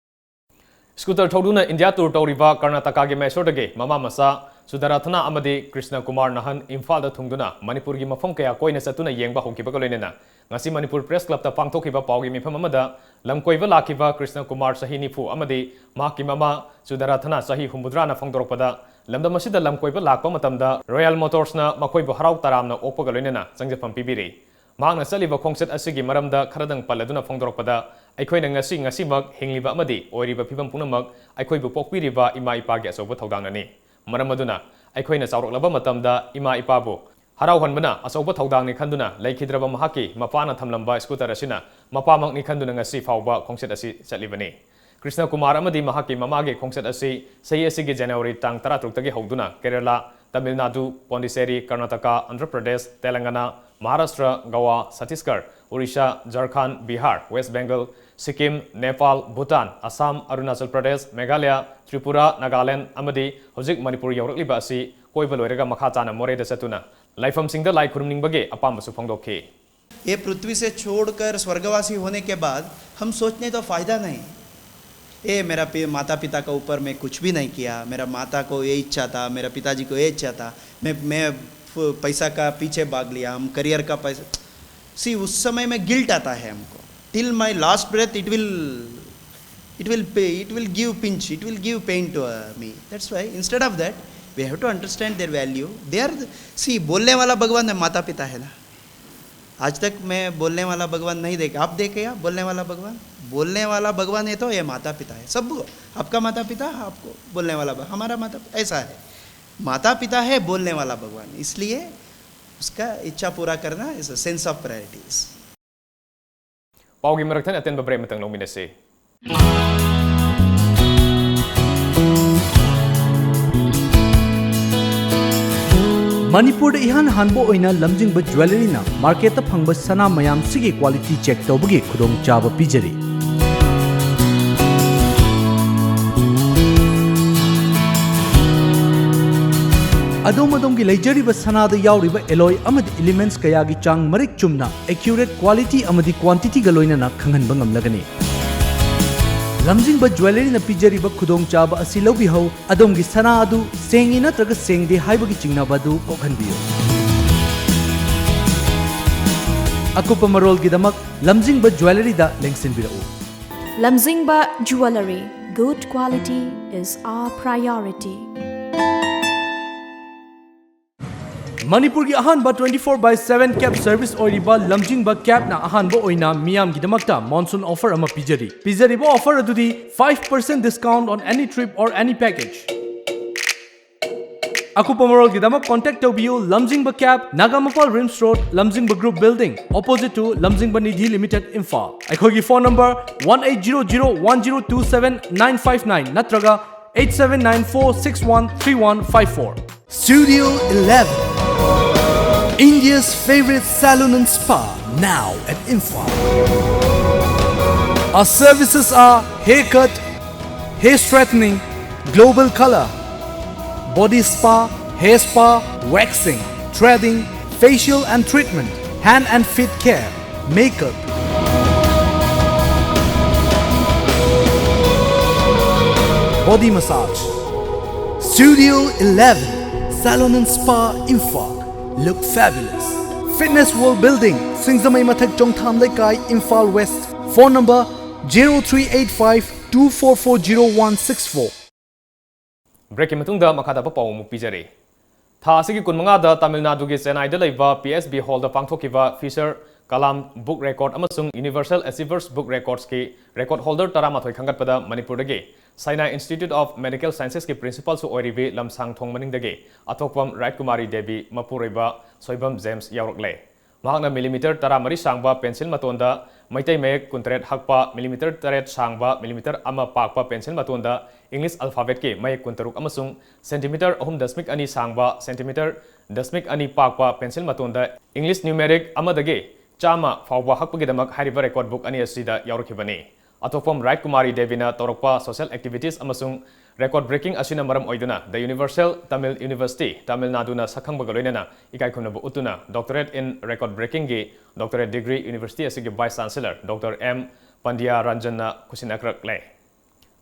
ꯁ꯭ꯀꯨꯇꯔ ꯊꯧꯗꯨꯅ ꯏꯟꯗꯤꯌꯥ ꯇꯨꯔ ꯇꯧꯔꯤꯕ ꯀꯔꯅꯥꯇꯀꯥꯒꯤ ꯃꯥꯏꯁꯣꯔꯗꯒꯤ ꯃꯃꯥ ꯃꯆꯥ ꯁꯨꯗꯥꯔꯥꯊꯅꯥ ꯑꯃꯗꯤ ꯀ꯭ꯔꯤꯁꯅ ꯀꯨꯃꯥꯔ ꯅꯍꯟ ꯏꯝꯐꯥꯜꯗ ꯊꯨꯡꯗꯨꯅ ꯃꯅꯤꯄꯨꯔꯒꯤ ꯃꯐꯝ ꯀꯌꯥ ꯀꯣꯏꯅ ꯆꯠꯇꯨꯅ ꯌꯦꯡꯕ ꯍꯧꯈꯤꯕꯒ ꯂꯣꯏꯅꯅ ꯉꯁꯤ ꯃꯅꯤꯄꯨꯔ ꯄ꯭ꯔꯦꯁ ꯀ꯭ꯂꯕꯇ ꯄꯥꯡꯊꯣꯛꯈꯤꯕ ꯄꯥꯎꯒꯤ ꯃꯤꯐꯝ ꯑꯃꯗ ꯂꯝꯀꯣꯏꯕ ꯂꯥꯛꯈꯤꯕ ꯀ꯭ꯔꯤꯁꯅ ꯀꯨꯃꯥꯔ, ꯆꯍꯤ ꯅꯤꯐꯨ, ꯑꯃꯗꯤ ꯃꯍꯥꯛꯀꯤ ꯃꯃꯥ ꯆꯨꯗꯥꯔꯥꯊꯅꯥ, ꯆꯍꯤ ꯍꯨꯝꯐꯨꯇꯔꯥꯅ ꯐꯣꯡꯗꯣꯔꯛꯄꯗ, ꯂꯝꯗꯝ ꯑꯁꯤꯗ ꯂꯝꯀꯣꯏꯕ ꯂꯥꯛꯄ ꯃꯇꯝꯗ ꯔꯣꯌꯦꯜ ꯃꯣꯇꯣꯔꯁꯅ ꯃꯈꯣꯏꯕꯨ ꯍꯔꯥꯎ ꯇꯔꯥꯝꯅ ꯑꯣꯛꯄꯒ ꯂꯣꯏꯅꯅ ꯆꯪꯖꯐꯝ ꯄꯤꯕꯤꯔꯤ꯫ ꯃꯍꯥꯛꯅ ꯆꯠꯂꯤꯕ ꯈꯣꯡꯆꯠ ꯑꯁꯤꯒꯤ ꯃꯔꯝꯗ ꯈꯔꯗꯪ ꯄꯜꯂꯗꯨꯅ ꯐꯣꯡꯗꯣꯔꯛꯄꯗ, ꯑꯩꯈꯣꯏꯅ ꯉꯁꯤ, ꯉꯁꯤꯃꯛ ꯍꯤꯡꯂꯤꯕ ꯑꯃꯗꯤ ꯑꯣꯏꯔꯤꯕ ꯐꯤꯕꯝ ꯄꯨꯝꯅꯃꯛ ꯑꯩꯈꯣꯏꯕꯨ ꯄꯣꯛꯄꯤꯔꯤꯕ ꯏꯃꯥ ꯏꯄꯥꯒꯤ ꯑꯆꯧꯕ ꯊꯧꯗꯥꯡꯅꯅꯤ꯫ ꯃꯔꯝ ꯑꯗꯨꯅ, ꯑꯩꯈꯣꯏꯅ ꯆꯥꯎꯔꯛꯂꯕ ꯃꯇꯝꯗ ꯏꯃꯥ ꯏꯄꯥꯕꯨ ꯍꯔꯥꯎꯍꯟꯕꯅ ꯑꯆꯧꯕ ꯊꯧꯗꯥꯡꯅꯤ ꯈꯟꯗꯨꯅ, ꯂꯩꯈꯤꯗ꯭ꯔꯕ ꯃꯍꯥꯛꯀꯤ ꯃꯄꯥꯅ ꯊꯝꯂꯝꯕ ꯁ꯭ꯀꯨꯇꯔ ꯑꯁꯤꯅ ꯃꯄꯥꯃꯛꯅꯤ ꯈꯟꯗꯨꯅ ꯉꯁꯤ ꯐꯥꯎꯕ ꯈꯣꯡꯆꯠ ꯑꯁꯤ ꯆꯠꯂꯤꯕꯅꯤ꯫ ꯀ꯭ꯔꯤꯁꯅ ꯀꯨꯃꯥꯔ ꯑꯃꯗꯤ ꯃꯍꯥꯛꯀꯤ ꯃꯃꯥꯒꯤ ꯈꯣꯡꯆꯠ ꯑꯁꯤ ꯆꯍꯤ ꯑꯁꯤꯒꯤ ꯖꯅꯋꯥꯔꯤ ꯇꯥꯡ ꯇꯔꯥꯇꯔꯨꯛꯇꯒꯤ ꯍꯧꯗꯨꯅ ꯀꯦꯔꯂꯥ, ꯇꯥꯃꯤꯜ ꯅꯥꯗꯨ, ꯄꯣꯟꯗꯤꯆꯦꯔꯤ, ꯀꯔꯅꯥꯇꯀꯥ, ꯑꯟꯙ꯭ꯔ ꯄ꯭ꯔꯗꯦꯁ, ꯇꯦꯂꯪꯒꯥꯅꯥ, ꯃꯍꯥꯔꯥꯁꯇ꯭ꯔ, ꯒꯣꯋꯥ, ꯁꯠꯇꯤꯁꯒꯔ, ꯑꯣꯔꯤꯁꯥ, ꯖꯔꯈꯥꯟ, ꯕꯤꯍꯥꯔ, ꯋꯦꯁ ꯕꯦꯡꯒꯜ, ꯁꯤꯛꯀꯤꯝ, ꯅꯦꯄꯥꯜ, ꯚꯨꯇꯥꯟ, ꯑꯁꯥꯝ, ꯑꯔꯨꯅꯥꯆꯜ ꯄ꯭ꯔꯗꯦꯁ, ꯃꯦꯘꯥꯂꯌꯥ, ꯇ꯭ꯔꯤꯄꯨꯔꯥ, ꯅꯥꯒꯥꯂꯦꯟ ꯑꯃꯗꯤ ꯍꯧꯖꯤꯛ ꯃꯅꯤꯄꯨꯔ ꯌꯧꯔꯛꯂꯤꯕ ꯑꯁꯤ ꯀꯣꯏꯕ ꯂꯣꯏꯔꯒ ꯃꯈꯥ ꯇꯥꯅ ꯃꯣꯔꯦꯗ ꯆꯠꯇꯨꯅ ꯂꯥꯏꯐꯝꯁꯤꯡꯗ ꯂꯥꯏ ꯈꯨꯔꯨꯝꯅꯤꯡꯕꯒꯤ ꯑꯄꯥꯝꯕꯁꯨ ꯐꯣꯡꯗꯣꯛꯈꯤ꯫ ये पृथ्वी से छोड़कर स्वर्गवासी होने के बाद हम सोचने तो फायदा नहीं। ये मेरा पि-, माता पिता का ऊपर मैं कुछ भी नहीं किया, मेरा माता को ये इच्छा था, मेरा पिताजी को ये इच्छा था, मैं मैं फ- पैसा का पीछे भाग लिया, हम करियर का पैसा। सी, उस समय में गिल्ट आता है हमको। Till my last breath, it will it will pay, it will give pinch, it will give pain to uh, me. That's why, instead of that, we have to understand their value. They are the, see, बोलने वाला भगवान है, माता पिता है ना। आज तक मैं बोलने वाला भगवान नहीं देखा। आप देखे आप बोलने वाला भगवान? बोलने वाला भगवान है तो ये माता पिता है, सब। आपका माता पिता, आपको बोलने वाला भगवान, हमारा माता, ऐसा है। माता पिता है बोलने वाला भगवान, इसलिए उसका इच्छा पूरा करना is a sense of priorities. ꯄꯥꯎꯒꯤ ꯃꯔꯛ ꯊꯠꯅ ꯑꯇꯦꯟꯕ ꯕ꯭ꯔꯦꯛ ꯑꯃꯇꯪ ꯂꯧꯃꯤꯟꯅꯁꯤ꯫ ꯃꯅꯤꯄꯨꯔꯗ ꯏꯍꯥꯟ ꯍꯥꯟꯕ ꯑꯣꯏꯅ ꯂꯝꯖꯤꯡꯕ ꯖ꯭ꯋꯦꯂꯔꯤꯅ ꯃꯥꯔꯀꯦꯠꯇ ꯐꯪꯕ ꯁꯅꯥ ꯃꯌꯥꯝꯁꯤꯒꯤ ꯀ꯭ꯋꯥꯂꯤꯇꯤ ꯆꯦꯛ ꯇꯧꯕꯒꯤ ꯈꯨꯗꯣꯡꯆꯥꯕ ꯄꯤꯖꯔꯤ꯫ ꯑꯗꯣꯝ ꯑꯗꯣꯝꯒꯤ ꯂꯩꯖꯔꯤꯕ ꯁꯅꯥꯗ ꯌꯥꯎꯔꯤꯕ ꯑꯦꯂꯣꯏ ꯑꯃꯗꯤ ꯏꯂꯤꯃꯦꯟꯠꯁ ꯀꯌꯥꯒꯤ ꯆꯥꯡ ꯃꯔꯤꯛ ꯆꯨꯝꯅ, ꯑꯦꯀ꯭ꯌꯨꯔꯦꯠ ꯀ꯭ꯋꯥꯂꯤꯇꯤ ꯑꯃꯗꯤ ꯀ꯭ꯋꯥꯟꯇꯤꯇꯤꯒ ꯂꯣꯏꯅꯅ ꯈꯪꯍꯟꯕ ꯉꯝꯂꯒꯅꯤ꯫ ꯂꯝꯖꯤꯡꯕ ꯖ꯭ꯋꯦꯂꯔꯤꯅ ꯄꯤꯖꯔꯤꯕ ꯈꯨꯗꯣꯡꯆꯥꯕ ꯑꯁꯤ ꯂꯧꯕꯤꯍꯧ꯫ ꯑꯗꯣꯝꯒꯤ ꯁꯅꯥ ꯑꯗꯨ ꯁꯦꯡꯉꯤ ꯅꯠꯇ꯭ꯔꯒ ꯁꯦꯡꯗꯦ ꯍꯥꯏꯕꯒꯤ ꯆꯤꯡꯅꯕ ꯑꯗꯨ ꯀꯣꯛꯍꯟꯕꯤꯌꯨ꯫ ꯑꯀꯨꯞꯄ ꯃꯔꯣꯜꯒꯤꯗꯃꯛ ꯂꯝꯖꯤꯡꯕ ꯖ꯭ꯋꯦꯂꯔꯤꯗ ꯂꯦꯡꯁꯤꯟꯕꯤꯔꯛꯎ꯫ Lamjingba Jewellery, good quality is our priority. ꯃꯅꯤꯄꯨꯔꯒꯤ ꯑꯍꯥꯟꯕ twenty four by seven cab service ꯑꯣꯏꯔꯤꯕ ꯂꯝꯖꯤꯡꯕ cabꯅ ꯑꯍꯥꯟꯕ ꯑꯣꯏꯅ ꯃꯤꯌꯥꯝꯒꯤꯗꯃꯛꯇ monsoon offer ꯑꯃ ꯄꯤꯖꯔꯤ꯫ ꯄꯤꯖꯔꯤꯕ offer ꯑꯗꯨꯗꯤ five percent discount on any trip or any package꯫ ꯑꯀꯨꯞꯄ ꯃꯔꯣꯜꯒꯤꯗꯃꯛ contact ꯇꯧꯕꯤꯌꯨ ꯂꯝꯖꯤꯡꯕ cab, ꯅꯥꯒꯥꯃꯄꯥꯜ RIMS Road, ꯂꯝꯖꯤꯡꯕ Group Building, opposite to ꯂꯝꯖꯤꯡꯕ ꯅꯤꯙꯤ Limited, ꯏꯝꯐꯥꯜ꯫ ꯑꯩꯈꯣꯏꯒꯤ phone number one eight zero zero one zero two seven nine five nine ꯅꯠꯇ꯭ꯔꯒ eight seven nine four six one three one five four. Studio eleven, India's favorite salon and spa, now at Imphal. Our services are haircut, hair straightening, global color, body spa, hair spa, waxing, threading, facial and treatment, hand and feet care, makeup, body massage. Studio eleven, Salon and Spa, Imphal. Look fabulous. Fitness World Building, Singzamei Mathak, Chongtham Leikai, Imphal West. Phone number zero three eight five two four four zero one six four. Breakꯀꯤ ꯃꯇꯨꯡꯗ ꯃꯈꯥ ꯇꯥꯕ ꯄꯥꯎ ꯑꯃꯨꯛ ꯄꯤꯖꯔꯤ꯫ ꯊꯥ ꯑꯁꯤꯒꯤ ꯀꯨꯟꯃꯉꯥꯗ ꯇꯥꯃꯤꯜ ꯅꯥꯗꯨꯒꯤ ꯆꯦꯟꯅꯥꯏꯗ ꯂꯩꯕ P S B Hallꯗ ꯄꯥꯡꯊꯣꯛꯈꯤꯕ Future Kalam Book Record ꯑꯃꯁꯨꯡ Universal Achievers Book Recordsꯀꯤ record holder ꯇꯔꯥꯃꯥꯊꯣꯏ ꯈꯟꯒꯠꯄꯗ ꯃꯅꯤꯄꯨꯔꯗꯒꯤ Saina Institute of Medical Sciencesꯀꯤ principalꯁꯨ ꯑꯣꯏꯔꯤꯕꯤ ꯂꯝꯁꯥꯡꯊꯣꯡ ꯃꯅꯤꯡꯗꯒꯤ ꯑꯊꯣꯛꯄꯝ ꯔꯥꯏꯠꯀꯨꯃꯥꯔꯤ ꯗꯦꯕꯤ ꯃꯄꯨꯔꯣꯏꯕ ꯁꯣꯏꯕꯝ ꯖꯦꯝꯁ ꯌꯥꯎꯔꯛꯂꯦ꯫ ꯃꯍꯥꯛꯅ ꯃꯤꯂꯤꯃꯤꯇꯔ ꯇꯔꯥꯃꯔꯤ ꯁꯥꯡꯕ ꯄꯦꯟꯁꯤꯜ ꯃꯇꯣꯟꯗ ꯃꯩꯇꯩ ꯃꯌꯦꯛ ꯀꯨꯟꯇꯔꯦꯠ ꯍꯛꯄ, ꯃꯤꯂꯤꯃꯤꯇꯔ ꯇꯔꯦꯠ ꯁꯥꯡꯕ, ꯃꯤꯂꯤꯃꯤꯇꯔ ꯑꯃ ꯄꯥꯛꯄ ꯄꯦꯟꯁꯤꯜ ꯃꯇꯣꯟꯗ English alphabetꯀꯤ ꯃꯌꯦꯛ ꯀꯨꯟꯇꯔꯨꯛ ꯑꯃꯁꯨꯡ ꯁꯦꯟꯇꯤꯃꯤꯇꯔ ꯑꯍꯨꯝ ꯗꯁꯃꯤꯛ ꯑꯅꯤ ꯁꯥꯡꯕ, ꯁꯦꯟꯇꯤꯃꯤꯇꯔ ꯗꯁꯃꯤꯛ ꯑꯅꯤ ꯄꯥꯛꯄ ꯄꯦꯟꯁꯤꯜ ꯃꯇꯣꯟꯗ English numeric ꯑꯃꯗꯒꯤ ꯆꯥꯝꯃ ꯐꯥꯎꯕ ꯍꯛꯄꯒꯤꯗꯃꯛ ꯍꯥꯏꯔꯤꯕ record book ꯑꯅꯤ ꯑꯁꯤꯗ ꯌꯥꯎꯔꯛꯈꯤꯕꯅꯤ꯫ ꯑꯊꯣꯛꯄꯝ ꯔꯥꯏꯠ ꯀꯨꯃꯥꯔꯤ ꯗꯦꯕꯤꯅ ꯇꯧꯔꯛꯄ social activities ꯑꯃꯁꯨꯡ record breaking ꯑꯁꯤꯅ ꯃꯔꯝ ꯑꯣꯏꯗꯨꯅ The Universal Tamil University, Tamil ꯅꯥꯗꯨꯅ ꯁꯛꯈꯪꯕꯒ ꯂꯣꯏꯅꯅ ꯏꯀꯥꯏ ꯈꯨꯝꯅꯕ ꯎꯠꯇꯨꯅ Doctorate in Record Breakingꯒꯤ doctorate degree university ꯑꯁꯤꯒꯤ vice chancellor Doctor M ꯄꯟꯗ꯭ꯌꯥ ꯔꯟꯖꯟꯅ ꯈꯨꯠꯁꯤꯟꯅꯈ꯭ꯔꯛꯂꯦ꯫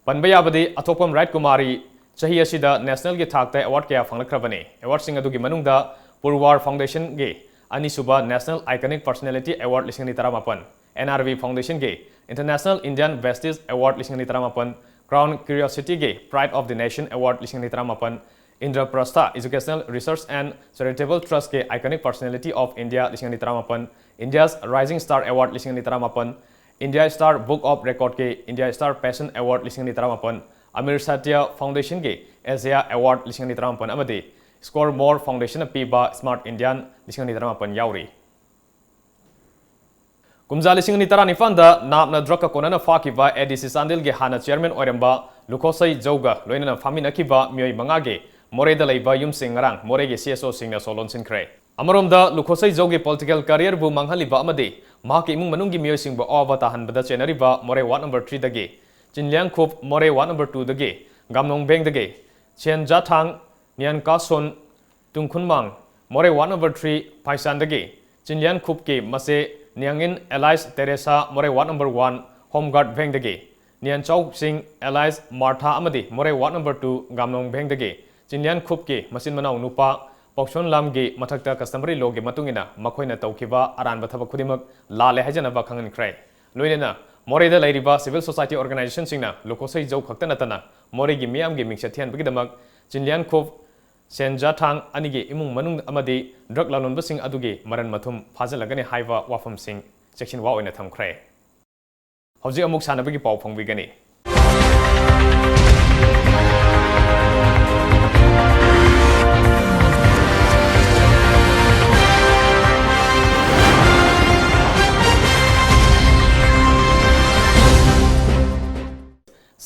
ꯄꯟꯕ ꯌꯥꯕꯗꯤ ꯑꯊꯣꯛꯄꯝ ꯔꯥꯏꯠ ꯀꯨꯃꯥꯔꯤ ꯆꯍꯤ ꯑꯁꯤꯗ nationalꯒꯤ ꯊꯥꯛꯇ award ꯀꯌꯥ ꯐꯪꯂꯛꯈ꯭ꯔꯕꯅꯤ꯫ Awardꯁꯤꯡ ꯑꯗꯨꯒꯤ ꯃꯅꯨꯡꯗ Purvar Foundationꯒꯤ ꯑꯅꯤꯁꯨꯕ National Iconic Personality Award ꯂꯤꯁꯤꯡ ꯑꯅꯤ ꯇꯔꯥꯃꯥꯄꯟ, N R V Foundation ꯒꯤ International Indian Vestige Award ꯂꯤꯁꯤꯡ ꯑꯅꯤ ꯇꯔꯥꯃꯥꯄꯟ, Crown Curiosity ꯒꯤ Pride of the Nation Award ꯂꯤꯁꯤꯡ ꯑꯅꯤ ꯇꯔꯥꯃꯥꯄꯟ, Indraprastha Educational Research and Charitable Trust ꯀꯤ Iconic Personality of India ꯂꯤꯁꯤꯡ ꯑꯅꯤ ꯇꯔꯥꯃꯥꯄꯟ, India's Rising Star Award ꯂꯤꯁꯤꯡ ꯑꯅꯤ ꯇꯔꯥꯃꯥꯄꯟ, India Star Book of Record ꯀꯤ India Star Passion Award ꯂꯤꯁꯤꯡ ꯑꯅꯤ ꯇꯔꯥꯃꯥꯄꯟ, Amir Satya Foundation ꯒꯤ Asia Award ꯂꯤꯁꯤꯡ ꯑꯅꯤ ꯇꯔꯥꯃꯥꯄꯟ ꯑꯃꯗꯤ Score More Foundation ꯅ ꯄꯤꯕ Smart Indian ꯂꯤꯁꯤꯡ ꯑꯅꯤ ꯇꯔꯥꯃꯥꯄꯟ ꯌꯥꯎꯔꯤ꯫ ꯀꯨꯝꯖꯥ ꯂꯤꯁꯤꯡ ꯑꯅꯤ ꯇꯔꯥꯅꯤꯄꯥꯟꯗ ꯅꯥꯞꯅ drug ꯀ ꯀꯣꯟꯅꯅ ꯐꯥꯈꯤꯕ A D C ꯆꯥꯟꯗꯦꯜꯒꯤ ꯍꯥꯟꯅ chairman ꯑꯣꯏꯔꯝꯕ ꯂꯨꯈꯣꯁꯩ ꯖꯧꯒ ꯂꯣꯏꯅꯅ ꯐꯥꯃꯤꯟꯅꯈꯤꯕ ꯃꯤꯑꯣꯏ ꯃꯉꯥꯒꯤ ꯃꯣꯔꯦꯗ ꯂꯩꯕ ꯌꯨꯝꯁꯤꯡ ꯉꯔꯥꯡ ꯃꯣꯔꯦꯒꯤ C S O ꯁꯤꯡꯅ ꯁꯣ ꯂꯣꯟꯁꯤꯟꯈ꯭ꯔꯦ꯫ ꯑꯃꯔꯣꯝꯗ ꯂꯨꯈꯣꯁꯩ ꯖꯧꯒꯤ political career ꯕꯨ ꯃꯥꯡꯍꯜꯂꯤꯕ ꯑꯃꯗꯤ ꯃꯍꯥꯛꯀꯤ ꯏꯃꯨꯡ ꯃꯅꯨꯡꯒꯤ ꯃꯤꯑꯣꯏꯁꯤꯡꯕꯨ ꯑꯋꯥꯕ ꯇꯥꯍꯟꯕꯗ ꯆꯦꯟꯅꯔꯤꯕ ꯃꯣꯔꯦ ward number three ꯗꯒꯤ ꯆꯤꯟꯂꯤꯌꯥꯡꯈꯨꯞ, ꯃꯣꯔꯦ ward number two ꯗꯒꯤ ꯒꯥꯝꯅꯣꯡ ꯚꯦꯡꯗꯒꯤ ꯁꯦꯟ ꯖꯥꯊꯥꯡ, ꯅꯤꯌꯥꯟ ꯀꯥꯁꯣꯟ, ꯇꯨꯡꯈꯨꯟꯃꯥꯡ, ꯃꯣꯔꯦ ward number three ꯐꯥꯏꯁꯥꯟꯗꯒꯤ ꯆꯤꯟꯂꯤꯌꯥꯟꯈꯨꯞꯀꯤ ꯃꯆꯦ ꯅꯤꯌꯥꯡꯏꯟ alias ꯇꯦꯔꯦꯁꯥ, ꯃꯣꯔꯦ ward number one ꯍꯣꯝ ꯒꯥꯔꯗ ꯚꯦꯡꯗꯒꯤ ꯅꯤꯌꯥꯟꯆꯥꯎ ꯁꯤꯡ alias ꯃꯥꯔꯊꯥ ꯑꯃꯗꯤ ꯃꯣꯔꯦ ward number two ꯒꯥꯝꯅꯣꯡ ꯚꯦꯡꯗꯒꯤ ꯆꯤꯟꯂꯤꯌꯥꯟꯈꯨꯞꯀꯤ ꯃꯆꯤꯟ ꯃꯅꯥꯎ ꯅꯨꯄꯥ ꯄꯥꯎꯁꯣꯟ ꯂꯥꯝꯒꯤ ꯃꯊꯛꯇ customary law ꯒꯤ ꯃꯇꯨꯡ ꯏꯟꯅ ꯃꯈꯣꯏꯅ ꯇꯧꯈꯤꯕ ꯑꯔꯥꯟꯕ ꯊꯕꯛ ꯈꯨꯗꯤꯡꯃꯛ ꯂꯥꯜꯂꯦ ꯍꯥꯏꯖꯅꯕ ꯈꯪꯍꯟꯈ꯭ꯔꯦ꯫ ꯂꯣꯏꯅꯅ ꯃꯣꯔꯦꯗ ꯂꯩꯔꯤꯕ civil society organization ꯁꯤꯡꯅ ꯂꯨꯈꯣꯁꯩ ꯖꯧ ꯈꯛꯇ ꯅꯠꯇꯅ ꯃꯣꯔꯦꯒꯤ ꯃꯤꯌꯥꯝꯒꯤ ꯃꯤꯡꯆꯠ ꯊꯤꯍꯟꯕꯒꯤꯗꯃꯛ ꯆꯤꯟꯂꯤꯌꯥꯟꯈꯨꯞ, ꯁꯦꯟ ꯖꯥꯊꯥꯡ ꯑꯅꯤꯒꯤ ꯏꯃꯨꯡ ꯃꯅꯨꯡ ꯑꯃꯗꯤ drug ꯂꯂꯣꯟꯕꯁꯤꯡ ꯑꯗꯨꯒꯤ ꯃꯔꯟ ꯃꯊꯨꯝ ꯐꯥꯖꯤꯜꯂꯒꯅꯤ ꯍꯥꯏꯕ ꯋꯥꯐꯝꯁꯤꯡ ꯆꯦꯛꯁꯤꯟꯋꯥ ꯑꯣꯏꯅ ꯊꯝꯈ꯭ꯔꯦ꯫ ꯍꯧꯖꯤꯛ ꯑꯃꯨꯛ ꯁꯥꯟꯅꯕꯒꯤ ꯄꯥꯎ ꯐꯪꯕꯤꯒꯅꯤ꯫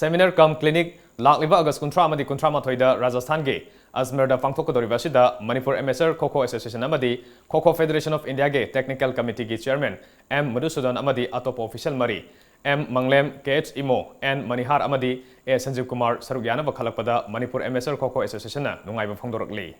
Seminar cum clinic ꯂꯥꯛꯂꯤꯕ ꯑꯥꯒꯁ ꯀꯨꯟꯊ꯭ꯔꯥ ꯑꯃꯗꯤ ꯀꯨꯟꯊ꯭ꯔꯥ ꯃꯥꯊꯣꯏꯗ ꯔꯥꯖꯁꯊꯥꯟꯒꯤ ꯑꯖꯃꯤꯔꯗ ꯄꯥꯡꯊꯣꯛꯀꯗꯧꯔꯤꯕ ꯑꯁꯤꯗ Manipur Amateur Kho Kho Association ꯑꯃꯗꯤ Kho Kho Federation of India ꯒꯤ technical committee ꯒꯤ chairman M ꯃꯙꯨꯁꯨꯗꯟ ꯑꯃꯗꯤ ꯑꯇꯣꯞꯄ official ꯃꯔꯤ, M ꯃꯪꯂꯦꯝ, K H Imo, N ꯃꯅꯤꯍꯥꯔ ꯑꯃꯗꯤ A ꯁꯟꯖꯤꯕ ꯀꯨꯃꯥꯔ ꯁꯔꯨꯛ ꯌꯥꯅꯕ ꯈꯜꯂꯛꯄꯗ Manipur Amateur Kho Kho Association ꯅ ꯅꯨꯡꯉꯥꯏꯕ ꯐꯣꯡꯗꯣꯔꯛꯂꯤ꯫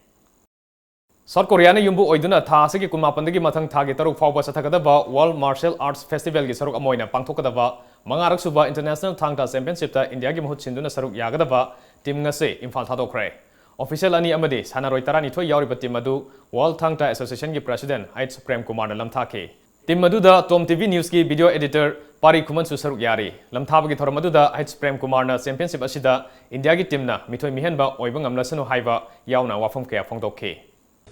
ꯁꯥꯎꯠ ꯀꯣꯔꯤꯌꯥꯅ ꯌꯨꯝꯕꯨ ꯑꯣꯏꯗꯨꯅ ꯊꯥ ꯑꯁꯤꯒꯤ ꯀꯨꯟꯃꯥꯄꯟꯗꯒꯤ ꯃꯊꯪ ꯊꯥꯒꯤ ꯇꯔꯨꯛ ꯐꯥꯎꯕ ꯆꯠꯊꯒꯗꯕ World Martial Arts Festival ꯒꯤ ꯁꯔꯨꯛ ꯑꯃ ꯑꯣꯏꯅ ꯄꯥꯡꯊꯣꯛꯀꯗꯕ ꯃꯉꯥꯔꯛ ꯁꯨꯕ International Thang Ta Championship ꯇ ꯏꯟꯗꯤꯌꯥꯒꯤ ꯃꯍꯨꯠ ꯁꯤꯟꯗꯨꯅ ꯁꯔꯨꯛ ꯌꯥꯒꯗꯕ team ꯉꯁꯤ ꯏꯝꯐꯥꯜ ꯊꯥꯗꯣꯛꯈ꯭ꯔꯦ꯫ Official ꯑꯅꯤ ꯑꯃꯗꯤ ꯁꯥꯟꯅꯔꯣꯏ ꯇꯔꯥꯅꯤꯊꯣꯏ ꯌꯥꯎꯔꯤꯕ team ꯑꯗꯨ World Thang Ta Association ꯒꯤ President H Prem Kumar ꯅ ꯂꯝꯊꯥꯈꯤ꯫ Team ꯑꯗꯨꯗ Tom T V News ꯀꯤ video editor ꯄꯥꯔꯤ ꯈꯨꯃꯟꯁꯨ ꯁꯔꯨꯛ ꯌꯥꯔꯤ꯫ ꯂꯝꯊꯥꯕꯒꯤ ꯊꯧꯔꯝ ꯑꯗꯨꯗ H Prem Kumar ꯅ championship ꯑꯁꯤꯗ ꯏꯟꯗꯤꯌꯥꯒꯤ team ꯅ ꯃꯤꯊꯣꯏ ꯃꯤꯍꯦꯟꯕ ꯑꯣꯏꯕ ꯉꯝꯂꯁꯅꯨ ꯍꯥꯏꯕ ꯌꯥꯎꯅ ꯋꯥꯐꯝ ꯀꯌꯥ ꯐꯣꯡꯗꯣꯛꯈꯤ꯫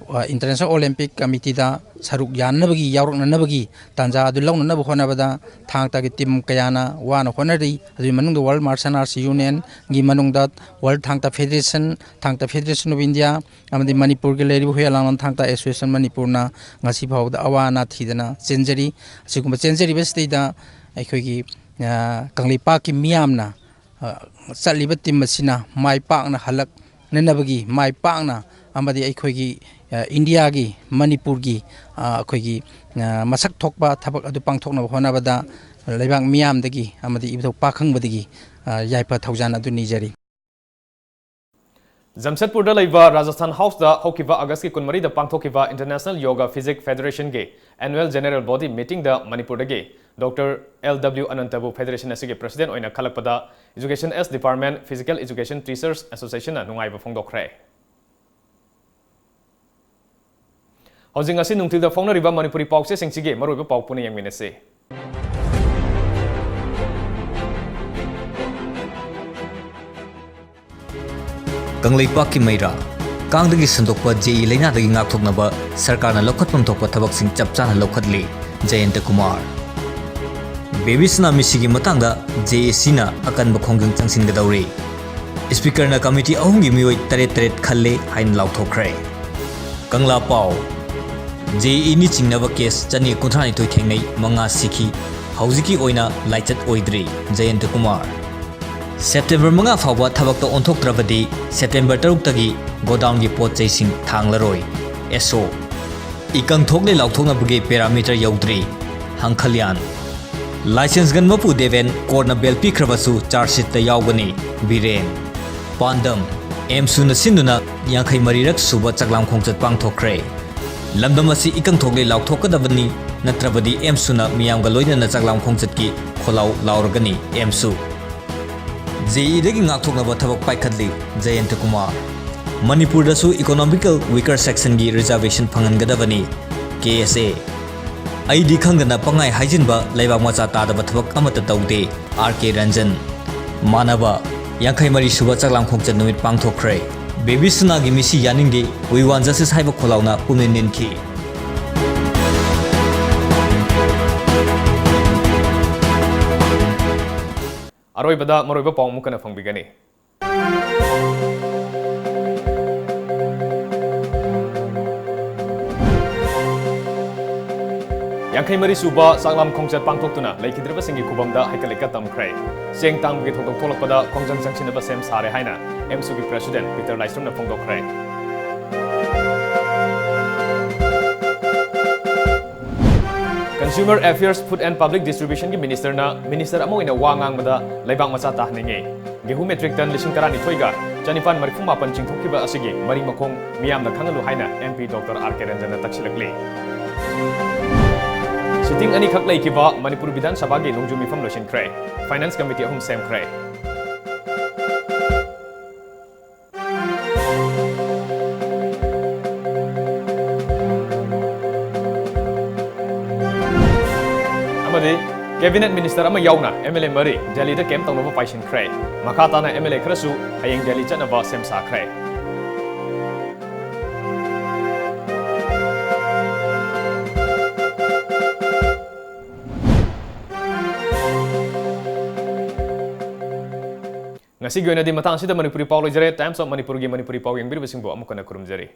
ꯑ, International Olympic Committee ꯗ ꯁꯔꯨꯛ ꯌꯥꯅꯅꯕꯒꯤ, ꯌꯥꯎꯔꯛꯅꯅꯕꯒꯤ ꯇꯥꯟꯖꯥ ꯑꯗꯨ ꯂꯧꯅꯅꯕ ꯍꯣꯠꯅꯕꯗ ꯊꯥꯡ ꯇꯥꯒꯤ team ꯀꯌꯥꯅ ꯋꯥꯅ ꯍꯣꯠꯅꯔꯤ꯫ ꯑꯗꯨꯒꯤ ꯃꯅꯨꯡꯗ World Martial Arts Union ꯒꯤ ꯃꯅꯨꯡꯗ World Thang Ta Federation, Thang Ta Federation of India ꯑꯃꯗꯤ ꯃꯅꯤꯄꯨꯔꯒꯤ ꯂꯩꯔꯤꯕ ꯍꯨꯏꯌꯥꯂꯥꯡꯂꯣꯟ ꯊꯥꯡ ꯇꯥ Association ꯃꯅꯤꯄꯨꯔꯅ ꯉꯁꯤ ꯐꯥꯎꯕꯗ ꯑꯋꯥ ꯑꯅꯥ ꯊꯤꯗꯅ ꯆꯦꯟꯖꯔꯤ꯫ ꯑꯁꯤꯒꯨꯝꯕ ꯆꯦꯟꯖꯔꯤꯕꯁꯤꯗꯩꯗ ꯑꯩꯈꯣꯏꯒꯤ, ꯑ, ꯀꯪꯂꯩꯄꯥꯛꯀꯤ ꯃꯤꯌꯥꯝꯅ, ꯑ, ꯆꯠꯂꯤꯕ team ꯑꯁꯤꯅ ꯃꯥꯏ ꯄꯥꯛꯅ ꯍꯜꯂꯛꯅꯅꯕꯒꯤ, ꯃꯥꯏ ꯄꯥꯛꯅ ꯑꯃꯗꯤ ꯑꯩꯈꯣꯏꯒꯤ, ꯑ, ꯏꯟꯗꯤꯌꯥꯒꯤ, ꯃꯅꯤꯄꯨꯔꯒꯤ, ꯑ, ꯑꯩꯈꯣꯏꯒꯤ, ꯑ, ꯃꯁꯛ ꯊꯣꯛꯄ ꯊꯕꯛ ꯑꯗꯨ ꯄꯥꯡꯊꯣꯛꯅꯕ ꯍꯣꯠꯅꯕꯗ ꯂꯩꯕꯥꯛ ꯃꯤꯌꯥꯝꯗꯒꯤ ꯑꯃꯗꯤ ꯏꯕꯨꯙꯧ ꯄꯥꯈꯪꯕꯗꯒꯤ, ꯑ, ꯌꯥꯏꯐ ꯊꯧꯖꯥꯜ ꯑꯗꯨ ꯅꯤꯖꯔꯤ꯫ ꯖꯝꯁꯦꯗꯄꯨꯔꯗ ꯂꯩꯕ ꯔꯥꯖꯁꯊꯥꯟ ꯍꯥꯎꯁꯇ ꯍꯧꯈꯤꯕ ꯑꯥꯒꯁꯀꯤ ꯀꯨꯟꯃꯔꯤꯗ ꯄꯥꯡꯊꯣꯛꯈꯤꯕ International Yoga Physique Federation ꯒꯤ Annual General Body Meeting ꯗ ꯃꯅꯤꯄꯨꯔꯗꯒꯤ Doctor L W ꯑꯅꯟꯇꯕꯨ federation ꯑꯁꯤꯒꯤ president ꯑꯣꯏꯅ ꯈꯜꯂꯛꯄꯗ Education S Department, Physical Education Teachers Association ꯅ ꯅꯨꯡꯉꯥꯏꯕ ꯐꯣꯡꯗꯣꯛꯈ꯭ꯔꯦ꯫ ꯍꯧꯖꯤꯛ ꯉꯁꯤ ꯅꯨꯡꯊꯤꯜꯗ ꯐꯣꯡꯅꯔꯤꯕ ꯃꯅꯤꯄꯨꯔꯤ ꯄꯥꯎꯆꯦꯁꯤꯡꯁꯤꯒꯤ ꯃꯔꯨꯑꯣꯏꯕ ꯄꯥꯎ ꯄꯨꯟꯅ ꯌꯦꯡꯃꯤꯟꯅꯁꯤ꯫ ꯀꯪꯂꯩꯄꯥꯛꯀꯤ ꯃꯩꯔꯥ꯫ ꯀꯥꯡꯗꯒꯤ ꯁꯟꯗꯣꯛꯄ J E ꯂꯩꯅꯥꯗꯒꯤ ꯉꯥꯛꯊꯣꯛꯅꯕ ꯁꯔꯀꯥꯔꯅ ꯂꯧꯈꯠꯐꯝ ꯊꯣꯛꯄ ꯊꯕꯛꯁꯤꯡ ꯆꯞ ꯆꯥꯅ ꯂꯧꯈꯠꯂꯤ꯫ ꯖꯌꯟꯇ ꯀꯨꯃꯥꯔ꯫ ꯕꯦꯕꯤ ꯁꯅꯥ ꯃꯤꯁꯤꯒꯤ ꯃꯇꯥꯡꯗ J A C ꯅ ꯑꯀꯟꯕ ꯈꯣꯡꯖꯪ ꯆꯪꯁꯤꯟꯒꯗꯧꯔꯤ꯫ Speaker ꯅ committee ꯑꯍꯨꯝꯒꯤ ꯃꯤꯑꯣꯏ ꯇꯔꯦꯠ ꯇꯔꯦꯠ ꯈꯜꯂꯦ ꯍꯥꯏꯅ ꯂꯥꯎꯊꯣꯛꯈ꯭ꯔꯦ꯫ ꯀꯪꯂꯥ ꯄꯥꯎ꯫ J E ꯅꯤ ꯆꯤꯡꯅꯕ case ꯆꯅꯤ ꯀꯨꯟꯊ꯭ꯔꯥꯅꯤꯊꯣꯏ ꯊꯦꯡꯅꯩ, ꯃꯉꯥ ꯁꯤꯈꯤ꯫ ꯍꯧꯖꯤꯛꯀꯤ ꯑꯣꯏꯅ ꯂꯥꯏꯆꯠ ꯑꯣꯏꯗ꯭ꯔꯤ, ꯖꯌꯟꯇ ꯀꯨꯃꯥꯔ꯫ September ꯃꯉꯥ ꯐꯥꯎꯕ ꯊꯕꯛꯇ ꯑꯣꯟꯊꯣꯛꯇ꯭ꯔꯕꯗꯤ September ꯇꯔꯨꯛꯇꯒꯤ godown ꯒꯤ ꯄꯣꯠ ꯆꯩꯁꯤꯡ ꯊꯥꯡꯂꯔꯣꯏ, ꯑꯦꯁ ꯑꯣ꯫ ꯏꯀꯪ ꯊꯣꯛꯂꯦ ꯂꯥꯎꯊꯣꯛꯅꯕꯒꯤ parameter ꯌꯧꯗ꯭ꯔꯤ, ꯍꯪꯈꯜꯌꯥꯟ꯫ Licence gun ꯃꯄꯨ ꯗꯦꯕꯦꯟ court ꯅ bail ꯄꯤꯈ꯭ꯔꯕꯁꯨ charge sheet ꯇ ꯌꯥꯎꯒꯅꯤ, ꯕꯤꯔꯦꯟ꯫ ꯄꯥꯟꯗꯝ, ꯑꯦꯝꯁꯨꯅ ꯁꯤꯟꯗꯨꯅ ꯌꯥꯡꯈꯩ ꯃꯔꯤꯔꯛ ꯁꯨꯕ ꯆꯥꯛꯂꯥꯝ ꯈꯣꯡꯆꯠ ꯄꯥꯡꯊꯣꯛꯈ꯭ꯔꯦ꯫ ꯂꯝꯗꯝ ꯑꯁꯤ ꯏꯀꯪ ꯊꯣꯛꯂꯦ ꯂꯥꯎꯊꯣꯛꯀꯗꯕꯅꯤ, ꯅꯠꯇ꯭ꯔꯕꯗꯤ ꯑꯦꯝꯁꯨꯅ ꯃꯤꯌꯥꯝꯒ ꯂꯣꯏꯅꯅ ꯆꯥꯛꯂꯥꯝ ꯈꯣꯡꯆꯠꯀꯤ ꯈꯣꯜꯂꯥꯎ ꯂꯥꯎꯔꯒꯅꯤ, ꯑꯦꯝꯁꯨ꯫ J E ꯗꯒꯤ ꯉꯥꯛꯊꯣꯛꯅꯕ ꯊꯕꯛ ꯄꯥꯏꯈꯠꯂꯤ, ꯖꯌꯟꯇ ꯀꯨꯃꯥꯔ꯫ ꯃꯅꯤꯄꯨꯔꯗꯁꯨ economical weaker sectionꯒꯤ reservation ꯐꯪꯍꯟꯒꯗꯕꯅꯤ, ꯀꯦ ꯑꯦꯁ ꯑꯦ꯫ ꯑꯩꯗꯤ ꯈꯪꯗꯅ ꯄꯪꯍꯥꯏ ꯍꯥꯏꯖꯤꯟꯕ, ꯂꯩꯕꯥꯛ ꯃꯆꯥ ꯇꯥꯗꯕ ꯊꯕꯛ ꯑꯃꯠꯇ ꯇꯧꯗꯦ, ꯑꯥꯔ ꯀꯦ ꯔꯟꯖꯟ꯫ ꯃꯥꯟꯅꯕ ꯌꯥꯡꯈꯩ ꯃꯔꯤ ꯁꯨꯕ ꯆꯥꯛꯂꯥꯝ ꯈꯣꯡꯆꯠ ꯅꯨꯃꯤꯠ ꯄꯥꯡꯊꯣꯛꯈ꯭ꯔꯦ꯫ ꯕꯦꯕꯤ ꯁꯅꯥꯒꯤ ꯃꯤꯁꯤ ꯌꯥꯅꯤꯡꯗꯦ, We want justice ꯍꯥꯏꯕ ꯈꯣꯜꯂꯥꯎꯅ ꯄꯨꯝꯅꯤꯟ ꯅꯤꯟꯈꯤ꯫ ꯑꯔꯣꯏꯕꯗ ꯃꯔꯨꯑꯣꯏꯕ ꯄꯥꯎ ꯑꯃꯨꯛ ꯍꯟꯅ ꯐꯪꯕꯤꯒꯅꯤ꯫ ꯌꯥꯡꯈꯩ ꯃꯔꯤ ꯁꯨꯕ ꯆꯥꯛꯂꯥꯝ ꯈꯣꯡꯆꯠ ꯄꯥꯡꯊꯣꯛꯇꯨꯅ ꯂꯩꯈꯤꯗ꯭ꯔꯕꯁꯤꯡꯒꯤ ꯈꯨꯕꯝꯗ ꯍꯩꯀꯠ ꯂꯩꯀꯠ ꯇꯝꯈ꯭ꯔꯦ꯫ ꯆꯦꯡ ꯇꯥꯡꯕꯒꯤ ꯊꯧꯗꯣꯛ ꯊꯣꯛꯂꯛꯄꯗ ꯈꯣꯡꯖꯪ ꯆꯪꯁꯤꯟꯅꯕ ꯁꯦꯝ ꯁꯥꯔꯦ ꯍꯥꯏꯅ ꯑꯦꯝꯁꯨꯒꯤ president ꯄꯤꯇꯔ ꯂꯥꯏꯁ꯭ꯔꯝꯅ ꯐꯣꯡꯗꯣꯛꯈ꯭ꯔꯦ꯫ Consumer Affairs, Food and Public Distributionꯒꯤ ministerꯅ minister ꯑꯃ ꯑꯣꯏꯅ ꯋꯥ ꯉꯥꯡꯕꯗ ꯂꯩꯕꯥꯛ ꯃꯆꯥ ꯇꯥꯍꯟꯅꯤꯡꯉꯤ꯫ ꯒꯦꯍꯨ metric ton ꯂꯤꯁꯤꯡ ꯇꯔꯥꯅꯤꯊꯣꯏꯒ ꯆꯅꯤꯄꯥꯟ ꯃꯔꯤꯐꯨ ꯃꯥꯄꯟ ꯆꯤꯡꯊꯣꯛꯈꯤꯕ ꯑꯁꯤꯒꯤ ꯃꯔꯤ ꯃꯈꯣꯡ ꯃꯤꯌꯥꯝꯅ ꯈꯪꯍꯜꯂꯨ ꯍꯥꯏꯅ ꯑꯦꯝ ꯄꯤ ꯗꯣꯛꯇꯔ ꯑꯥꯔ ꯀꯦ ꯔꯟꯖꯟꯅ ꯇꯛꯁꯤꯜꯂꯛꯂꯤ꯫ Sitting ꯑꯅꯤꯈꯛ ꯂꯩꯈꯤꯕ ꯃꯅꯤꯄꯨꯔ ꯕꯤꯙꯥꯟ ꯁꯚꯥꯒꯤ ꯅꯣꯡꯖꯨ ꯃꯤꯐꯝ ꯂꯣꯏꯁꯤꯟꯈ꯭ꯔꯦ꯫ Finance committee ꯑꯍꯨꯝ ꯁꯦꯝꯈ꯭ꯔꯦ꯫ ꯑꯃꯗꯤ cabinet minister ꯑꯃ ꯌꯥꯎꯅ ꯑꯦꯝ ꯑꯦꯜ ꯑꯦ ꯃꯔꯤ ꯗꯦꯜꯂꯤꯗ camp ꯇꯧꯅꯕ ꯄꯥꯏꯁꯤꯟꯈ꯭ꯔꯦ꯫ ꯃꯈꯥ ꯇꯥꯅ ꯑꯦꯝ ꯑꯦꯜ ꯑꯦ ꯈꯔꯁꯨ ꯍꯌꯦꯡ ꯗꯦꯜꯂꯤ ꯆꯠꯅꯕ ꯁꯦꯝ ꯁꯥꯈ꯭ꯔꯦ꯫ ꯉꯁꯤꯒꯤ ꯑꯣꯏꯅꯗꯤ ꯃꯇꯥꯡ ꯑꯁꯤꯗ ꯃꯅꯤꯄꯨꯔꯤ ꯄꯥꯎ ꯂꯣꯏꯖꯔꯦ꯫ Times of ꯃꯅꯤꯄꯨꯔꯒꯤ ꯃꯅꯤꯄꯨꯔꯤ ꯄꯥꯎ ꯌꯦꯡꯕꯤꯔꯤꯕꯁꯤꯡꯕꯨ ꯑꯃꯨꯛ ꯍꯟꯅ ꯈꯨꯔꯨꯝꯖꯔꯤ꯫